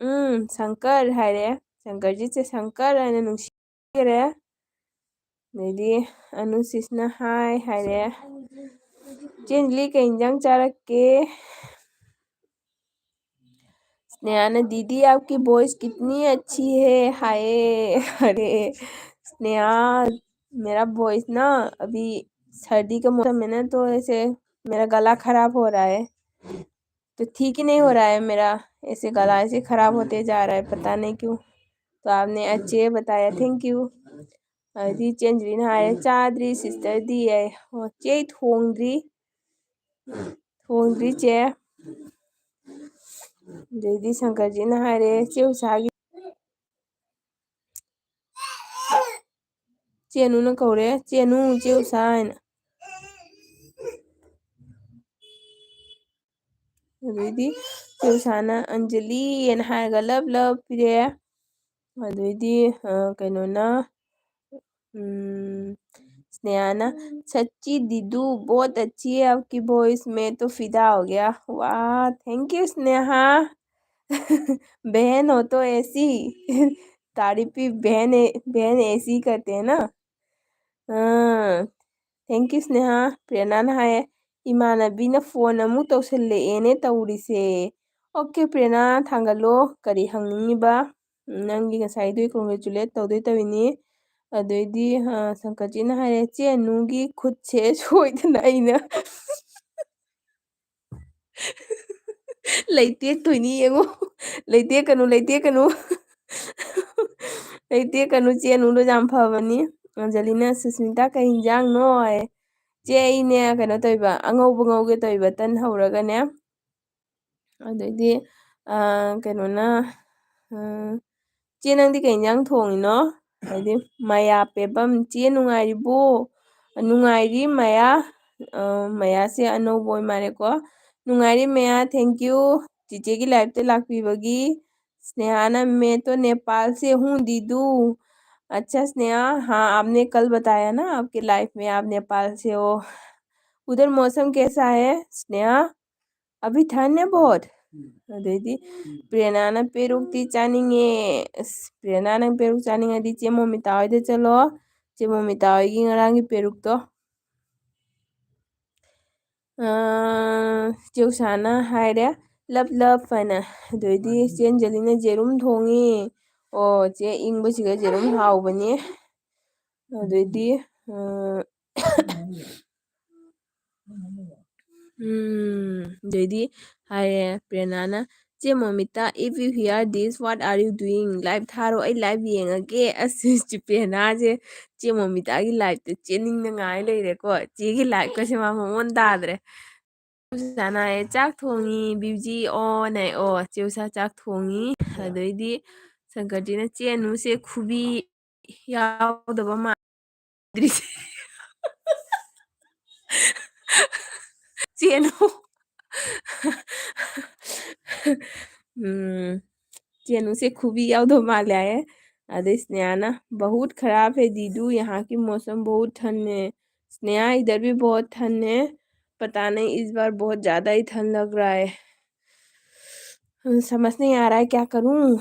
ꯎꯝ, ꯁꯪꯀꯔ ꯍꯥꯏꯔꯦ꯫ ꯁꯪꯀꯔꯖꯤꯠꯁꯦ ꯁꯪꯀꯔ ꯍꯥꯏꯅ ꯅꯨꯡꯁꯤꯈ꯭ꯔꯦ꯫ ꯑꯗꯩꯗꯤ ꯑꯅꯨꯁꯤꯁꯅ hi ꯍꯥꯏꯔꯦ꯫ ꯆꯦ ꯑꯟꯖꯂꯤ ꯀꯩ ꯏꯟꯖꯥꯡ ꯆꯥꯔꯛꯀꯦ? स्नेहा ने, "दीदी आपकी वॉइस कितनी अच्छी है।" हाय, अरे स्नेहा, मेरा वॉइस ना, अभी सर्दी का मौसम है ना, तो ऐसे मेरा गला खराब हो रहा है, तो ठीक ही नहीं हो रहा है मेरा, ऐसे गला ऐसे खराब होते जा रहा है, पता नहीं क्यों। तो आपने अच्छे बताया, thank you। ꯑꯗꯩꯗꯤ ꯆꯦ ꯑꯟꯖꯂꯤꯅ ꯍꯥꯏꯔꯦ, "ꯆꯥꯗ꯭ꯔꯤ ꯁꯤꯁꯇꯔꯗꯤ" ꯑꯩ, "ꯑꯣ, ꯆꯦ ꯑꯩ ꯊꯣꯡꯗ꯭ꯔꯤ, ꯊꯣꯡꯗ꯭ꯔꯤ ꯆꯦ"꯫ ꯑꯗꯩꯗꯤ ꯁꯪꯀꯔꯖꯤꯠꯅ ꯍꯥꯏꯔꯦ, "ꯆꯦ ꯎꯁꯥꯒꯤ"꯫ ꯆꯦ ꯑꯅꯨꯅ ꯀꯧꯔꯦ, "ꯆꯦ ꯑꯅꯨ, ꯆꯦ ꯎꯁꯥ" ꯍꯥꯏꯅ꯫ ꯑꯗꯩꯗꯤ ꯆꯦ ꯎꯁꯥꯅ "ꯑꯟꯖꯂꯤ" ꯍꯥꯏꯅ ꯍꯥꯏꯔꯒ love love ꯄꯤꯔꯛꯑꯦ꯫ ꯑꯗꯩꯗꯤ, ꯑ, ꯀꯩꯅꯣꯅ, ꯎꯝ, ꯁ꯭ꯅꯦꯍꯥꯅ, "सच्ची दीदू, बहुत अच्छी है आपकी वॉइस, मैं तो फिदा हो गया।" वाह, thank you स्नेहा। बहन हो तो ऐसी। तारीफ भी बहन है, बहन ऐसी करते हैं ना। ꯑꯥ, thank you ꯁ꯭ꯅꯦꯍꯥ꯫ ꯄ꯭ꯔꯦꯔꯅꯥꯅ ꯍꯥꯏꯌꯦ, "ꯏꯃꯥꯟꯅꯕꯤꯅ ꯐꯣꯟ ꯑꯃꯨꯛ ꯇꯧꯁꯜꯂꯛꯑꯦꯅꯦ ꯇꯧꯔꯤꯁꯦ"꯫ Okay ꯄ꯭ꯔꯦꯔꯅꯥ, ꯊꯥꯡꯒꯠꯂꯣ, ꯀꯔꯤ ꯍꯪꯅꯤꯡꯉꯤꯕ? ꯅꯪꯒꯤ ꯉꯁꯥꯏꯗꯨꯒꯤ congratulate ꯇꯧꯗꯣꯏ ꯇꯧꯔꯤꯅꯤ꯫ ꯑꯗꯩꯗꯤ, ꯑ, ꯁꯪꯀꯠꯆꯤꯅ ꯍꯥꯏꯔꯦ, "ꯆꯦ ꯑꯅꯨꯒꯤ ꯈꯨꯠꯁꯦ ꯁꯣꯏꯗꯅ ꯑꯩꯅ ꯂꯩꯇꯦꯛꯇꯣꯏꯅꯤ ꯌꯦꯡꯉꯨ꯫ ꯂꯩꯇꯦꯛꯀꯅꯨ, ꯂꯩꯇꯦꯛꯀꯅꯨ"꯫ ꯂꯩꯇꯦ, ꯀꯩꯅꯣ, ꯆꯦ ꯑꯅꯨꯗꯣ ꯌꯥꯝ ꯐꯕꯅꯤ꯫ ꯑꯟꯖꯂꯤꯅ, "ꯁꯨꯁꯃꯤꯇꯥ, ꯀꯩ ꯍꯤꯟꯖꯥꯡꯅꯣ?" ꯍꯥꯏ꯫ "ꯆꯦ, ꯑꯩꯅꯦ, ꯀꯩꯅꯣ ꯇꯧꯏꯕ, ꯑꯉꯧꯕ ꯉꯧꯒꯦ ꯇꯧꯏꯕ, ꯇꯟ ꯍꯧꯔꯒꯅꯦ꯫" ꯑꯗꯩꯗꯤ, ꯑ, ꯀꯩꯅꯣꯅ, ꯑ, "ꯆꯦ, ꯅꯪꯗꯤ ꯀꯩ ꯍꯤꯟꯖꯥꯡ ꯊꯣꯡꯉꯤꯅꯣ?" ꯑꯗꯩꯗꯤ ꯃꯌꯥ ꯄꯦꯕꯝ, "ꯆꯦ, ꯅꯨꯡꯉꯥꯏꯔꯤꯕꯣ?" "ꯅꯨꯡꯉꯥꯏꯔꯤ, ꯃꯌꯥ꯫" ꯑ, ꯃꯌꯥꯁꯦ ꯑꯅꯧꯕ ꯑꯣꯏ ꯃꯥꯜꯂꯦꯀꯣ꯫ "ꯅꯨꯡꯉꯥꯏꯔꯤ, ꯃꯌꯥ, thank you ꯆꯤꯆꯦꯒꯤ live ꯇ ꯂꯥꯛꯄꯤꯕꯒꯤ꯫" ꯁ꯭ꯅꯦꯍꯥꯅ, "मैं तो नेपाल से हूँ दीदू।" "अच्छा स्नेहा, हाँ, आपने कल बताया ना आपके live में आप नेपाल से हो।" "उधर मौसम कैसा है स्नेहा?" "अभी ठंड है बहुत?" ꯑꯗꯩꯗꯤ ꯄ꯭ꯔꯦꯔꯅꯥꯅ, "ꯄꯦꯔꯨꯛꯇꯤ ꯆꯥꯅꯤꯡꯉꯦ꯫" ꯑꯁ, ꯄ꯭ꯔꯦꯔꯅꯥ, ꯅꯪ ꯄꯦꯔꯨꯛ ꯆꯥꯅꯤꯡꯉꯗꯤ ꯆꯦ ꯃꯣꯃꯤꯇꯥ ꯍꯣꯏꯗ ꯆꯠꯂꯣ꯫ ꯆꯦ ꯃꯣꯃꯤꯇꯥ ꯍꯣꯏꯒꯤ ꯉꯔꯥꯡꯒꯤ ꯄꯦꯔꯨꯛꯇꯣ꯫ ꯑ, ꯆꯦ ꯎꯁꯥꯅ ꯍꯥꯏꯔꯦ, "ꯂꯞ ꯂꯞ" ꯍꯥꯏꯅ꯫ ꯑꯗꯩꯗꯤ ꯆꯦ ꯑꯟꯖꯂꯤꯅ, "ꯌꯦꯔꯨꯝ ꯊꯣꯡꯉꯤ꯫" ꯑꯣ, ꯆꯦ, ꯏꯪꯕꯁꯤꯒ ꯌꯦꯔꯨꯝ ꯍꯥꯎꯕꯅꯤ꯫ ꯑꯗꯩꯗꯤ, ꯑ, ꯎꯝ, ꯑꯗꯩꯗꯤ ꯍꯥꯏꯔꯦ ꯄ꯭ꯔꯦꯔꯅꯥꯅ, "ꯆꯦ ꯃꯣꯃꯤꯇꯥ, if you hear this, what are you doing? Live ꯊꯥꯔꯣ, ꯑꯩ live ꯌꯦꯡꯉꯒꯦ꯫" ꯑꯁ, ꯆꯦ ꯄ꯭ꯔꯦꯔꯅꯥꯁꯦ ꯆꯦ ꯃꯣꯃꯤꯇꯥꯒꯤ live ꯇ ꯆꯦꯟꯅꯤꯡꯅ ꯉꯥꯏ ꯂꯩꯔꯦꯀꯣ꯫ ꯆꯦꯒꯤ live ꯀꯁꯦ ꯃꯥ ꯃꯑꯣꯡ ꯇꯥꯗ꯭ꯔꯦ꯫ ꯆꯦ ꯎꯁꯥꯅ ꯍꯥꯏꯌꯦ, "ꯆꯥꯛ ꯊꯣꯡꯉꯤ, ꯕꯤꯕꯨꯖꯤ ꯑꯣꯟ" ꯍꯥꯏ꯫ ꯑꯣ, ꯆꯦ ꯎꯁꯥ ꯆꯥꯛ ꯊꯣꯡꯉꯤ꯫ ꯑꯗꯩꯗꯤ ꯁꯪꯀꯔꯖꯤꯅ, "ꯆꯦ ꯑꯅꯨꯁꯦ ꯈꯨꯕꯤ ꯌꯥꯎꯗꯕ ꯃꯥꯟꯗ꯭ꯔꯤꯁꯦ꯫" ꯆꯦ ꯑꯅꯨ꯫ ꯎꯝ, ꯆꯦ ꯑꯅꯨꯁꯦ ꯈꯨꯕꯤ ꯌꯥꯎꯗꯕ ꯃꯥꯜꯂꯦ ꯍꯥꯏꯌꯦ꯫ ꯑꯗꯩ ꯁ꯭ꯅꯦꯍꯥꯅ, "बहुत खराब है दीदू, यहाँ की मौसम बहुत ठंड है।" स्नेहा, इधर भी बहुत ठंड है, पता नहीं इस बार बहुत ज़्यादा ही ठंड लग रहा है। हम्म, समझ नहीं आ रहा है क्या करूँ।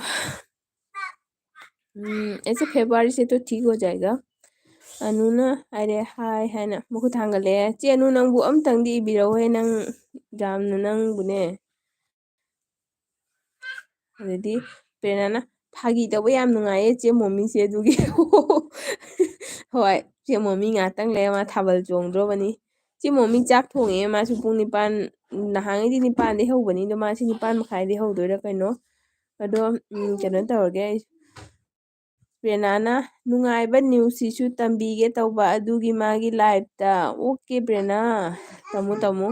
हम्म, ऐसे फेब्रुआरी से तो ठीक हो जाएगा꯫ ꯑꯅꯨꯅ ꯍꯥꯏꯔꯦ, "ꯍꯥꯏ" ꯍꯥꯏꯅ ꯃꯈꯨꯠ ꯊꯥꯡꯒꯠꯂꯛꯑꯦ꯫ "ꯆꯦ ꯑꯅꯨ, ꯅꯪꯕꯨ ꯑꯝꯇꯪꯗꯤ ꯏꯕꯤꯔꯛꯎꯍꯦ, ꯅꯪ ꯌꯥꯝꯅ, ꯅꯪꯕꯨꯅꯦ꯫" ꯑꯗꯩꯗꯤ ꯄ꯭ꯔꯦꯔꯅꯥꯅ, "ꯐꯥꯒꯤ ꯇꯧꯕ ꯌꯥꯝ ꯅꯨꯡꯉꯥꯏꯌꯦ ꯆꯦ ꯃꯣꯃꯤꯁꯦ ꯑꯗꯨꯒꯤ꯫" ꯍꯣꯏ, ꯆꯦ ꯃꯣꯃꯤ ꯉꯥꯛꯇꯪ ꯂꯩꯔ ꯃꯥ ꯊꯥꯕꯜ ꯆꯣꯡꯗ꯭ꯔꯣꯕꯅꯤ꯫ ꯆꯦ ꯃꯣꯃꯤ ꯆꯥꯛ ꯊꯣꯡꯉꯦ, ꯃꯥꯁꯨ ꯄꯨꯡ ꯅꯤꯄꯥꯟ, ꯅꯍꯥꯟꯉꯩꯗꯤ ꯅꯤꯄꯥꯟꯗꯩ ꯍꯧꯕꯅꯤ, ꯑꯗꯣ ꯃꯥꯁꯤ ꯅꯤꯄꯥꯟ ꯃꯈꯥꯏꯗꯩ ꯍꯧꯗꯣꯏꯔꯥ ꯀꯩꯅꯣ꯫ ꯑꯗꯣ, ꯎꯝ, ꯀꯩꯅꯣ ꯇꯧꯔꯒꯦ, ꯑꯩ, ꯄ꯭ꯔꯦꯔꯅꯥꯅ ꯅꯨꯡꯉꯥꯏꯕ ꯅ꯭ꯌꯨꯁꯁꯤꯁꯨ ꯇꯝꯕꯤꯒꯦ ꯇꯧꯕ, ꯑꯗꯨꯒꯤ ꯃꯥꯒꯤ ꯂꯥꯏꯐꯇ꯫ ꯑꯣꯀꯦ ꯄ꯭ꯔꯦꯔꯅꯥ, ꯇꯝꯃꯨ ꯇꯝꯃꯨ,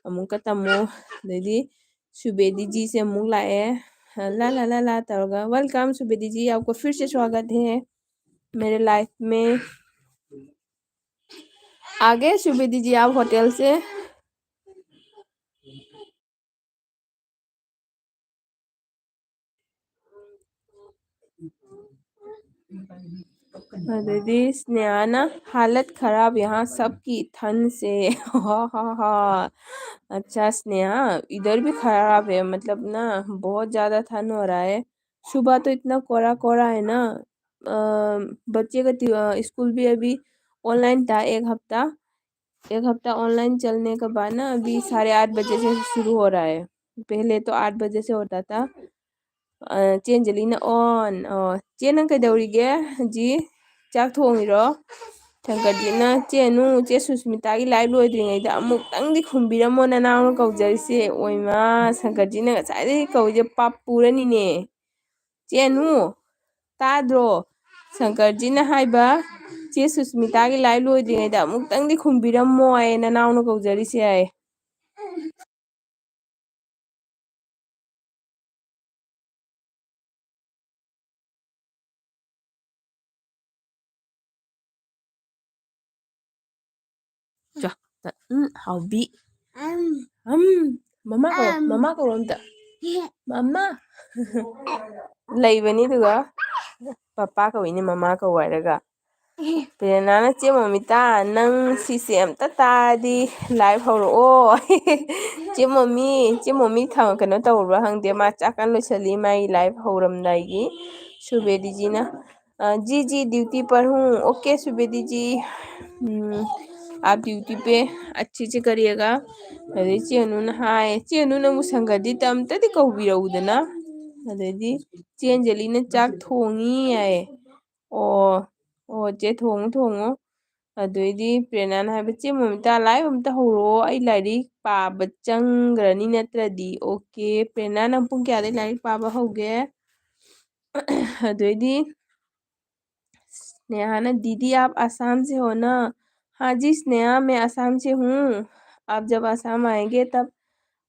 ꯑꯃꯨꯛꯀ ꯇꯝꯃꯨ꯫ ꯑꯗꯩꯗꯤ ꯁꯨꯕꯦꯗꯤꯖꯤꯁꯦ ꯑꯃꯨꯛ ꯂꯥꯛꯑꯦ, ꯂꯥ ꯂꯥ ꯂꯥ ꯂꯥ ꯇꯧꯔꯒ꯫ Welcome ꯁꯨꯕꯦꯗꯤꯖꯤ, आपको फिर से स्वागत है मेरे लाइफ में। आ गए सुबेदी जी आप होटल से? अरे स्नेहा ना, हालत खराब यहाँ सबकी ठंड से। हा, हा, हा। अच्छा स्नेहा, इधर भी खराब है, मतलब ना, बहुत ज़्यादा ठंड हो रहा है। सुबह तो इतना कोहरा कोहरा है ना, अ, बच्चे का ट्यू-, अ, स्कूल भी अभी ऑनलाइन था एक हफ्ता। एक हफ्ता ऑनलाइन चलने के बाद ना, अभी साढ़े आठ बजे से शुरू हो रहा है। पहले तो आठ बजे से होता था। ꯑ, ꯆꯦ ꯑꯟꯖꯂꯤꯅ ꯑꯣꯟ, ꯑꯣ, ꯆꯦ ꯅꯪ ꯀꯩꯗꯧꯔꯤꯒꯦ ꯍꯧꯖꯤꯛ? ꯆꯥꯛ ꯊꯣꯡꯉꯤꯔꯣ? ꯁꯪꯀꯔꯖꯤꯠꯅ, "ꯆꯦ ꯑꯅꯨ, ꯆꯦ ꯁꯨꯁꯃꯤꯇꯥꯒꯤ ꯂꯥꯏꯚ ꯂꯣꯏꯗ꯭ꯔꯤꯉꯩꯗ ꯑꯃꯨꯛꯇꯪꯗꯤ ꯈꯨꯝꯕꯤꯔꯝꯃꯣ, ꯅꯅꯥꯎꯅ ꯀꯧꯖꯔꯤꯁꯦ꯫" ꯑꯣꯏꯃꯥ, ꯁꯪꯀꯔꯖꯤꯠꯅ ꯉꯁꯥꯏꯗꯒꯤ ꯀꯧꯔꯤꯁꯦ ꯄꯥꯞ ꯄꯨꯔꯅꯤꯅꯦ꯫ "ꯆꯦ ꯑꯅꯨ, ꯇꯥꯗ꯭ꯔꯣ? ꯁꯪꯀꯔꯖꯤꯠꯅ ꯍꯥꯏꯕ, ꯆꯦ ꯁꯨꯁꯃꯤꯇꯥꯒꯤ ꯂꯥꯏꯚ ꯂꯣꯏꯗ꯭ꯔꯤꯉꯩꯗ ꯑꯃꯨꯛꯇꯪꯗꯤ ꯈꯨꯝꯕꯤꯔꯝꯃꯣ ꯍꯥꯏꯌꯦ, ꯅꯅꯥꯎꯅ ꯀꯧꯖꯔꯤꯁꯦ" ꯍꯥꯏꯌꯦ꯫ ꯆꯣ, ꯎꯝ, ꯍꯥꯎꯕꯤ꯫ ꯑꯝ, ꯃꯃꯥ ꯀꯧ, ꯃꯃꯥ ꯀꯧꯔꯣ ꯑꯝꯇ꯫ ꯃꯃꯥ꯫ ꯂꯩꯕꯅꯤ ꯑꯗꯨꯒ ꯄꯄꯥ ꯀꯧꯏꯅꯦ, ꯃꯃꯥ ꯀꯧ ꯍꯥꯏꯔꯒ꯫ ꯄ꯭ꯔꯦꯔꯅꯥꯅ, "ꯆꯦ ꯃꯣꯃꯤꯇꯥ, ꯅꯪ ꯁꯤꯁꯦ ꯑꯝꯇ ꯇꯥꯔꯗꯤ ꯂꯥꯏꯚ ꯍꯧꯔꯛꯑꯣ꯫" ꯆꯦ ꯃꯣꯃꯤ, ꯆꯦ ꯃꯣꯃꯤ ꯊ-, ꯀꯩꯅꯣ ꯇꯧꯔꯕ꯭ꯔꯥ ꯈꯪꯗꯦ, ꯃꯥ ꯆꯥꯛ ꯀꯟꯅ ꯂꯣꯏꯁꯜꯂꯤ ꯃꯥꯒꯤ ꯂꯥꯏꯚ ꯍꯧꯔꯝꯗꯥꯏꯒꯤ꯫ ꯁꯨꯕꯦꯗꯤꯖꯤꯅ, "ꯑ, ꯖꯤ, ꯖꯤ, ꯗ꯭ꯌꯨꯇꯤ ꯄꯔ ꯍꯨꯡ, ꯑꯣꯀꯦ ꯁꯨꯕꯦꯗꯤꯖꯤ, ꯎꯝ, ꯑꯥꯞ ꯗ꯭ꯌꯨꯇꯤ ꯄꯦ ꯑꯆꯦ ꯁꯦ ꯀꯔꯤꯌꯦꯒ?" ꯑꯗꯩ ꯆꯦ ꯑꯅꯨꯅ ꯍꯥꯏ, "ꯆꯦ ꯑꯅꯨ, ꯅꯪꯕꯨ ꯁꯪꯒꯗꯤꯠꯇ ꯑꯝꯇꯗꯤ ꯀꯧꯕꯤꯔꯛꯎꯗꯅ꯫" ꯑꯗꯩꯗꯤ ꯆꯦ ꯑꯟꯖꯂꯤꯅ, "ꯆꯥꯛ ꯊꯣꯡꯉꯤ" ꯍꯥꯏꯌꯦ꯫ "ꯑꯣ, ꯑꯣ, ꯆꯦ, ꯊꯣꯡꯉꯨ, ꯊꯣꯡꯉꯨ꯫" ꯑꯗꯨꯏꯗꯤ ꯄ꯭ꯔꯦꯔꯅꯥꯅ ꯍꯥꯏꯕ, "ꯆꯦ ꯃꯣꯃꯤꯇꯥ, ꯂꯥꯏꯔꯤꯛ ꯑꯝꯇ ꯍꯧꯔꯛꯑꯣ, ꯑꯩ ꯂꯥꯏꯔꯤꯛ ꯄꯥꯕ ꯆꯪꯈ꯭ꯔꯅꯤ ꯅꯠꯇ꯭ꯔꯗꯤ"꯫ ꯑꯣꯀꯦ, ꯄ꯭ꯔꯦꯔꯅꯥ, ꯅꯪ ꯄꯨꯡ ꯀꯌꯥꯗꯩ ꯂꯥꯏꯔꯤꯛ ꯄꯥꯕ ꯍꯧꯒꯦ? ꯑꯗꯨꯏꯗꯤ ꯁ꯭ꯅꯦꯍꯥꯅ, "दीदी, आप आसाम से हो ना?" "हाँ जी स्नेहा, मैं आसाम से हूँ। आप जब आसाम आएंगे तब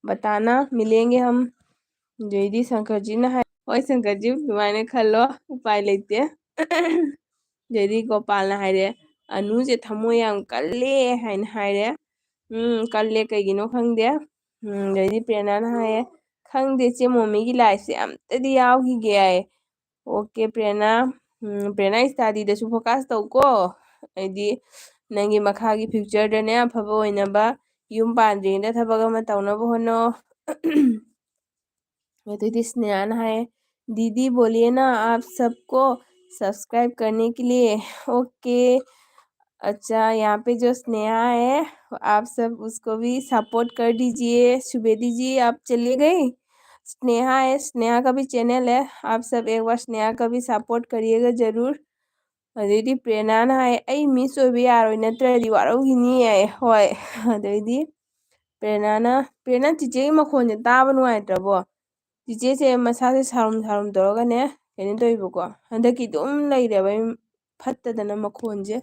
बताना, मिलेंगे हम"꯫ ꯑꯗꯩꯗꯤ ꯁꯪꯀꯔꯖꯤꯠꯅ ꯍꯥꯏ, "ꯍꯣꯏ ꯁꯪꯀꯔꯖꯤꯠ, ꯑꯗꯨꯃꯥꯏꯅ ꯈꯜꯂꯣ, ꯎꯄꯥꯏ ꯂꯩꯇꯦ"꯫ ꯑꯗꯩꯗꯤ ꯒꯣꯄꯥꯜꯅ ꯍꯥꯏꯔꯦ, "ꯑꯅꯨꯁꯦ ꯊꯃꯣꯏ ꯌꯥꯝ ꯀꯜꯂꯦ" ꯍꯥꯏꯅ ꯍꯥꯏꯔꯦ꯫ "ꯎꯝ, ꯀꯜꯂꯦ, ꯀꯩꯒꯤꯅꯣ ꯈꯪꯗꯦ"꯫ ꯎꯝ, ꯑꯗꯩꯗꯤ ꯄ꯭ꯔꯦꯔꯅꯥꯅ ꯍꯥꯏꯌꯦ, "ꯈꯪꯗꯦ ꯆꯦ, ꯃꯣꯃꯤꯒꯤ ꯂꯥꯏꯐꯁꯦ ꯑꯝꯇꯗꯤ ꯌꯥꯎꯈꯤꯒꯦ" ꯍꯥꯏꯌꯦ꯫ ꯑꯣꯀꯦ ꯄ꯭ꯔꯦꯔꯅꯥ, ꯎꯝ, ꯄ꯭ꯔꯦꯔꯅꯥ ꯁ꯭ꯇꯗꯤꯗꯁꯨ ꯐꯣꯀꯁ ꯇꯧꯀꯣ꯫ ꯍꯥꯏꯗꯤ ꯅꯪꯒꯤ ꯃꯈꯥꯒꯤ ꯐ꯭ꯌꯨꯆꯔꯗꯅꯦ ꯑꯐꯕ ꯑꯣꯏꯅꯕ, ꯌꯨꯝ ꯄꯥꯟꯗ꯭ꯔꯤꯉꯩꯗ ꯊꯕꯛ ꯑꯃ ꯇꯧꯅꯕ ꯍꯣꯠꯅꯧ꯫ ꯑꯗꯩꯗꯤ ꯁ꯭ꯅꯦꯍꯥꯅ ꯍꯥꯏꯌꯦ, "दीदी बोलिए ना, आप सबको सब्सक्राइब करने के लिए"꯫ ओके, अच्छा, यहाँ पे जो स्नेहा है, आप सब उसको भी सपोर्ट कर दीजिए। सुबेदी जी, आप चलिए गई। स्नेहा है, स्नेहा का भी चैनल है, आप सब एक बार स्नेहा का भी सपोर्ट करिएगा ज़रूर꯫ ꯑꯗꯩꯗꯤ ꯄ꯭ꯔꯦꯔꯅꯥꯅ ꯍꯥꯏ, "ꯑꯩ ꯃꯤꯁ ꯑꯣꯏꯕ ꯌꯥꯔꯣꯏ, ꯅꯠꯇ꯭ꯔꯗꯤ ꯋꯥꯔꯧꯈꯤꯅꯤ" ꯍꯥꯏ꯫ ꯍꯣꯏ꯫ ꯑꯗꯩꯗꯤ ꯄ꯭ꯔꯦꯔꯅꯥꯅ, "ꯄ꯭ꯔꯦꯔꯅꯥ, ꯆꯤꯆꯦꯒꯤ ꯃꯈꯣꯟꯁꯦ ꯇꯥꯕ ꯅꯨꯡꯉꯥꯏꯇ꯭ꯔꯕꯣ? ꯆꯤꯆꯦꯁꯦ ꯃꯁꯥꯁꯦ ꯁꯥꯔꯨꯝ ꯁꯥꯔꯨꯝ ꯇꯧꯔꯒꯅꯦ ꯀꯩꯅꯣ ꯇꯧꯋꯦꯕꯀꯣ, ꯍꯟꯗꯛꯀꯤ ꯑꯗꯨꯝ ꯂꯩꯔꯦꯕ ꯑꯩ ꯐꯠꯇꯗꯅ ꯃꯈꯣꯟꯁꯦ,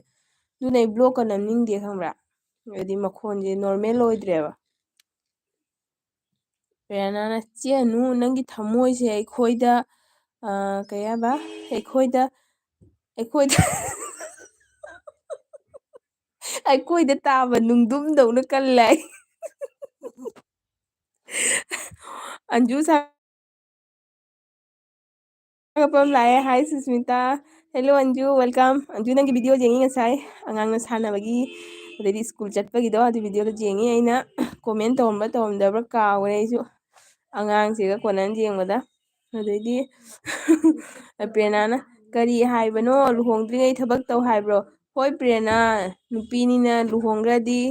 ꯑꯗꯨꯅ ꯑꯩ ꯕ꯭ꯂꯣꯛꯀ ꯅꯝꯅꯤꯡꯗꯦ, ꯈꯪꯕ꯭ꯔꯥ? ꯍꯥꯏꯗꯤ ꯃꯈꯣꯟꯁꯦ ꯅꯣꯔꯃꯦꯜ ꯑꯣꯏꯗ꯭ꯔꯦꯕ"꯫ ꯄ꯭ꯔꯦꯔꯅꯥꯅ, "ꯆꯦ ꯑꯅꯨ, ꯅꯪꯒꯤ ꯊꯃꯣꯏꯁꯦ ꯑꯩꯈꯣꯏꯗ, ꯑ, ꯀꯩ ꯍꯥꯏꯕ? ꯑꯩꯈꯣꯏꯗ, ꯑꯩꯈꯣꯏꯗ, ꯑꯩꯈꯣꯏꯗ ꯇꯥꯕ ꯅꯨꯡꯗꯨꯝꯗꯧꯅ ꯀꯜꯂꯦ" ꯍꯥꯏ꯫ ꯑꯟꯖꯨ ꯁꯥꯒꯠꯄ ꯑꯃ ꯂꯥꯛꯑꯦ꯫ Hi Susmita. Hello Anju, welcome. Anju, ꯅꯪꯒꯤ ꯚꯤꯗꯤꯑꯣ ꯌꯦꯡꯉꯤ ꯉꯁꯥꯏ, ꯑꯉꯥꯡꯅ ꯁꯥꯟꯅꯕꯒꯤ, ꯑꯗꯩꯗꯤ ꯁ꯭ꯀꯨꯜ ꯆꯠꯄꯒꯤꯗꯣ, ꯑꯗꯨ ꯚꯤꯗꯤꯑꯣꯗꯣ ꯌꯦꯡꯉꯤ꯫ ꯑꯩꯅ ꯀꯣꯃꯦꯟ ꯇꯧꯔꯝꯕ꯭ꯔꯥ ꯇꯧꯔꯝꯗꯕ꯭ꯔꯥ ꯀꯥꯎꯈ꯭ꯔꯦ ꯑꯩꯁꯨ, ꯑꯉꯥꯡꯁꯤꯒ ꯀꯣꯟꯅꯅ ꯌꯦꯡꯕꯗ꯫ ꯑꯗꯩꯗꯤ ꯄ꯭ꯔꯦꯔꯅꯥꯅ, "ꯀꯔꯤ ꯍꯥꯏꯕꯅꯣ? ꯂꯨꯍꯣꯡꯗ꯭ꯔꯤꯉꯩ ꯊꯕꯛ ꯇꯧ ꯍꯥꯏꯕ꯭ꯔꯣ?" ꯍꯣꯏ ꯄ꯭ꯔꯦꯔꯅꯥ, ꯅꯨꯄꯤꯅꯤꯅ ꯂꯨꯍꯣꯡꯈ꯭ꯔꯗꯤ,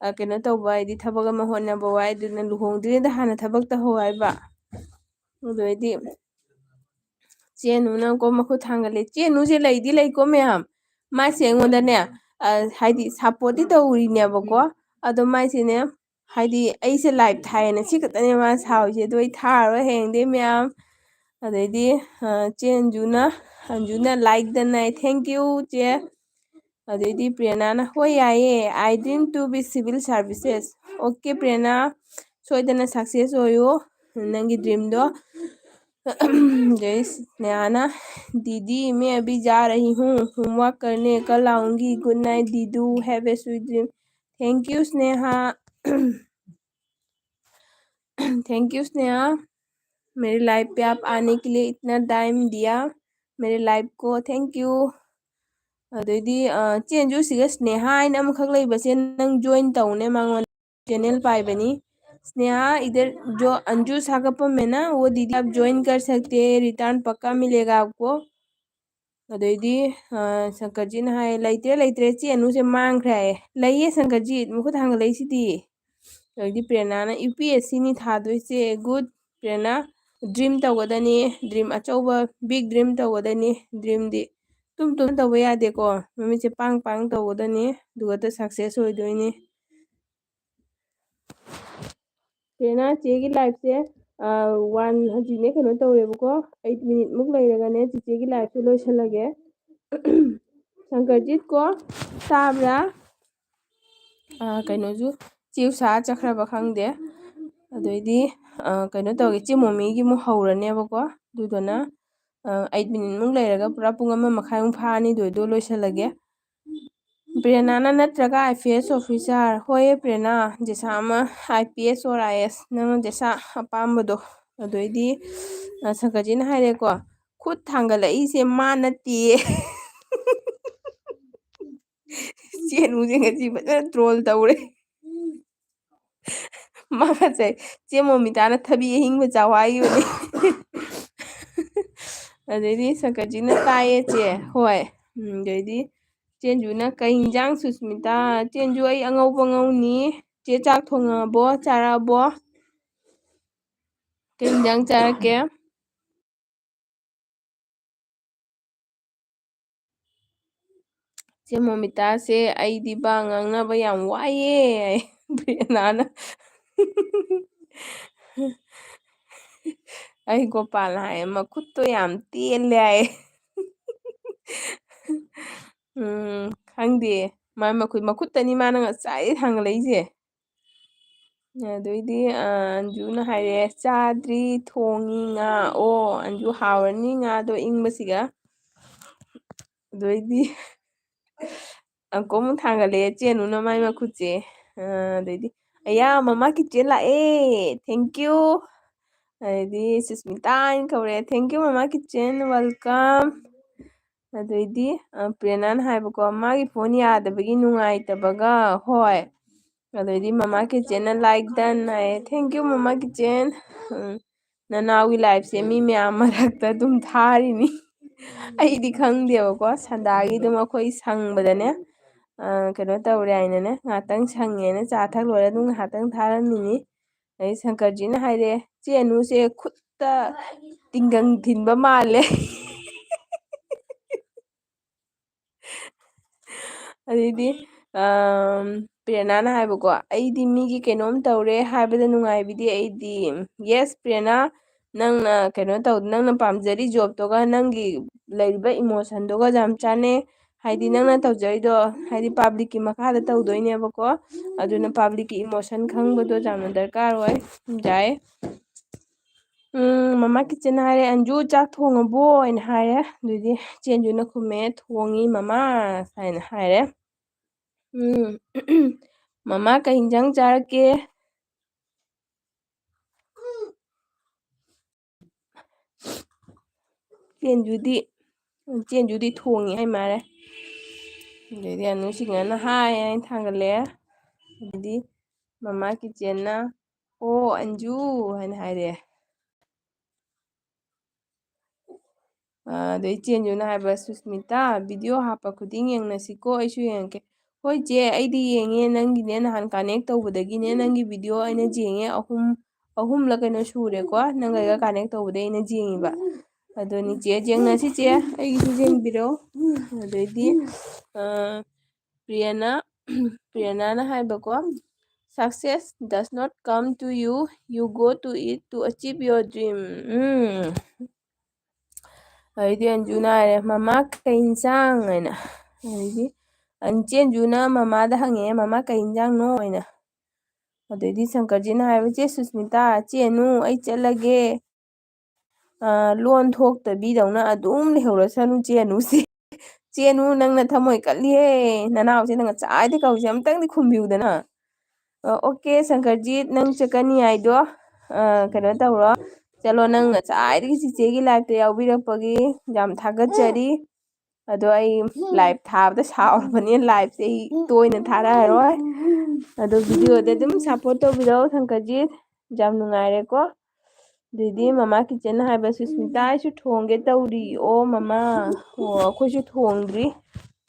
ꯑ, ꯀꯩꯅꯣ ꯇꯧꯕ, ꯍꯥꯏꯗꯤ ꯊꯕꯛ ꯑꯃ ꯍꯣꯠꯅꯕ ꯋꯥꯏ, ꯑꯗꯨꯅ ꯂꯨꯍꯣꯡꯗ꯭ꯔꯤꯉꯩꯗ ꯍꯥꯟꯅ ꯊꯕꯛ ꯇꯧꯍꯧ ꯍꯥꯏꯕ꯫ ꯑꯗꯨ ꯑꯣꯏꯗꯤ ꯆꯦ ꯅꯨꯅꯀꯣ ꯃꯈꯨꯠ ꯊꯥꯡꯒꯠꯂꯦ꯫ ꯆꯦ ꯅꯨꯁꯦ ꯂꯩꯗꯤ ꯂꯩꯀꯣ ꯃꯌꯥꯝ꯫ ꯃꯥꯁꯦ ꯑꯩꯉꯣꯟꯗꯅꯦ, ꯍꯥꯏꯗꯤ ꯁꯞꯄꯣꯔꯠꯇꯤ ꯇꯧꯔꯤꯅꯦꯕꯀꯣ꯫ ꯑꯗꯣ ꯃꯥꯏꯁꯤꯅꯦ, ꯍꯥꯏꯗꯤ ꯑꯩꯁꯦ ꯂꯥꯏꯚ ꯊꯥꯏꯌꯦꯅ ꯁꯤ ꯈꯛꯇꯅꯦ ꯃꯥ ꯁꯥꯎꯔꯤꯁꯦ꯫ ꯑꯗꯣ ꯑꯩ ꯊꯥꯔꯔꯣꯏ ꯍꯌꯦꯡꯗꯩ ꯃꯌꯥꯝ꯫ ꯑꯗꯩꯗꯤ ꯆꯦ ꯑꯟꯖꯨꯅ, ꯑꯟꯖꯨꯅ like done high. Thank you ꯆꯦ꯫ ꯑꯗꯩꯗꯤ ꯄ꯭ꯔꯦꯔꯅꯥꯅ, "ꯍꯣꯏ ꯌꯥꯏꯌꯦ, I dream to be civil services." Okay ꯄ꯭ꯔꯦꯔꯅꯥ, ꯁꯣꯏꯗꯅ success ꯑꯣꯏꯌꯨ ꯅꯪꯒꯤ dreamꯗꯣ꯫ ꯑꯗꯩ ꯁ꯭ꯅꯦꯍꯥꯅ, "दीदी मैं अभी जा रही हूँ होमवर्क करने, कल आऊँगी, good night दीदू, have a sweet dream." Thank you Sneha. Thank you Sneha, मेरे लाइव पे आप आने के लिए इतना टाइम दिया मेरे लाइव को, thank you꯫ ꯑꯗꯩꯗꯤ ꯆꯦ ꯑꯟꯖꯨ, ꯁꯤꯒ ꯁ꯭ꯅꯦꯍꯥ ꯍꯥꯏꯅ ꯑꯃꯈꯛ ꯂꯩꯕꯁꯦ ꯅꯪ join ꯇꯧꯅꯦ, ꯃꯉꯣꯟꯗ channel ꯄꯥꯏꯕꯅꯤ꯫ स्नेहा इधर जो अंजू सा का पम है ना, वो दीदी आप join कर सकते हैं, return पक्का मिलेगा आपको। ꯑꯗꯩꯗꯤ ꯁꯪꯀꯔꯖꯤꯠꯅ ꯍꯥꯏ, "ꯂꯩꯇ꯭ꯔꯦ ꯂꯩꯇ꯭ꯔꯦ, ꯆꯦ ꯑꯅꯨꯁꯦ ꯃꯥꯡꯈ꯭ꯔꯦ" ꯍꯥꯏꯌꯦ꯫ "ꯂꯩꯌꯦ ꯁꯪꯀꯔꯖꯤꯠ, ꯃꯈꯨꯠ ꯊꯥꯡꯒꯠꯂꯛꯏꯁꯤꯗꯤ"꯫ ꯑꯗꯩꯗꯤ ꯄ꯭ꯔꯦꯔꯅꯥꯅ, "UPSCꯅꯤ ꯊꯥꯗꯣꯏꯁꯦ, good ꯄ꯭ꯔꯦꯔꯅꯥ, dream ꯇꯧꯒꯗꯅꯤ, dream ꯑꯆꯧꯕ, big dream ꯇꯧꯒꯗꯅꯤ꯫ Dreamꯗꯤ ꯇꯨꯝ ꯇꯨꯝ ꯇꯧꯕ ꯌꯥꯗꯦꯀꯣ, ꯃꯃꯤꯠꯁꯦ ꯄꯥꯡ ꯄꯥꯡ ꯇꯧꯒꯗꯅꯤ, ꯑꯗꯨꯒ success ꯑꯣꯏꯗꯣꯏꯅꯤ"꯫ ꯄ꯭ꯔꯦꯔꯅꯥ, ꯆꯦꯒꯤ liveꯁꯦ one ꯍꯧꯖꯤꯛꯅꯦ ꯀꯩꯅꯣ ꯇꯧꯔꯦꯕꯀꯣ, eight minuteꯃꯨꯛ ꯂꯩꯔꯒꯅꯦ ꯆꯤꯆꯦꯒꯤ liveꯁꯦ ꯂꯣꯏꯁꯤꯜꯂꯒꯦ꯫ ꯁꯪꯀꯔꯖꯤꯠ ꯀꯣ, ꯇꯥꯕ꯭ꯔꯥ? ꯀꯩꯅꯣꯁꯨ, ꯆꯦ ꯎꯁꯥ ꯆꯠꯈ꯭ꯔꯕ ꯈꯪꯗꯦ꯫ ꯑꯗꯩꯗꯤ ꯀꯩꯅꯣ ꯇꯧꯒꯦ, ꯆꯦ ꯃꯣꯃꯤꯒꯤ ꯑꯃꯨꯛ ꯍꯧꯔꯅꯦꯕꯀꯣ꯫ ꯑꯗꯨꯗꯨꯅ eight minuteꯃꯨꯛ ꯂꯩꯔꯒ ꯄꯨꯔꯥ ꯄꯨꯡ ꯑꯃ ꯃꯈꯥꯏꯃꯨꯛ ꯐꯥꯔꯅꯤ, ꯑꯗꯨꯏꯗꯣ ꯂꯣꯏꯁꯤꯜꯂꯒꯦ꯫ ꯄ꯭ꯔꯦꯔꯅꯥꯅ, "ꯅꯠꯇ꯭ꯔꯒ IPS officer?" ꯍꯣꯏꯌꯦ ꯄ꯭ꯔꯦꯔꯅꯥ, ꯖꯦꯁꯥ ꯑꯃ IPS or IAS, ꯅꯪꯅ ꯖꯦꯁꯥ ꯑꯄꯥꯝꯕꯗꯣ꯫ ꯑꯗꯩꯗꯤ ꯁꯪꯀꯔꯖꯤꯠꯅ ꯍꯥꯏꯔꯦꯀꯣ, "ꯈꯨꯠ ꯊꯥꯡꯒꯠꯂꯛꯏꯁꯦ ꯃꯥ ꯅꯠꯇꯦꯌꯦ"꯫ ꯆꯦ ꯑꯅꯨꯁꯦ ꯉꯁꯤ ꯐꯖꯅ troll ꯇꯧꯔꯦ꯫ ꯃꯥꯁꯦ ꯆꯦ ꯃꯣꯃꯤꯇꯥꯅ ꯊꯕꯤ ꯑꯍꯤꯡꯕ ꯆꯥꯎ ꯍꯥꯏꯈꯤꯕꯅꯦ꯫ ꯑꯗꯩꯗꯤ ꯁꯪꯀꯔꯖꯤꯠꯅ, "ꯇꯥꯏꯌꯦ ꯆꯦ, ꯍꯣꯏ"꯫ ꯎꯝ, ꯑꯗꯩꯗꯤ ꯆꯦ ꯑꯟꯖꯨꯅ, "ꯀꯩ ꯏꯟꯖꯥꯡ ꯁꯨꯁꯃꯤꯇꯥ?" "ꯆꯦ ꯑꯟꯖꯨ, ꯑꯩ ꯑꯉꯧꯕ ꯉꯧꯅꯤ꯫ ꯆꯦ ꯆꯥꯛ ꯊꯣꯡꯉꯕꯣ? ꯆꯥꯔꯛꯑꯕꯣ? ꯀꯩ ꯏꯟꯖꯥꯡ ꯆꯥꯔꯛꯀꯦ?" "ꯆꯦ ꯃꯣꯃꯤꯇꯥꯁꯦ ꯑꯩꯗꯤ ꯕꯥ ꯉꯥꯡꯅꯕ ꯌꯥꯝ ꯋꯥꯏꯌꯦ" ꯍꯥꯏ ꯄ꯭ꯔꯦꯔꯅꯥꯅ꯫ ꯑꯩ ꯒꯣꯄꯥꯜꯅ ꯍꯥꯏꯌꯦ, "ꯃꯈꯨꯠꯇꯣ ꯌꯥꯝ ꯇꯦꯜꯂꯦ" ꯍꯥꯏꯌꯦ꯫ ꯎꯝ, ꯈꯪꯗꯦ꯫ ꯃꯥꯏ ꯃꯈꯨꯠ, ꯃꯈꯨꯠꯇꯅꯤ ꯃꯥꯅ ꯉꯁꯥꯏꯗꯩ ꯊꯥꯡꯒꯠꯂꯛꯏꯁꯦ꯫ ꯑꯗꯩꯗꯤ, ꯑ, ꯑꯟꯖꯨꯅ ꯍꯥꯏꯔꯦ, "ꯆꯥꯗ꯭ꯔꯤ, ꯊꯣꯡꯉꯤ ꯉꯥ"꯫ ꯑꯣ, ꯑꯟꯖꯨ ꯍꯥꯎꯔꯅꯤ ꯉꯥꯗꯣ ꯏꯪꯕꯁꯤꯒ꯫ ꯑꯗꯩꯗꯤ ꯑꯃꯨꯛꯀ ꯑꯃꯨꯛ ꯊꯥꯡꯒꯠꯂꯛꯑꯦ ꯆꯦꯅꯨꯅ ꯃꯥꯏ ꯃꯈꯨꯠꯁꯦ꯫ ꯑ, ꯑꯗꯩꯗꯤ, "ꯑꯌꯥ, ꯃꯃꯥ ꯀꯤꯠꯆꯦꯟ ꯂꯥꯛꯑꯦ, thank you"꯫ ꯑꯗꯩꯗꯤ ꯁꯨꯁꯃꯤꯇꯥ ꯍꯥꯏꯅ ꯀꯧꯔꯛꯑꯦ, "Thank you, ꯃꯃꯥ ꯀꯤꯠꯆꯦꯟ, welcome"꯫ ꯑꯗꯩꯗꯤ, ꯑ, ꯄ꯭ꯔꯦꯔꯅꯥꯅ ꯍꯥꯏꯕꯀꯣ, ꯃꯥꯒꯤ ꯐꯣꯟ ꯌꯥꯗꯕꯒꯤ ꯅꯨꯡꯉꯥꯏꯇꯕꯒ, ꯍꯣꯏ꯫ ꯑꯗꯩꯗꯤ ꯃꯃꯥ ꯀꯤꯠꯆꯦꯟꯅ like done ꯍꯥꯏꯌꯦ, "Thank you, ꯃꯃꯥ ꯀꯤꯠꯆꯦꯟ"꯫ ꯎꯝ, ꯅꯅꯥꯎꯒꯤ liveꯁꯦ ꯃꯤ ꯃꯌꯥꯝ ꯃꯔꯛꯇ ꯑꯗꯨꯝ ꯊꯥꯔꯤꯅꯤ꯫ ꯑꯩꯗꯤ ꯈꯪꯗꯦꯕꯀꯣ, ꯁꯟꯗꯥꯒꯤ ꯑꯗꯨꯝ ꯑꯩꯈꯣꯏ ꯁꯪꯕꯗꯅꯦ, ꯑ, ꯀꯩꯅꯣ ꯇꯧꯔꯦ ꯍꯥꯏꯅꯅꯦ, ꯉꯥꯛꯇꯪ ꯁꯪꯉꯦꯅ ꯆꯥ ꯊꯛ ꯂꯣꯏꯔ ꯑꯗꯨꯝ ꯉꯥꯏꯍꯥꯛꯇꯪ ꯊꯥꯔꯝꯃꯤꯅꯤ꯫ ꯑꯗꯩ ꯁꯪꯀꯔꯖꯤꯅ ꯍꯥꯏꯔꯦ, "ꯆꯦ ꯑꯅꯨꯁꯦ ꯈꯨꯠꯇ ꯇꯤꯡꯒꯪ ꯊꯤꯟꯕ ꯃꯥꯜꯂꯦ"꯫ ꯑꯗꯩꯗꯤ, ꯑꯝ, ꯄ꯭ꯔꯦꯔꯅꯥꯅ ꯍꯥꯏꯕꯀꯣ, "ꯑꯩꯗꯤ ꯃꯤꯒꯤ ꯀꯩꯅꯣꯝ ꯇꯧꯔꯦ ꯍꯥꯏꯕꯗ ꯅꯨꯡꯉꯥꯏꯕꯤꯗꯦ ꯑꯩꯗꯤ"꯫ Yes, ꯄ꯭ꯔꯦꯔꯅꯥ, ꯅꯪꯅ ꯀꯩꯅꯣ ꯇꯧ-, ꯅꯪꯅ ꯄꯥꯝꯖꯔꯤ jobꯇꯨꯒ ꯅꯪꯒꯤ ꯂꯩꯔꯤꯕ emotionꯗꯨꯒ ꯌꯥꯝ ꯆꯥꯟꯅꯩ꯫ ꯍꯥꯏꯗꯤ ꯅꯪꯅ ꯇꯧꯖꯔꯤꯗꯣ, ꯍꯥꯏꯗꯤ publicꯀꯤ ꯃꯈꯥꯗ ꯇꯧꯗꯣꯏꯅꯦꯕꯀꯣ, ꯑꯗꯨꯅ publicꯀꯤ emotion ꯈꯪꯕꯗꯣ ꯌꯥꯝꯅ ꯗꯔꯀꯥꯔ ꯑꯣꯏ꯫ ꯌꯥꯏ꯫ ꯎꯝ, ꯃꯃꯥ ꯀꯤꯠꯆꯟ ꯍꯥꯏꯔꯦ, "ꯑꯟꯖꯨ, ꯆꯥꯛ ꯊꯣꯡꯉꯕꯣ?" ꯍꯥꯏꯅ ꯍꯥꯏꯔꯦ꯫ ꯑꯗꯨꯗꯤ ꯆꯦ ꯑꯟꯖꯨꯅ ꯈꯨꯝꯃꯦ, "ꯊꯣꯡꯉꯤ ꯃꯃꯥ" ꯍꯥꯏꯅ ꯍꯥꯏꯔꯦ꯫ ꯎꯝ, "ꯃꯃꯥ, ꯀꯩ ꯏꯟꯖꯥꯡ ꯆꯥꯔꯛꯀꯦ?" ꯆꯦ ꯑꯟꯖꯨꯗꯤ, ꯆꯦ ꯑꯟꯖꯨꯗꯤ ꯊꯣꯡꯉꯤ ꯍꯥꯏ ꯃꯥꯜꯂꯦ꯫ ꯑꯗꯩꯗꯤ ꯑꯅꯨꯁꯤꯡꯅꯅ "ꯍꯥꯏ" ꯍꯥꯏꯅ ꯊꯥꯡꯒꯠꯂꯛꯑꯦ꯫ ꯑꯗꯩꯗꯤ ꯃꯃꯥ ꯀꯤꯠꯆꯟꯅ, "ꯑꯣ, ꯑꯟꯖꯨ" ꯍꯥꯏꯅ ꯍꯥꯏꯔꯛꯑꯦ꯫ ꯑ, ꯑꯗꯩ ꯆꯦ ꯑꯟꯖꯨꯅ ꯍꯥꯏꯕ, "ꯁꯨꯁꯃꯤꯇꯥ, video ꯍꯥꯞꯄ ꯈꯨꯗꯤꯡ ꯌꯦꯡꯅꯁꯤꯀꯣ, ꯑꯩꯁꯨ ꯌꯦꯡꯉꯛꯀꯦ"꯫ "ꯍꯣꯏ ꯆꯦ, ꯑꯩꯗꯤ ꯌꯦꯡꯉꯦ, ꯅꯪꯒꯤꯅꯦ, ꯅꯍꯥꯟ connect ꯇꯧꯕꯗꯒꯤꯅꯦ, ꯅꯪꯒꯤ video ꯑꯩꯅ ꯌꯦꯡꯉꯦ, ꯑꯍꯨꯝ, ꯑꯍꯨꯝꯂ ꯀꯩꯅꯣ ꯁꯨꯔꯦꯀꯣ, ꯅꯪꯒ ꯑꯩꯒ connect ꯇꯧꯕꯗꯩ ꯑꯩꯅ ꯌꯦꯡꯉꯤꯕ"꯫ ꯑꯗꯨꯅꯤ ꯆꯦ, ꯌꯦꯡꯅꯁꯤ ꯆꯦ, ꯑꯩꯒꯤꯁꯨ ꯌꯦꯡꯕꯤꯔꯣ꯫ ꯑꯗꯩꯗꯤ ꯑ, ꯄ꯭ꯔꯤꯌꯥꯅ ꯄ꯭ꯔꯤꯌꯥꯅꯥꯅ ꯍꯥꯏꯕꯀꯣ, "Success does not come to you, you go to it to achieve your dream." ꯎꯝ꯫ ꯑꯗꯩꯗꯤ ꯑꯟꯖꯨꯅ ꯍꯥꯏꯔꯦ, "ꯃꯃꯥ ꯀꯩ ꯏꯟꯁꯥꯡ?" ꯍꯥꯏꯅ꯫ ꯑꯗꯩꯗꯤ ꯏꯆꯦ ꯑꯟꯖꯨꯅ ꯃꯃꯥꯗ ꯍꯪꯉꯛꯑꯦ, "ꯃꯃꯥ ꯀꯩ ꯏꯟꯁꯥꯡꯅꯣ?" ꯍꯥꯏꯅ꯫ ꯑꯗꯩꯗꯤ ꯁꯪꯀꯔꯖꯤꯠꯅ ꯍꯥꯏꯕ, "ꯆꯦ ꯁꯨꯁꯃꯤꯇꯥ, ꯆꯦꯅꯨ, ꯑꯩ ꯆꯠꯂꯒꯦ꯫ ꯑ, ꯂꯣꯟ ꯊꯣꯛꯇꯕꯤꯗꯧꯅ ꯑꯗꯨꯝ ꯂꯩꯍꯧꯔꯁꯅꯨ, ꯆꯦꯅꯨꯁꯦ꯫ ꯆꯦꯅꯨ, ꯅꯪꯅ ꯊꯃꯣꯏ ꯀꯜꯂꯤꯍꯦ꯫ ꯅꯅꯥꯎꯁꯦ ꯅꯪ ꯉꯁꯥꯏꯗꯩ ꯀꯧꯁꯦ, ꯑꯝꯇꯪꯗꯤ ꯈꯨꯝꯕꯤꯌꯨꯗꯅ꯫" ꯑ, "ꯑꯣꯀꯦ ꯁꯪꯀꯔꯖꯤꯠ, ꯅꯪ ꯆꯠꯀꯅꯤ ꯍꯥꯏꯗꯣ, ꯑ, ꯀꯩꯅꯣ ꯇꯧꯔꯣ꯫ ꯆꯠꯂꯣ, ꯅꯪ ꯉꯁꯥꯏꯗꯒꯤ ꯆꯤꯆꯦꯒꯤ liveꯇ ꯌꯥꯎꯕꯤꯔꯛꯄꯒꯤ ꯌꯥꯝ ꯊꯥꯒꯠꯆꯔꯤ꯫ ꯑꯗꯣ ꯑꯩ live ꯊꯥꯕꯗ ꯁꯥꯎꯔꯕꯅꯤꯅ liveꯁꯦ ꯑꯩ ꯇꯣꯏꯅ ꯊꯥꯔꯛꯑꯔꯣꯏ꯫ ꯑꯗꯣ videoꯗ ꯑꯗꯨꯝ support ꯇꯧꯕꯤꯔꯛꯑꯣ ꯁꯪꯀꯔꯖꯤꯠ꯫ ꯌꯥꯝ ꯅꯨꯡꯉꯥꯏꯔꯦꯀꯣ꯫" ꯑꯗꯩꯗꯤ ꯃꯃꯥ ꯀꯤꯆꯟꯅ ꯍꯥꯏꯕ, "ꯁꯨꯁꯃꯤꯇꯥ, ꯑꯩꯁꯨ ꯊꯣꯡꯒꯦ ꯇꯧꯔꯤ꯫" "ꯑꯣ ꯃꯃꯥ, ꯑꯣ, ꯑꯩꯈꯣꯏꯁꯨ ꯊꯣꯡꯗ꯭ꯔꯤ꯫"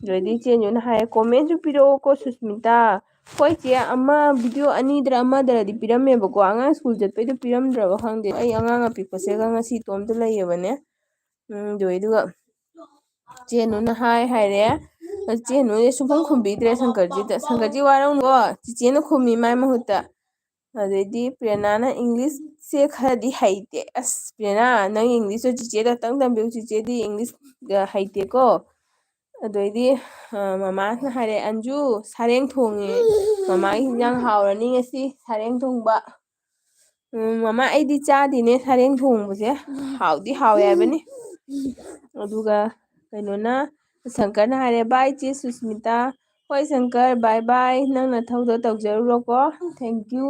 ꯑꯗꯩꯗꯤ ꯏꯆꯦ ꯑꯟꯖꯨꯅ ꯍꯥꯏ, "Commentꯁꯨ ꯄꯤꯔꯛꯑꯣꯀꯣ ꯁꯨꯁꯃꯤꯇꯥ꯫" ꯍꯣꯏ ꯆꯦ, ꯑꯃ video ꯑꯅꯤꯗꯔ ꯑꯃꯗꯔꯗꯤ ꯄꯤꯔꯝꯃꯦꯕꯀꯣ, ꯑꯉꯥꯡ school ꯆꯠꯄꯩꯗꯣ ꯄꯤꯔꯝꯗ꯭ꯔꯕ ꯈꯪꯗꯦ꯫ ꯑꯩ ꯑꯉꯥꯡ ꯑꯄꯤꯛꯄꯁꯤꯒ ꯉꯁꯤ ꯏꯇꯣꯝꯇ ꯂꯩꯌꯦꯕꯅꯦ꯫ ꯎꯝ, ꯑꯗꯨꯏꯗꯨꯒ ꯆꯦꯅꯨꯅ ꯍꯥꯏ ꯍꯥꯏꯔꯦ꯫ ꯆꯦꯅꯨꯁꯦ ꯁꯨꯡꯈꯨꯝ ꯈꯨꯝꯕꯤꯗ꯭ꯔꯦ ꯁꯪꯀꯔꯖꯤꯠꯇ꯫ "ꯁꯪꯀꯔꯖꯤꯠ ꯋꯥꯔꯧꯅꯨꯀꯣ, ꯆꯤꯆꯦꯅ ꯈꯨꯝꯃꯤ ꯃꯥꯏ ꯃꯍꯨꯠꯇ꯫" ꯑꯗꯩꯗꯤ ꯄ꯭ꯔꯦꯔꯅꯥꯅ, "Englishꯁꯦ ꯈꯔꯗꯤ ꯍꯩꯇꯦ꯫" ꯑꯁ, ꯄ꯭ꯔꯦꯔꯅꯥ, ꯅꯪ Englishꯇꯣ ꯆꯤꯆꯦꯗ ꯈꯛꯇꯪ ꯇꯝꯕꯤꯌꯨ, ꯆꯤꯆꯦꯗꯤ English ꯍꯩꯇꯦꯀꯣ꯫ ꯑꯗꯩꯗꯤ, ꯑ, ꯃꯃꯥꯅ ꯍꯥꯏꯔꯦ, "ꯑꯟꯖꯨ, ꯁꯥꯔꯦꯡ ꯊꯣꯡꯉꯦ꯫ ꯃꯃꯥꯒꯤ ꯍꯤꯟꯖꯥꯡ ꯍꯥꯎꯔꯅꯤ ꯉꯁꯤ, ꯁꯥꯔꯦꯡ ꯊꯣꯡꯕ꯫" ꯎꯝ, "ꯃꯃꯥ, ꯑꯩꯗꯤ ꯆꯥꯗꯦꯅꯦ ꯁꯥꯔꯦꯡ ꯊꯣꯡꯕꯁꯦ꯫ ꯍꯥꯎꯗꯤ ꯍꯥꯎꯋꯦ ꯍꯥꯏꯕꯅꯤ꯫" ꯑꯗꯨꯒ ꯀꯩꯅꯣꯅ, ꯁꯪꯀꯔꯅ ꯍꯥꯏꯔꯦ, "Bye ꯆꯦ ꯁꯨꯁꯃꯤꯇꯥ꯫" "ꯍꯣꯏ ꯁꯪꯀꯔ, bye bye꯫ ꯅꯪ ꯅꯊꯧꯗꯣ ꯇꯧꯖꯔꯨꯔꯣꯀꯣ꯫ Thank you꯫"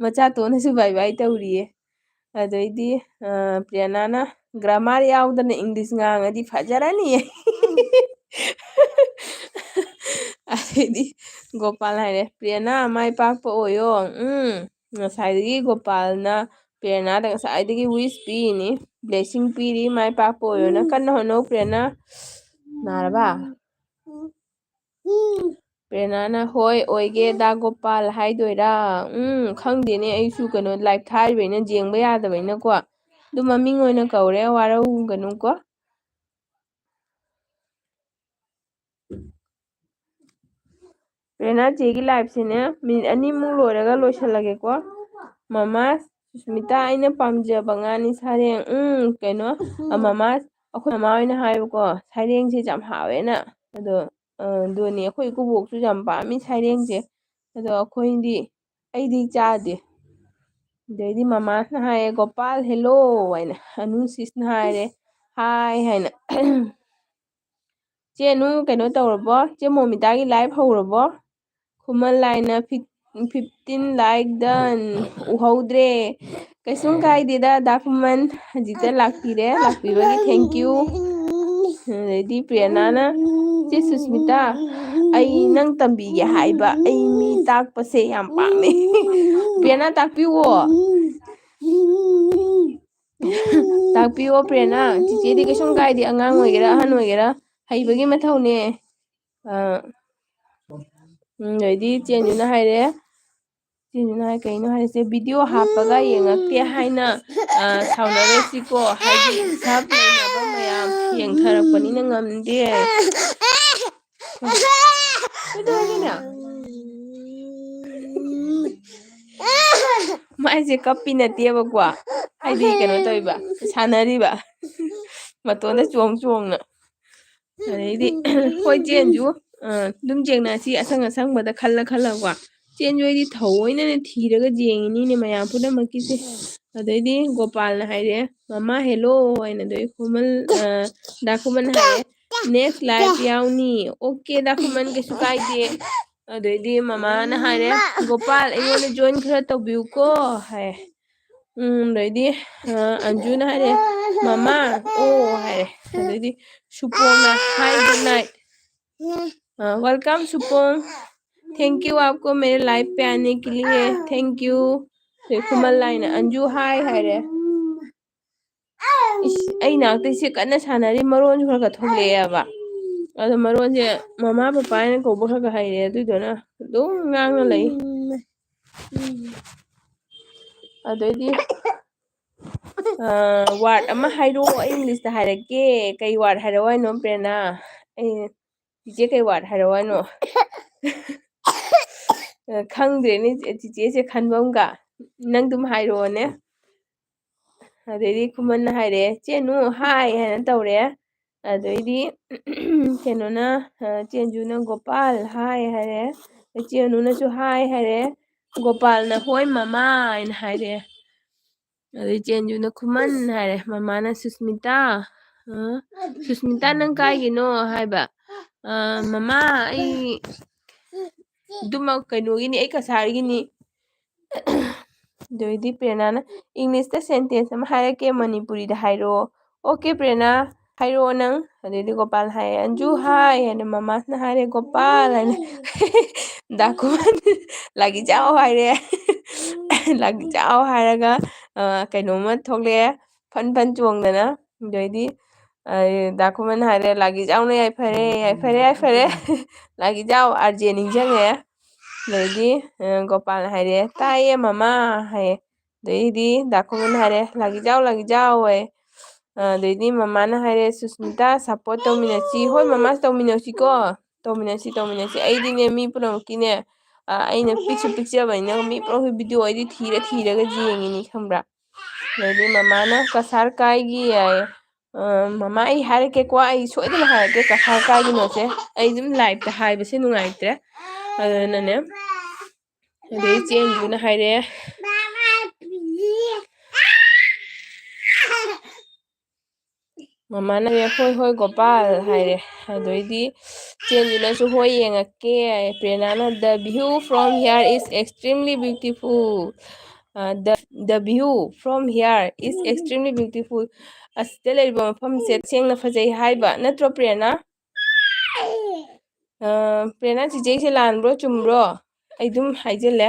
ꯃꯆꯥꯇꯣꯟꯅꯁꯨ bye bye ꯇꯧꯔꯤꯌꯦ꯫ ꯑꯗꯩꯗꯤ, ꯑ, ꯄ꯭ꯔꯤꯌꯥꯅꯥꯅ, "Grammar ꯌꯥꯎꯗꯅ English ꯉꯥꯡꯉꯗꯤ ꯐꯖꯔꯅꯤꯌꯦ꯫" ꯑꯗꯩꯗꯤ ꯒꯣꯄꯥꯜ ꯍꯥꯏꯔꯦ, "ꯄ꯭ꯔꯤꯌꯥꯅꯥ, ꯃꯥꯏ ꯄꯥꯛꯄ ꯑꯣꯏꯌꯣ꯫" ꯎꯝ, ꯉꯁꯥꯏꯗꯒꯤ ꯒꯣꯄꯥꯜꯅ ꯄ꯭ꯔꯦꯔꯅꯥꯗ ꯉꯁꯥꯏꯗꯒꯤ wish ꯄꯤꯔꯤꯅꯤ, blessing ꯄꯤꯔꯤ, "ꯃꯥꯏ ꯄꯥꯛꯄ ꯑꯣꯏꯌꯣꯅ꯫" ꯀꯟꯅ ꯍꯣꯠꯅꯧ ꯄ꯭ꯔꯦꯔꯅꯥ꯫ ꯅꯥꯔꯕ? ꯄ꯭ꯔꯦꯔꯅꯥꯅ, "ꯍꯣꯏ, ꯑꯣꯏꯒꯦ ꯗꯥ ꯒꯣꯄꯥꯜ" ꯍꯥꯏꯗꯣꯏꯔꯥ? ꯎꯝ, ꯈꯪꯗꯦꯅꯦ, ꯑꯩꯁꯨ ꯀꯩꯅꯣ live ꯊꯥꯔꯤꯕꯅꯤꯅ, ꯌꯦꯡꯕ ꯌꯥꯗꯕꯅꯤꯅꯀꯣ꯫ ꯑꯗꯨ ꯃꯃꯤꯡ ꯑꯣꯏꯅ ꯀꯧꯔꯦ, ꯋꯥꯔꯧꯒꯅꯨꯀꯣ꯫ ꯔꯦꯅꯥ ꯆꯦꯒꯤ liveꯁꯤꯅꯦ ꯃꯤꯅꯤꯠ ꯑꯅꯤꯃꯨꯛ ꯂꯣꯏꯔꯒ ꯂꯣꯏꯁꯤꯜꯂꯒꯦꯀꯣ꯫ ꯃꯃꯥ ꯁꯨꯁꯃꯤꯇꯥ, ꯑꯩꯅ ꯄꯥꯝꯖꯕ ꯉꯥꯅꯤ ꯁꯥꯔꯦꯡ꯫ ꯎꯝ, ꯀꯩꯅꯣ, ꯑ, ꯃꯃꯥ, ꯑꯩꯈꯣꯏ ꯃꯃꯥ ꯍꯣꯏꯅ ꯍꯥꯏꯕꯀꯣ, ꯁꯥꯔꯦꯡꯁꯦ ꯌꯥꯝ ꯍꯥꯎꯋꯦꯅ꯫ ꯑꯗꯣ, ꯑ, ꯑꯗꯨꯅꯤ, ꯑꯩꯈꯣꯏ ꯏꯀꯨꯕꯣꯛꯁꯨ ꯌꯥꯝ ꯄꯥꯝꯃꯤ ꯁꯥꯔꯦꯡꯁꯦ꯫ ꯑꯗꯣ ꯑꯩꯈꯣꯏꯗꯤ, ꯑꯩꯗꯤ ꯆꯥꯗꯦ꯫ ꯑꯗꯩꯗꯤ ꯃꯃꯥꯁꯤꯅ ꯍꯥꯏꯌꯦ, "ꯒꯣꯄꯥꯜ, hello" ꯍꯥꯏꯅ꯫ ꯑꯅꯨ ꯁꯤꯁꯅ ꯍꯥꯏꯔꯦ, "Hi" ꯍꯥꯏꯅ꯫ ꯆꯦ ꯑꯅꯨ ꯀꯩꯅꯣ ꯇꯧꯔꯕꯣ? ꯆꯦ ꯃꯣꯃꯤꯇꯥꯒꯤ live ꯍꯧꯔꯕꯣ? ꯈꯨꯃꯟ ꯂꯥꯏꯅ fif-, fifteen like done꯫ ꯎꯍꯧꯗ꯭ꯔꯦ꯫ ꯀꯩꯁꯨꯝ ꯀꯥꯏꯗꯦꯗ, ꯗꯥ ꯈꯨꯃꯟ ꯍꯧꯖꯤꯛꯇ ꯂꯥꯛꯄꯤꯔꯦ, ꯂꯥꯛꯄꯤꯕꯒꯤ thank you꯫ ꯑꯗꯩꯗꯤ ꯄ꯭ꯔꯦꯔꯅꯥꯅ, "ꯆꯦ ꯁꯨꯁꯃꯤꯇꯥ, ꯑꯩ ꯅꯪ ꯇꯝꯕꯤꯒꯦ ꯍꯥꯏꯕ, ꯑꯩ ꯃꯤ ꯇꯥꯛꯄꯁꯦ ꯌꯥꯝ ꯄꯥꯝꯃꯦ꯫" ꯄ꯭ꯔꯦꯔꯅꯥ, ꯇꯥꯛꯄꯤꯌꯣ꯫ ꯇꯥꯛꯄꯤꯌꯣ ꯄ꯭ꯔꯦꯔꯅꯥ꯫ ꯆꯤꯆꯦꯗꯤ ꯀꯩꯁꯨꯝ ꯀꯥꯏꯗꯦ, ꯑꯉꯥꯡ ꯑꯣꯏꯒꯦꯔꯥ ꯑꯍꯟ ꯑꯣꯏꯒꯦꯔꯥ ꯍꯩꯕꯒꯤ ꯃꯊꯧꯅꯦ꯫ ꯑ, ꯎꯝ, ꯑꯗꯩꯗꯤ ꯆꯦꯟꯗꯨꯅ ꯍꯥꯏꯔꯦ, ꯆꯦꯟꯗꯨꯅ ꯍꯥꯏ, "ꯀꯩꯅꯣ ꯍꯥꯏꯁꯦ, video ꯍꯥꯞꯄꯒ ꯌꯦꯡꯉꯛꯇꯦ ꯍꯥꯏꯅ, ꯑ, ꯁꯥꯎꯅꯔꯣꯏꯁꯤꯀꯣ, ꯍꯥꯏꯗꯤ ꯁꯞ ꯂꯩꯅꯕ ꯃꯌꯥꯝ ꯌꯦꯡꯊꯔꯛꯄꯅꯤꯅ ꯉꯝꯗꯦ꯫" ꯀꯩꯗꯧꯔꯒꯦꯅꯦ? ꯃꯥꯏꯁꯦ ꯀꯞꯄꯤ ꯅꯠꯇꯦꯕꯀꯣ, ꯍꯥꯏꯗꯤ ꯀꯩꯅꯣ ꯇꯧꯔꯤꯕ, ꯁꯥꯟꯅꯔꯤꯕ ꯃꯇꯣꯟꯗ ꯆꯣꯡ ꯆꯣꯡꯅ꯫ ꯑꯗꯩꯗꯤ, ꯍꯣꯏ, ꯆꯦꯟꯁꯨ, ꯑ, ꯑꯗꯨꯝ ꯌꯦꯡꯅꯁꯤ, ꯑꯁꯪ ꯑꯁꯪꯕꯗ ꯈꯜꯂ ꯈꯜꯂꯒꯀꯣ꯫ ꯆꯦꯟꯁꯨ ꯑꯩꯗꯤ ꯊꯑꯣꯏꯅꯅꯦ ꯊꯤꯔꯒ ꯌꯦꯡꯉꯤꯅꯤꯅꯦ ꯃꯌꯥꯝ ꯄꯨꯝꯅꯃꯛꯀꯤꯁꯦ꯫ ꯑꯗꯩꯗꯤ ꯒꯣꯄꯥꯜꯅ ꯍꯥꯏꯔꯦ, "ꯃꯃꯥ, hello" ꯍꯥꯏꯅ꯫ ꯑꯗꯩ ꯈꯨꯃꯟ, ꯑ, ꯗꯥ ꯈꯨꯃꯟ ꯍꯥꯏꯔꯦ, "Next live ꯌꯥꯎꯅꯤ꯫" "Okay ꯗꯥ ꯈꯨꯃꯟ, ꯀꯩꯁꯨ ꯀꯥꯏꯗꯦ꯫" ꯑꯗꯩꯗꯤ ꯃꯃꯥꯅ ꯍꯥꯏꯔꯦ, "ꯒꯣꯄꯥꯜ, ꯑꯩꯉꯣꯟꯗ join ꯈꯔ ꯇꯧꯕꯤꯌꯨꯀꯣ" ꯍꯥꯏ꯫ ꯎꯝ, ꯑꯗꯩꯗꯤ, ꯑ, ꯑꯟꯖꯨꯅ ꯍꯥꯏꯔꯦ, "ꯃꯃꯥ, ꯑꯣ" ꯍꯥꯏꯔꯦ꯫ ꯑꯗꯩꯗꯤ ꯁꯨꯄꯣꯡꯅ, "Hi, good night꯫" ꯑ, "Welcome ꯁꯨꯄꯣꯡ, thank you, आपको मेरे live पे आने के लिए, thank you꯫" ꯑꯗꯩ ꯈꯨꯃꯟ ꯂꯥꯏꯅ, "ꯑꯟꯖꯨ, hi" ꯍꯥꯏꯔꯦ꯫ ꯏꯁ, ꯑꯩ ꯅꯥꯛꯇ ꯏꯆꯦ ꯀꯟꯅ ꯁꯥꯟꯅꯔꯤ, ꯃꯔꯣꯟꯁꯨ ꯈꯔ ꯈꯔ ꯊꯣꯛꯂꯛꯑꯦꯕ꯫ ꯑꯗꯣ ꯃꯔꯣꯟꯁꯦ ꯃꯃꯥ ꯄꯄꯥ ꯍꯥꯏꯅ ꯀꯧꯕ ꯈꯔ ꯈꯔ ꯍꯩꯔꯦ, ꯑꯗꯨꯏꯗꯨꯅ ꯑꯗꯨꯝ ꯉꯥꯡꯉ ꯂꯩ꯫ ꯑꯗꯩꯗꯤ ꯋꯥꯔꯗ ꯑꯃ ꯍꯥꯏꯔꯛꯑꯣ, ꯑꯩ ꯏꯪꯂꯤꯁꯇ ꯍꯥꯏꯔꯛꯀꯦ꯫ ꯀꯩ ꯋꯥꯔꯗ ꯍꯥꯏꯔꯛꯑꯣ ꯍꯥꯏꯅꯣ, ꯄ꯭ꯔꯦꯔꯅꯥ? ꯑꯩ, ꯆꯤꯆꯦ, ꯀꯩ ꯋꯥꯔꯗ ꯍꯥꯏꯔꯛꯑꯣ ꯍꯥꯏꯅꯣ? ꯑ, ꯈꯪꯗ꯭ꯔꯦꯅꯦ, ꯆꯤꯆꯦꯁꯦ ꯈꯟꯕ ꯑꯃꯒ꯫ ꯅꯪ ꯑꯗꯨꯝ ꯍꯥꯏꯔꯛꯑꯣꯅꯦ꯫ ꯑꯗꯩꯗꯤ ꯈꯨꯃꯟꯅ ꯍꯥꯏꯔꯦ, "ꯆꯦꯅꯨ, ꯍꯥꯏ" ꯍꯥꯏꯅ ꯇꯧꯔꯦ꯫ ꯑꯗꯩꯗꯤ ꯀꯩꯅꯣꯅ, ꯑ, ꯆꯦꯟꯖꯨꯅ, "ꯒꯣꯄꯥꯜ, ꯍꯥꯏ" ꯍꯥꯏꯔꯦ꯫ ꯆꯦꯅꯨꯅꯁꯨ "ꯍꯥꯏ" ꯍꯥꯏꯔꯦ꯫ ꯒꯣꯄꯥꯜꯅ, "ꯍꯣꯏ, ꯃꯃꯥ" ꯍꯥꯏꯅ ꯍꯥꯏꯔꯦ꯫ ꯑꯗꯩ ꯆꯦꯟꯖꯨꯅ, "ꯈꯨꯃꯟ" ꯍꯥꯏꯔꯦ꯫ ꯃꯃꯥꯅ, "ꯁꯨꯁꯃꯤꯇꯥ, ꯑ, ꯁꯨꯁꯃꯤꯇꯥ, ꯅꯪ ꯀꯥꯏꯒꯤꯅꯣ?" ꯍꯥꯏꯕ꯫ "ꯑ, ꯃꯃꯥ, ꯑꯩ ꯑꯗꯨꯃꯛ ꯀꯩꯅꯣꯒꯤꯅꯤ, ꯑꯩ ꯀꯁꯥꯔꯒꯤꯅꯤ"꯫ ꯑꯗꯩꯗꯤ ꯄ꯭ꯔꯦꯔꯅꯥꯅ, "ꯏꯪꯂꯤꯁꯇ ꯁꯦꯟꯇꯦꯟꯁ ꯑꯃ ꯍꯥꯏꯔꯛꯀꯦ, ꯃꯅꯤꯄꯨꯔꯤꯗ ꯍꯥꯏꯔꯛꯑꯣ"꯫ "ꯑꯣꯀꯦ, ꯄ꯭ꯔꯦꯔꯅꯥ, ꯍꯥꯏꯔꯛꯑꯣ ꯅꯪ"꯫ ꯑꯗꯩꯗꯤ ꯒꯣꯄꯥꯜ ꯍꯥꯏꯔꯦ, "ꯑꯟꯖꯨ, ꯍꯥꯏ" ꯍꯥꯏꯅ ꯃꯃꯥꯁꯤꯅ ꯍꯥꯏꯔꯦ, "ꯒꯣꯄꯥꯜ" ꯍꯥꯏꯅ꯫ ꯗꯥꯀꯨꯃꯟ, "ꯂꯥꯒꯤꯖꯥꯎ" ꯍꯥꯏꯔꯦ꯫ "ꯂꯥꯒꯤꯖꯥꯎ" ꯍꯥꯏꯔꯒ, ꯑ, ꯀꯩꯅꯣꯝꯃ ꯊꯣꯛꯂꯛꯑꯦ, ꯐꯟ ꯐꯟ ꯆꯣꯡꯗꯅ꯫ ꯑꯗꯩꯗꯤ, ꯑ, ꯗꯥꯀꯨꯃꯟ ꯍꯥꯏꯔꯦ, "ꯂꯥꯒꯤꯖꯥꯎꯅ ꯌꯥꯏꯐꯔꯦ, ꯌꯥꯏꯐꯔꯦ, ꯌꯥꯏꯐꯔꯦ꯫ ꯂꯥꯒꯤꯖꯥꯎ, ꯑꯥꯔ ꯖꯦ ꯅꯤꯡꯁꯤꯡꯉꯦ"꯫ ꯑꯗꯩꯗꯤ, ꯑ, ꯒꯣꯄꯥꯜꯅ ꯍꯥꯏꯔꯦ, "ꯇꯥꯏꯌꯦ, ꯃꯃꯥ" ꯍꯥꯏꯌꯦ꯫ ꯑꯗꯩꯗꯤ ꯗꯥꯀꯨꯃꯟ ꯍꯥꯏꯔꯦ, "ꯂꯥꯒꯤꯖꯥꯎ, ꯂꯥꯒꯤꯖꯥꯎ" ꯍꯥꯏꯌꯦ꯫ ꯑ, ꯑꯗꯩꯗꯤ ꯃꯃꯥꯅ ꯍꯥꯏꯔꯦ, "ꯁꯨꯁꯃꯤꯇꯥ, ꯁꯞꯄꯣꯔꯠ ꯇꯧꯃꯤꯟꯅꯁꯤ"꯫ "ꯍꯣꯏ, ꯃꯃꯥ, ꯇꯧꯃꯤꯟꯅꯁꯤꯀꯣ꯫ ꯇꯧꯃꯤꯟꯅꯁꯤ, ꯇꯧꯃꯤꯟꯅꯁꯤ꯫ ꯑꯩꯗꯤꯅꯦ, ꯃꯤ ꯄꯨꯝꯅꯃꯛꯀꯤꯅꯦ, ꯑ, ꯑꯩꯅ ꯄꯤꯛꯁꯨ ꯄꯤꯛꯆꯕꯅꯤꯅ, ꯃꯤ ꯄꯨꯝꯅꯃꯛꯀꯤ ꯚꯤꯗꯤꯑꯣ ꯑꯩꯗꯤ ꯊꯤꯔ ꯊꯤꯔꯒ ꯌꯦꯡꯉꯤꯅꯤ, ꯈꯪꯕ꯭ꯔꯥ?" ꯑꯗꯩꯗꯤ ꯃꯃꯥꯅ, "ꯀꯁꯥꯔ ꯀꯥꯏꯒꯤ" ꯍꯥꯏꯌꯦ꯫ ꯑ, "ꯃꯃꯥ, ꯑꯩ ꯍꯥꯏꯔꯛꯀꯦꯀꯣ, ꯑꯩ ꯁꯣꯏꯗꯅ ꯍꯥꯏꯔꯛꯀꯦ, ꯀꯁꯥꯔ ꯀꯥꯏꯒꯤꯅꯣꯁꯦ꯫ ꯑꯩ ꯑꯗꯨꯝ ꯂꯥꯏꯞꯇ ꯍꯥꯏꯕꯁꯦ ꯅꯨꯡꯉꯥꯏꯇ꯭ꯔꯦ꯫ ꯑꯗꯨꯅꯅꯦ"꯫ ꯑꯗꯩ ꯆꯦꯟꯗꯨꯅ ꯍꯥꯏꯔꯦ, ꯃꯃꯥꯅ, "ꯍꯣꯏ, ꯍꯣꯏ, ꯒꯣꯄꯥꯜ" ꯍꯥꯏꯔꯦ꯫ ꯑꯗꯩꯗꯤ ꯆꯦꯟꯗꯨꯅꯁꯨ, "ꯍꯣꯏ, ꯌꯦꯡꯉꯛꯀꯦ" ꯍꯥꯏ꯫ ꯄ꯭ꯔꯦꯔꯅꯥꯅ, "The view from here is extremely beautiful꯫ ꯑ, the, the view from here is extremely beautiful꯫ ꯑꯁꯤꯗ ꯂꯩꯔꯤꯕ ꯃꯐꯝꯁꯦ ꯇꯁꯦꯡꯅ ꯐꯖꯩ ꯍꯥꯏꯕ ꯅꯠꯇ꯭ꯔꯣ, ꯄ꯭ꯔꯦꯔꯅꯥ?" ꯑ, ꯄ꯭ꯔꯦꯔꯅꯥ, ꯆꯤꯆꯦꯁꯦ ꯂꯥꯟꯕ꯭ꯔꯣ, ꯆꯨꯝꯕ꯭ꯔꯣ? ꯑꯩ ꯑꯗꯨꯝ ꯍꯥꯏꯖꯤꯜꯂꯦ꯫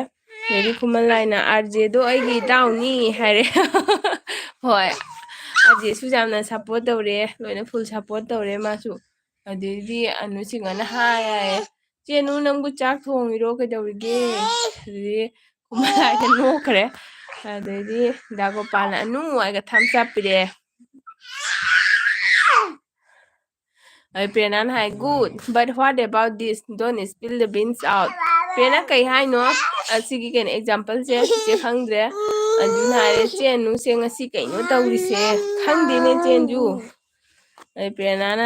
ꯑꯗꯩꯗꯤ ꯈꯨꯃꯟ ꯂꯥꯏꯅ, "ꯑꯥꯔ ꯖꯦꯗꯣ ꯑꯩꯒꯤ ꯏꯇꯥꯎꯅꯤ" ꯍꯥꯏꯔꯦ꯫ ꯍꯣꯏ, ꯑꯥꯔ ꯖꯦꯁꯨ ꯌꯥꯝꯅ ꯁꯞꯄꯣꯔꯠ ꯇꯧꯔꯦ, ꯂꯣꯏꯅ ꯐꯨꯜ ꯁꯞꯄꯣꯔꯠ ꯇꯧꯔꯦ ꯃꯥꯁꯨ꯫ ꯑꯗꯩꯗꯤ ꯑꯅꯨ ꯁꯤꯡꯍꯅ ꯍꯥꯏ ꯍꯥꯏꯌꯦ, "ꯆꯦꯅꯨ, ꯅꯪꯕꯨ ꯆꯥꯛ ꯊꯣꯡꯉꯤꯔꯣ, ꯀꯩꯗꯧꯔꯤꯒꯦ?" ꯑꯗꯩꯗꯤ ꯈꯨꯃꯟ ꯂꯥꯏꯅ ꯅꯣꯛꯈ꯭ꯔꯦ꯫ ꯑꯗꯩꯗꯤ ꯗꯥ ꯒꯣꯄꯥꯜꯅ ꯑꯅꯨ ꯍꯥꯏꯒ thumbs up ꯄꯤꯔꯛꯑꯦ꯫ ꯑꯩ ꯄ꯭ꯔꯦꯔꯅꯥꯅ ꯍꯥꯏ, "Good, but what about this? Don't spill the beans out." ꯄ꯭ꯔꯦꯔꯅꯥ ꯀꯩ ꯍꯥꯏꯅꯣ? ꯑꯁꯤꯒꯤ ꯀꯩꯅꯣ exampleꯁꯦ ꯆꯦ ꯈꯪꯗ꯭ꯔꯦ꯫ ꯑꯗꯨꯅ ꯍꯥꯏꯔꯦ, "ꯆꯦ ꯑꯅꯨꯁꯦ ꯉꯁꯤ ꯀꯩꯅꯣ ꯇꯧꯔꯤꯁꯦ? ꯈꯪꯗꯦꯅꯦ ꯆꯦ ꯑꯟꯖꯨ꯫" ꯑꯩ ꯄ꯭ꯔꯦꯔꯅꯥꯅ,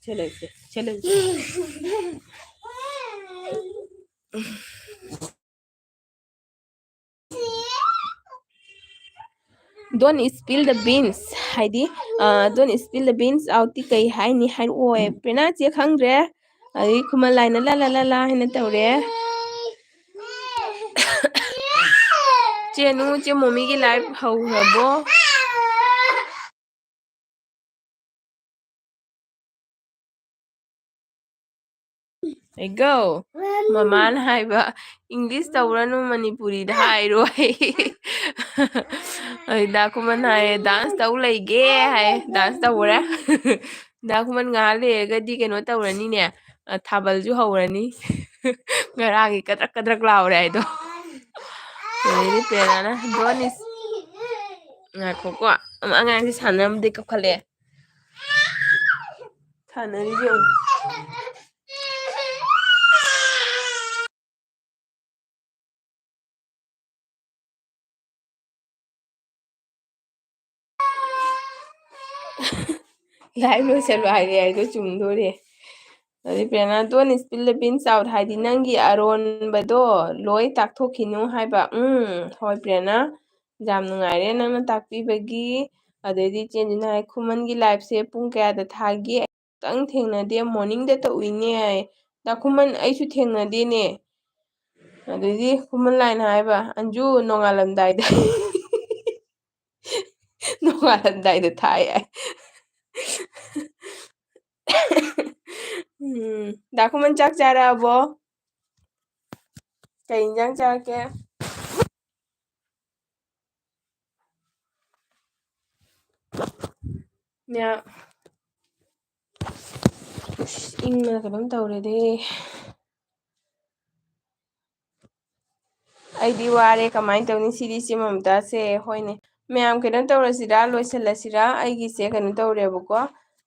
ꯁꯦ ꯂꯩꯁꯦ, ꯁꯦ ꯂꯩꯁꯦ꯫ Don't spill the beans ꯍꯥꯏꯗꯤ, ꯑ, don't spill the beans outꯇꯤ ꯀꯩ ꯍꯥꯏꯅꯤ ꯍꯥꯏꯔꯛꯑꯣ꯫ ꯄ꯭ꯔꯦꯔꯅꯥ ꯆꯦ ꯈꯪꯗ꯭ꯔꯦ꯫ ꯑꯗꯩ ꯈꯨꯃꯟ ꯂꯥꯏꯅ ꯂꯥ ꯂꯥ ꯂꯥ ꯂꯥ ꯍꯥꯏꯅ ꯇꯧꯔꯦ꯫ ꯆꯦ ꯑꯅꯨ, ꯆꯦ ꯃꯣꯃꯤꯒꯤ live ꯍꯧꯈ꯭ꯔꯕꯣ? ꯑꯩꯒꯣ, ꯃꯃꯥꯅ ꯍꯥꯏꯕ, "English ꯇꯧꯔꯅꯨ, ꯃꯅꯤꯄꯨꯔꯤꯗ ꯍꯥꯏꯔꯣ" ꯍꯥꯏ꯫ ꯑꯩ ꯗꯥ ꯈꯨꯃꯟ ꯍꯥꯏꯌꯦ, "Dance ꯇꯧ ꯂꯩꯒꯦ" ꯍꯥꯏ, dance ꯇꯧꯔꯦ꯫ ꯗꯥ ꯈꯨꯃꯟ ꯉꯥꯏꯍꯥꯛ ꯂꯩꯔꯒꯗꯤ ꯀꯩꯅꯣ ꯇꯧꯔꯅꯤꯅꯦ, ꯑ, ꯊꯥꯕꯜꯁꯨ ꯍꯧꯔꯅꯤ꯫ ꯉꯔꯥꯡꯒꯤ ꯀꯗ꯭ꯔꯛ ꯀꯗ꯭ꯔꯛ ꯂꯥꯎꯔꯦ ꯍꯥꯏꯗꯣ꯫ ꯑꯗꯩꯗꯤ ꯄ꯭ꯔꯦꯔꯅꯥꯅ, "Don't is-," ꯉꯥꯏꯈꯣꯀꯣ, ꯑꯃ ꯑꯉꯥꯡꯁꯦ ꯁꯥꯟꯅꯔꯝꯕꯗꯩ ꯀꯞꯈꯠꯂꯛꯑꯦ꯫ ꯁꯥꯟꯅꯔꯤꯁꯦ ꯌꯦꯡꯉꯨ꯫ Live ꯂꯣꯏꯁꯜꯂꯣ ꯍꯥꯏꯔꯦ ꯍꯥꯏꯗꯣ ꯆꯨꯝꯗꯣꯔꯦ꯫ ꯑꯗꯩ ꯄ꯭ꯔꯦꯔꯅꯥ, "Don't spill the beans out" ꯍꯥꯏꯗꯤ ꯅꯪꯒꯤ ꯑꯔꯣꯟꯕꯗꯣ ꯂꯣꯏ ꯇꯥꯛꯊꯣꯛꯈꯤꯅꯨ ꯍꯥꯏꯕ꯫ ꯎꯝ, ꯍꯣꯏ ꯄ꯭ꯔꯦꯔꯅꯥ, ꯌꯥꯝ ꯅꯨꯡꯉꯥꯏꯔꯦ ꯅꯪꯅ ꯇꯥꯛꯄꯤꯕꯒꯤ꯫ ꯑꯗꯩꯗꯤ ꯆꯦꯟꯖꯤꯅ ꯍꯥꯏ, "ꯈꯨꯃꯟꯒꯤ liveꯁꯦ ꯄꯨꯡ ꯀꯌꯥꯗ ꯊꯥꯒꯦ?" ꯑꯃꯨꯛꯇꯪ ꯊꯦꯡꯅꯗꯦ, morningꯗ ꯇꯧꯏꯅꯦ ꯍꯥꯏ꯫ ꯗꯥ ꯈꯨꯃꯟ, ꯑꯩꯁꯨ ꯊꯦꯡꯅꯗꯦꯅꯦ꯫ ꯑꯗꯩꯗꯤ ꯈꯨꯃꯟ ꯂꯥꯏꯅ ꯍꯥꯏꯕ, "ꯑꯟꯖꯨ, ꯅꯣꯡꯉꯥꯜꯂꯝꯗꯥꯏꯗ, ꯅꯣꯡꯉꯥꯜꯂꯝꯗꯥꯏꯗ ꯊꯥꯏ" ꯍꯥꯏ꯫ ꯎꯝ, ꯗꯥ ꯈꯨꯃꯟ ꯆꯥꯛ ꯆꯥꯔꯛꯑꯕꯣ? ꯀꯩ ꯏꯟꯖꯥꯡ ꯆꯥꯔꯛꯀꯦ? ꯅꯦ꯫ ꯑꯁ, ꯏꯪꯕꯅ ꯀꯩꯅꯣꯝ ꯇꯧꯔꯦꯗꯦ꯫ ꯑꯩꯗꯤ ꯋꯥꯔꯦ, ꯀꯃꯥꯏꯅ ꯇꯧꯅꯤ? ꯁꯤꯗꯤ ꯏꯆꯦ ꯃꯃꯤꯇꯥꯁꯦ, ꯍꯣꯏꯅꯦ꯫ ꯃꯌꯥꯝ ꯀꯩꯅꯣ ꯇꯧꯔꯁꯤꯔꯥ, ꯂꯣꯏꯁꯤꯜꯂꯁꯤꯔꯥ? ꯑꯩꯒꯤꯁꯦ ꯀꯩꯅꯣ ꯇꯧꯔꯦꯕꯀꯣ,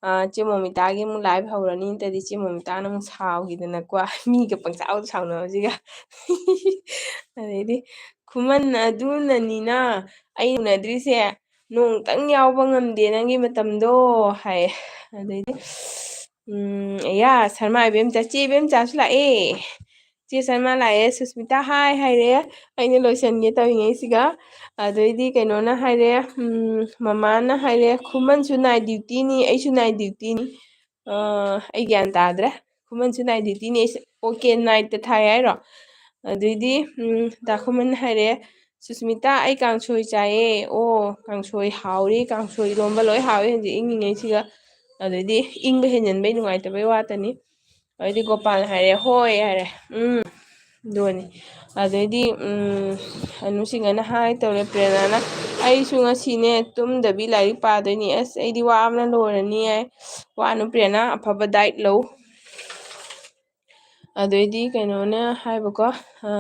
ꯑ, ꯏꯆꯦ ꯃꯃꯤꯇꯥꯒꯤ ꯑꯃꯨꯛ live ꯍꯧꯔꯅꯤ, ꯅꯠꯇ꯭ꯔꯗꯤ ꯏꯆꯦ ꯃꯃꯤꯇꯥꯅ ꯑꯃꯨꯛ ꯁꯥꯎꯈꯤꯗꯅꯀꯣ, ꯃꯤꯒ ꯄꯪꯁꯥꯎꯗ ꯁꯥꯎꯅꯕꯁꯤꯒ꯫ ꯑꯗꯩꯗꯤ, "ꯈꯨꯃꯟ, ꯑꯗꯨꯅꯅꯤꯅ ꯑꯩ ꯎꯅꯗ꯭ꯔꯤꯁꯦ, ꯅꯣꯡꯇꯪ ꯌꯥꯎꯕ ꯉꯝꯗꯦ ꯅꯪꯒꯤ ꯃꯇꯝꯗꯣ" ꯍꯥꯏ꯫ ꯑꯗꯩꯗꯤ, ꯎꯝ, ꯑꯌꯥ, ꯁꯔꯃꯥ ꯏꯕꯦꯝꯆꯥ, ꯆꯦ ꯏꯕꯦꯝꯆꯥꯁꯨ ꯂꯥꯛꯑꯦ꯫ ꯆꯦ ꯁꯔꯃꯥ ꯂꯥꯛꯑꯦ, ꯁꯨꯁꯃꯤꯇꯥ ꯍꯥꯏ ꯍꯥꯏꯔꯦ, ꯑꯩꯅ ꯂꯣꯏꯁꯟꯒꯦ ꯇꯧꯔꯤꯉꯩꯁꯤꯒ꯫ ꯑꯗꯩꯗꯤ ꯀꯩꯅꯣꯅ ꯍꯥꯏꯔꯦ, ꯎꯝ, ꯃꯃꯥꯅ ꯍꯥꯏꯔꯦ, "ꯈꯨꯃꯟꯁꯨ night dutyꯅꯤ, ꯑꯩꯁꯨ night dutyꯅꯤ"꯫ ꯑ, ꯑꯩ ꯒ꯭ꯌꯥꯟ ꯇꯥꯗ꯭ꯔꯦ꯫ "ꯈꯨꯃꯟꯁꯨ night dutyꯅꯤ, ꯑꯩꯁꯨ"꯫ Okay, nightꯇ ꯊꯥꯏ ꯍꯥꯏꯔꯣ? ꯑꯗꯩꯗꯤ, ꯎꯝ, ꯗꯥ ꯈꯨꯃꯟ ꯍꯥꯏꯔꯦ, "ꯁꯨꯁꯃꯤꯇꯥ, ꯑꯩ ꯀꯥꯡꯁꯣꯏ ꯆꯥꯏꯌꯦ"꯫ "ꯑꯣ, ꯀꯥꯡꯁꯣꯏ ꯍꯥꯎꯔꯤ, ꯀꯥꯡꯁꯣꯏ ꯏꯔꯣꯝꯕ ꯂꯣꯏ ꯍꯥꯎꯋꯤ ꯍꯧꯖꯤꯛ ꯏꯪꯉꯤꯉꯩꯁꯤꯒ"꯫ ꯑꯗꯩꯗꯤ ꯏꯪꯕ ꯍꯦꯟꯖꯟꯕꯩ ꯅꯨꯡꯉꯥꯏꯇꯕꯩ ꯋꯥꯇꯅꯤ꯫ ꯑꯗꯩꯗꯤ ꯒꯣꯄꯥꯜ ꯍꯥꯏꯔꯦ, "ꯍꯣꯏ" ꯍꯥꯏꯔꯦ꯫ ꯎꯝ, ꯑꯗꯨꯅꯤ꯫ ꯑꯗꯩꯗꯤ, ꯎꯝ, ꯑꯅꯨꯁꯤꯡꯒꯅ ꯍꯥꯏ ꯇꯧꯔꯦ, ꯄ꯭ꯔꯦꯔꯅꯥꯅ, "ꯑꯩꯁꯨ ꯉꯁꯤꯅꯦ ꯇꯨꯝꯗꯕꯤ ꯂꯥꯏꯔꯤꯛ ꯄꯥꯗꯣꯏꯅꯤ꯫ ꯑꯁ, ꯑꯩꯗꯤ ꯋꯥꯕꯅ ꯂꯣꯏꯔꯅꯤ" ꯍꯥꯏ꯫ "ꯋꯥꯅꯨ ꯄ꯭ꯔꯦꯔꯅꯥ, ꯑꯐꯕ diet ꯂꯧ"꯫ ꯑꯗꯩꯗꯤ ꯀꯩꯅꯣꯅ ꯍꯥꯏꯕꯀꯣ, ꯑ,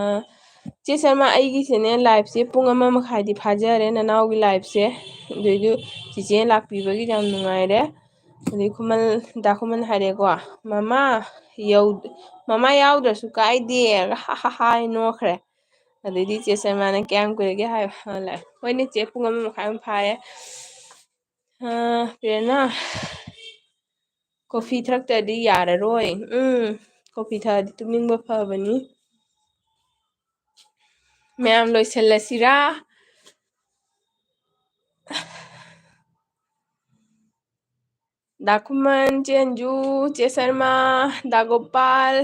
"ꯆꯦ ꯁꯔꯃ, ꯑꯩꯒꯤꯁꯦꯅꯦ liveꯁꯦ ꯄꯨꯡ ꯑꯃ ꯃꯈꯥꯏꯗꯤ ꯐꯥꯖꯔꯦ, ꯅꯅꯥꯎꯒꯤ liveꯁꯦ꯫ ꯑꯗꯨꯏꯗꯨ ꯆꯤꯆꯦ ꯂꯥꯛꯄꯤꯕꯒꯤ ꯌꯥꯝ ꯅꯨꯡꯉꯥꯏꯔꯦ"꯫ ꯑꯗꯩ ꯈꯨꯃꯟ, ꯗꯥ ꯈꯨꯃꯟ ꯍꯥꯏꯔꯦꯀꯣ, "ꯃꯃꯥ ꯌꯧ-, ꯃꯃꯥ ꯌꯥꯎꯗ꯭ꯔꯁꯨ ꯀꯥꯏꯗꯦ", ꯍꯥ ꯍꯥ ꯍꯥꯏ ꯅꯣꯛꯈ꯭ꯔꯦ꯫ ꯑꯗꯩꯗꯤ ꯆꯦ ꯁꯔꯃꯅ, "ꯀꯌꯥꯝ ꯀꯨꯏꯔꯒꯦ?" ꯍꯥꯏꯕ꯫ "ꯍꯣꯏꯅꯦ ꯆꯦ, ꯄꯨꯡ ꯑꯃ ꯃꯈꯥꯏꯃꯨꯛ ꯐꯥꯔꯦ"꯫ ꯑ, ꯄ꯭ꯔꯦꯔꯅꯥ, "Coffee ꯊꯛꯇ꯭ꯔꯗꯤ ꯌꯥꯔꯔꯣꯏ"꯫ ꯎꯝ, coffee ꯊꯛꯑꯗꯤ ꯇꯨꯝꯅꯤꯡꯕ ꯐꯕꯅꯤ꯫ ꯃꯌꯥꯝ ꯂꯣꯏꯁꯤꯜꯂꯁꯤꯔꯥ? ꯗꯥ ꯈꯨꯃꯟ, ꯆꯦ ꯑꯟꯖꯨ, ꯆꯦ ꯁꯔꯃ, ꯗꯥ ꯒꯣꯄꯥꯜ,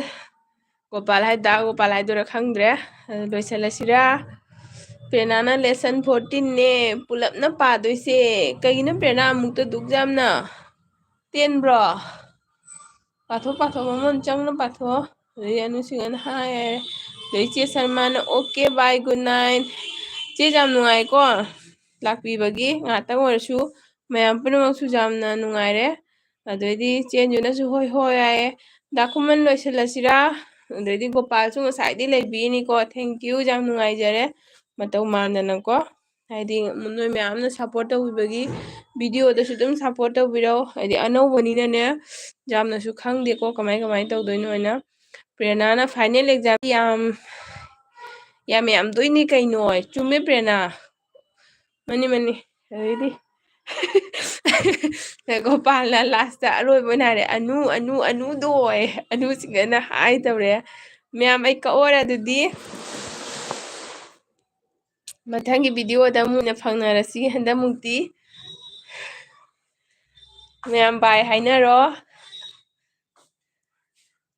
ꯒꯣꯄꯥꯜ ꯍꯥꯏ, ꯗꯥ ꯒꯣꯄꯥꯜ ꯍꯥꯏꯗꯣꯏꯔꯥ ꯈꯪꯗ꯭ꯔꯦ꯫ ꯑꯗꯨ ꯂꯣꯏꯁꯤꯜꯂꯁꯤꯔꯥ? ꯄ꯭ꯔꯦꯔꯅꯥꯅ lesson fourteenꯅꯦ ꯄꯨꯂꯞꯅ ꯄꯥꯗꯣꯏꯁꯦ꯫ ꯀꯩꯒꯤꯅꯣ ꯄ꯭ꯔꯦꯔꯅꯥ ꯑꯃꯨꯛꯇ ꯗꯨꯛ ꯌꯥꯝꯅ ꯇꯦꯟꯕ꯭ꯔꯣ? ꯄꯥꯊꯣꯛ, ꯄꯥꯊꯣꯛ, ꯃꯃꯣꯟ ꯆꯪꯅ ꯄꯥꯊꯣꯛꯑꯣ꯫ ꯑꯗꯩ ꯑꯅꯨꯁꯤꯡꯅ ꯍꯥꯏ ꯍꯥꯏꯔꯦ꯫ ꯑꯗꯩ ꯆꯦ ꯁꯔꯃꯅ, "Okay, bye, good night"꯫ ꯆꯦ, ꯌꯥꯝ ꯅꯨꯡꯉꯥꯏꯀꯣ ꯂꯥꯛꯄꯤꯕꯒꯤ, ꯉꯥꯛꯇꯪ ꯑꯣꯏꯔꯁꯨ ꯃꯌꯥꯝ ꯄꯨꯝꯅꯃꯛꯁꯨ ꯌꯥꯝꯅ ꯅꯨꯡꯉꯥꯏꯔꯦ꯫ ꯑꯗꯩꯗꯤ ꯆꯦ ꯑꯟꯖꯨꯅꯁꯨ, "ꯍꯣꯏ, ꯍꯣꯏ" ꯍꯥꯏꯌꯦ꯫ ꯗꯥ ꯈꯨꯃꯟ, ꯂꯣꯏꯁꯤꯜꯂꯁꯤꯔꯥ? ꯑꯗꯩꯗꯤ ꯒꯣꯄꯥꯜꯁꯨ ꯉꯁꯥꯏꯗꯤ ꯂꯩꯕꯤꯔꯤꯅꯤꯀꯣ꯫ Thank you, ꯌꯥꯝ ꯅꯨꯡꯉꯥꯏꯖꯔꯦ ꯃꯇꯧ ꯃꯥꯟꯗꯅꯀꯣ꯫ ꯍꯥꯏꯗꯤ ꯅꯣꯏ ꯃꯌꯥꯝꯅ ꯁꯞꯄꯣꯔꯠ ꯇꯧꯕꯤꯕꯒꯤ, ꯚꯤꯗꯤꯑꯣꯗꯁꯨ ꯑꯗꯨꯝ ꯁꯞꯄꯣꯔꯠ ꯇꯧꯕꯤꯔꯣ꯫ ꯍꯥꯏꯗꯤ ꯑꯅꯧꯕꯅꯤꯅꯅꯦ, ꯌꯥꯝꯅꯁꯨ ꯈꯪꯗꯦꯀꯣ ꯀꯃꯥꯏ ꯀꯃꯥꯏꯅ ꯇꯧꯗꯣꯏꯅꯣ ꯍꯥꯏꯅ꯫ ꯄ꯭ꯔꯦꯔꯅꯥꯅ ꯐꯥꯏꯅꯦꯜ ꯑꯦꯛꯖꯥꯝ ꯌꯥꯝ ꯌꯥꯝ ꯌꯥꯝꯗꯣꯏꯅꯤ ꯀꯩꯅꯣ꯫ ꯆꯨꯝꯃꯦ ꯄ꯭ꯔꯦꯔꯅꯥ, ꯃꯅꯤ ꯃꯅꯤ꯫ ꯑꯗꯩꯗꯤ ꯒꯣꯄꯥꯜꯅ ꯂꯥꯁꯇ ꯑꯔꯣꯏꯕ ꯑꯣꯏꯅ ꯍꯥꯏꯔꯦ, "ꯑꯅꯨ, ꯑꯅꯨ, ꯑꯅꯨꯗꯣ" ꯑꯣꯏ꯫ ꯑꯅꯨꯁꯤꯡꯒꯅ ꯍꯥꯏ ꯇꯧꯔꯦ꯫ ꯃꯌꯥꯝ ꯑꯩ ꯀꯛꯑꯣꯔ ꯑꯗꯨꯗꯤ? ꯃꯊꯪꯒꯤ ꯚꯤꯗꯤꯑꯣꯗ ꯑꯃꯨꯛ ꯍꯟꯅ ꯐꯪꯅꯔꯁꯤ꯫ ꯍꯟꯗꯛꯃꯨꯛꯇꯤ ꯃꯌꯥꯝ ꯕꯥꯏ ꯍꯥꯏꯅꯔꯣ꯫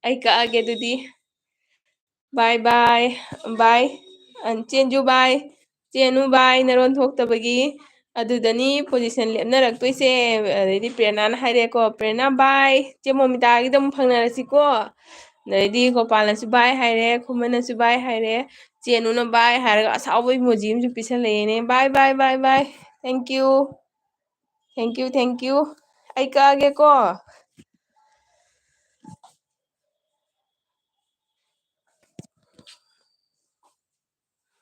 ꯑꯩ ꯀꯛꯑꯒꯦ ꯑꯗꯨꯗꯤ꯫ ꯕꯥꯏ ꯕꯥꯏ꯫ ꯕꯥꯏ꯫ ꯑꯟ ꯆꯦꯟꯖꯨ ꯕꯥꯏ꯫ ꯆꯦꯟꯅꯨ ꯕꯥꯏ, ꯅꯔꯣꯟ ꯊꯣꯛꯇꯕꯒꯤ꯫ ꯑꯗꯨꯗꯅꯤ ꯄꯣꯖꯤꯁꯟ ꯂꯦꯞꯅꯔꯛꯇꯣꯏꯁꯦ꯫ ꯑꯗꯩꯗꯤ ꯄ꯭ꯔꯦꯔꯅꯥꯅ ꯍꯥꯏꯔꯦꯀꯣ, "ꯄ꯭ꯔꯦꯔꯅꯥ ꯕꯥꯏ, ꯆꯦ ꯃꯣꯃꯤꯇꯥꯒꯤꯗ ꯑꯃꯨꯛ ꯐꯪꯅꯔꯁꯤꯀꯣ"꯫ ꯑꯗꯩꯗꯤ ꯒꯣꯄꯥꯜꯅꯁꯨ ꯕꯥꯏ ꯍꯥꯏꯔꯦ, ꯈꯨꯃꯟꯅꯁꯨ ꯕꯥꯏ ꯍꯥꯏꯔꯦ, ꯆꯦꯅꯨꯅ ꯕꯥꯏ ꯍꯥꯏꯔꯒ ꯑꯁꯥꯎꯕ ꯏꯃꯣꯖꯤ ꯑꯃꯁꯨ ꯄꯤꯁꯜꯂꯛꯑꯦꯅꯦ꯫ ꯕꯥꯏ ꯕꯥꯏ ꯕꯥꯏ ꯕꯥꯏ꯫ Thank you꯫ Thank you, thank you꯫ ꯑꯩ ꯀꯛꯑꯒꯦꯀꯣ꯫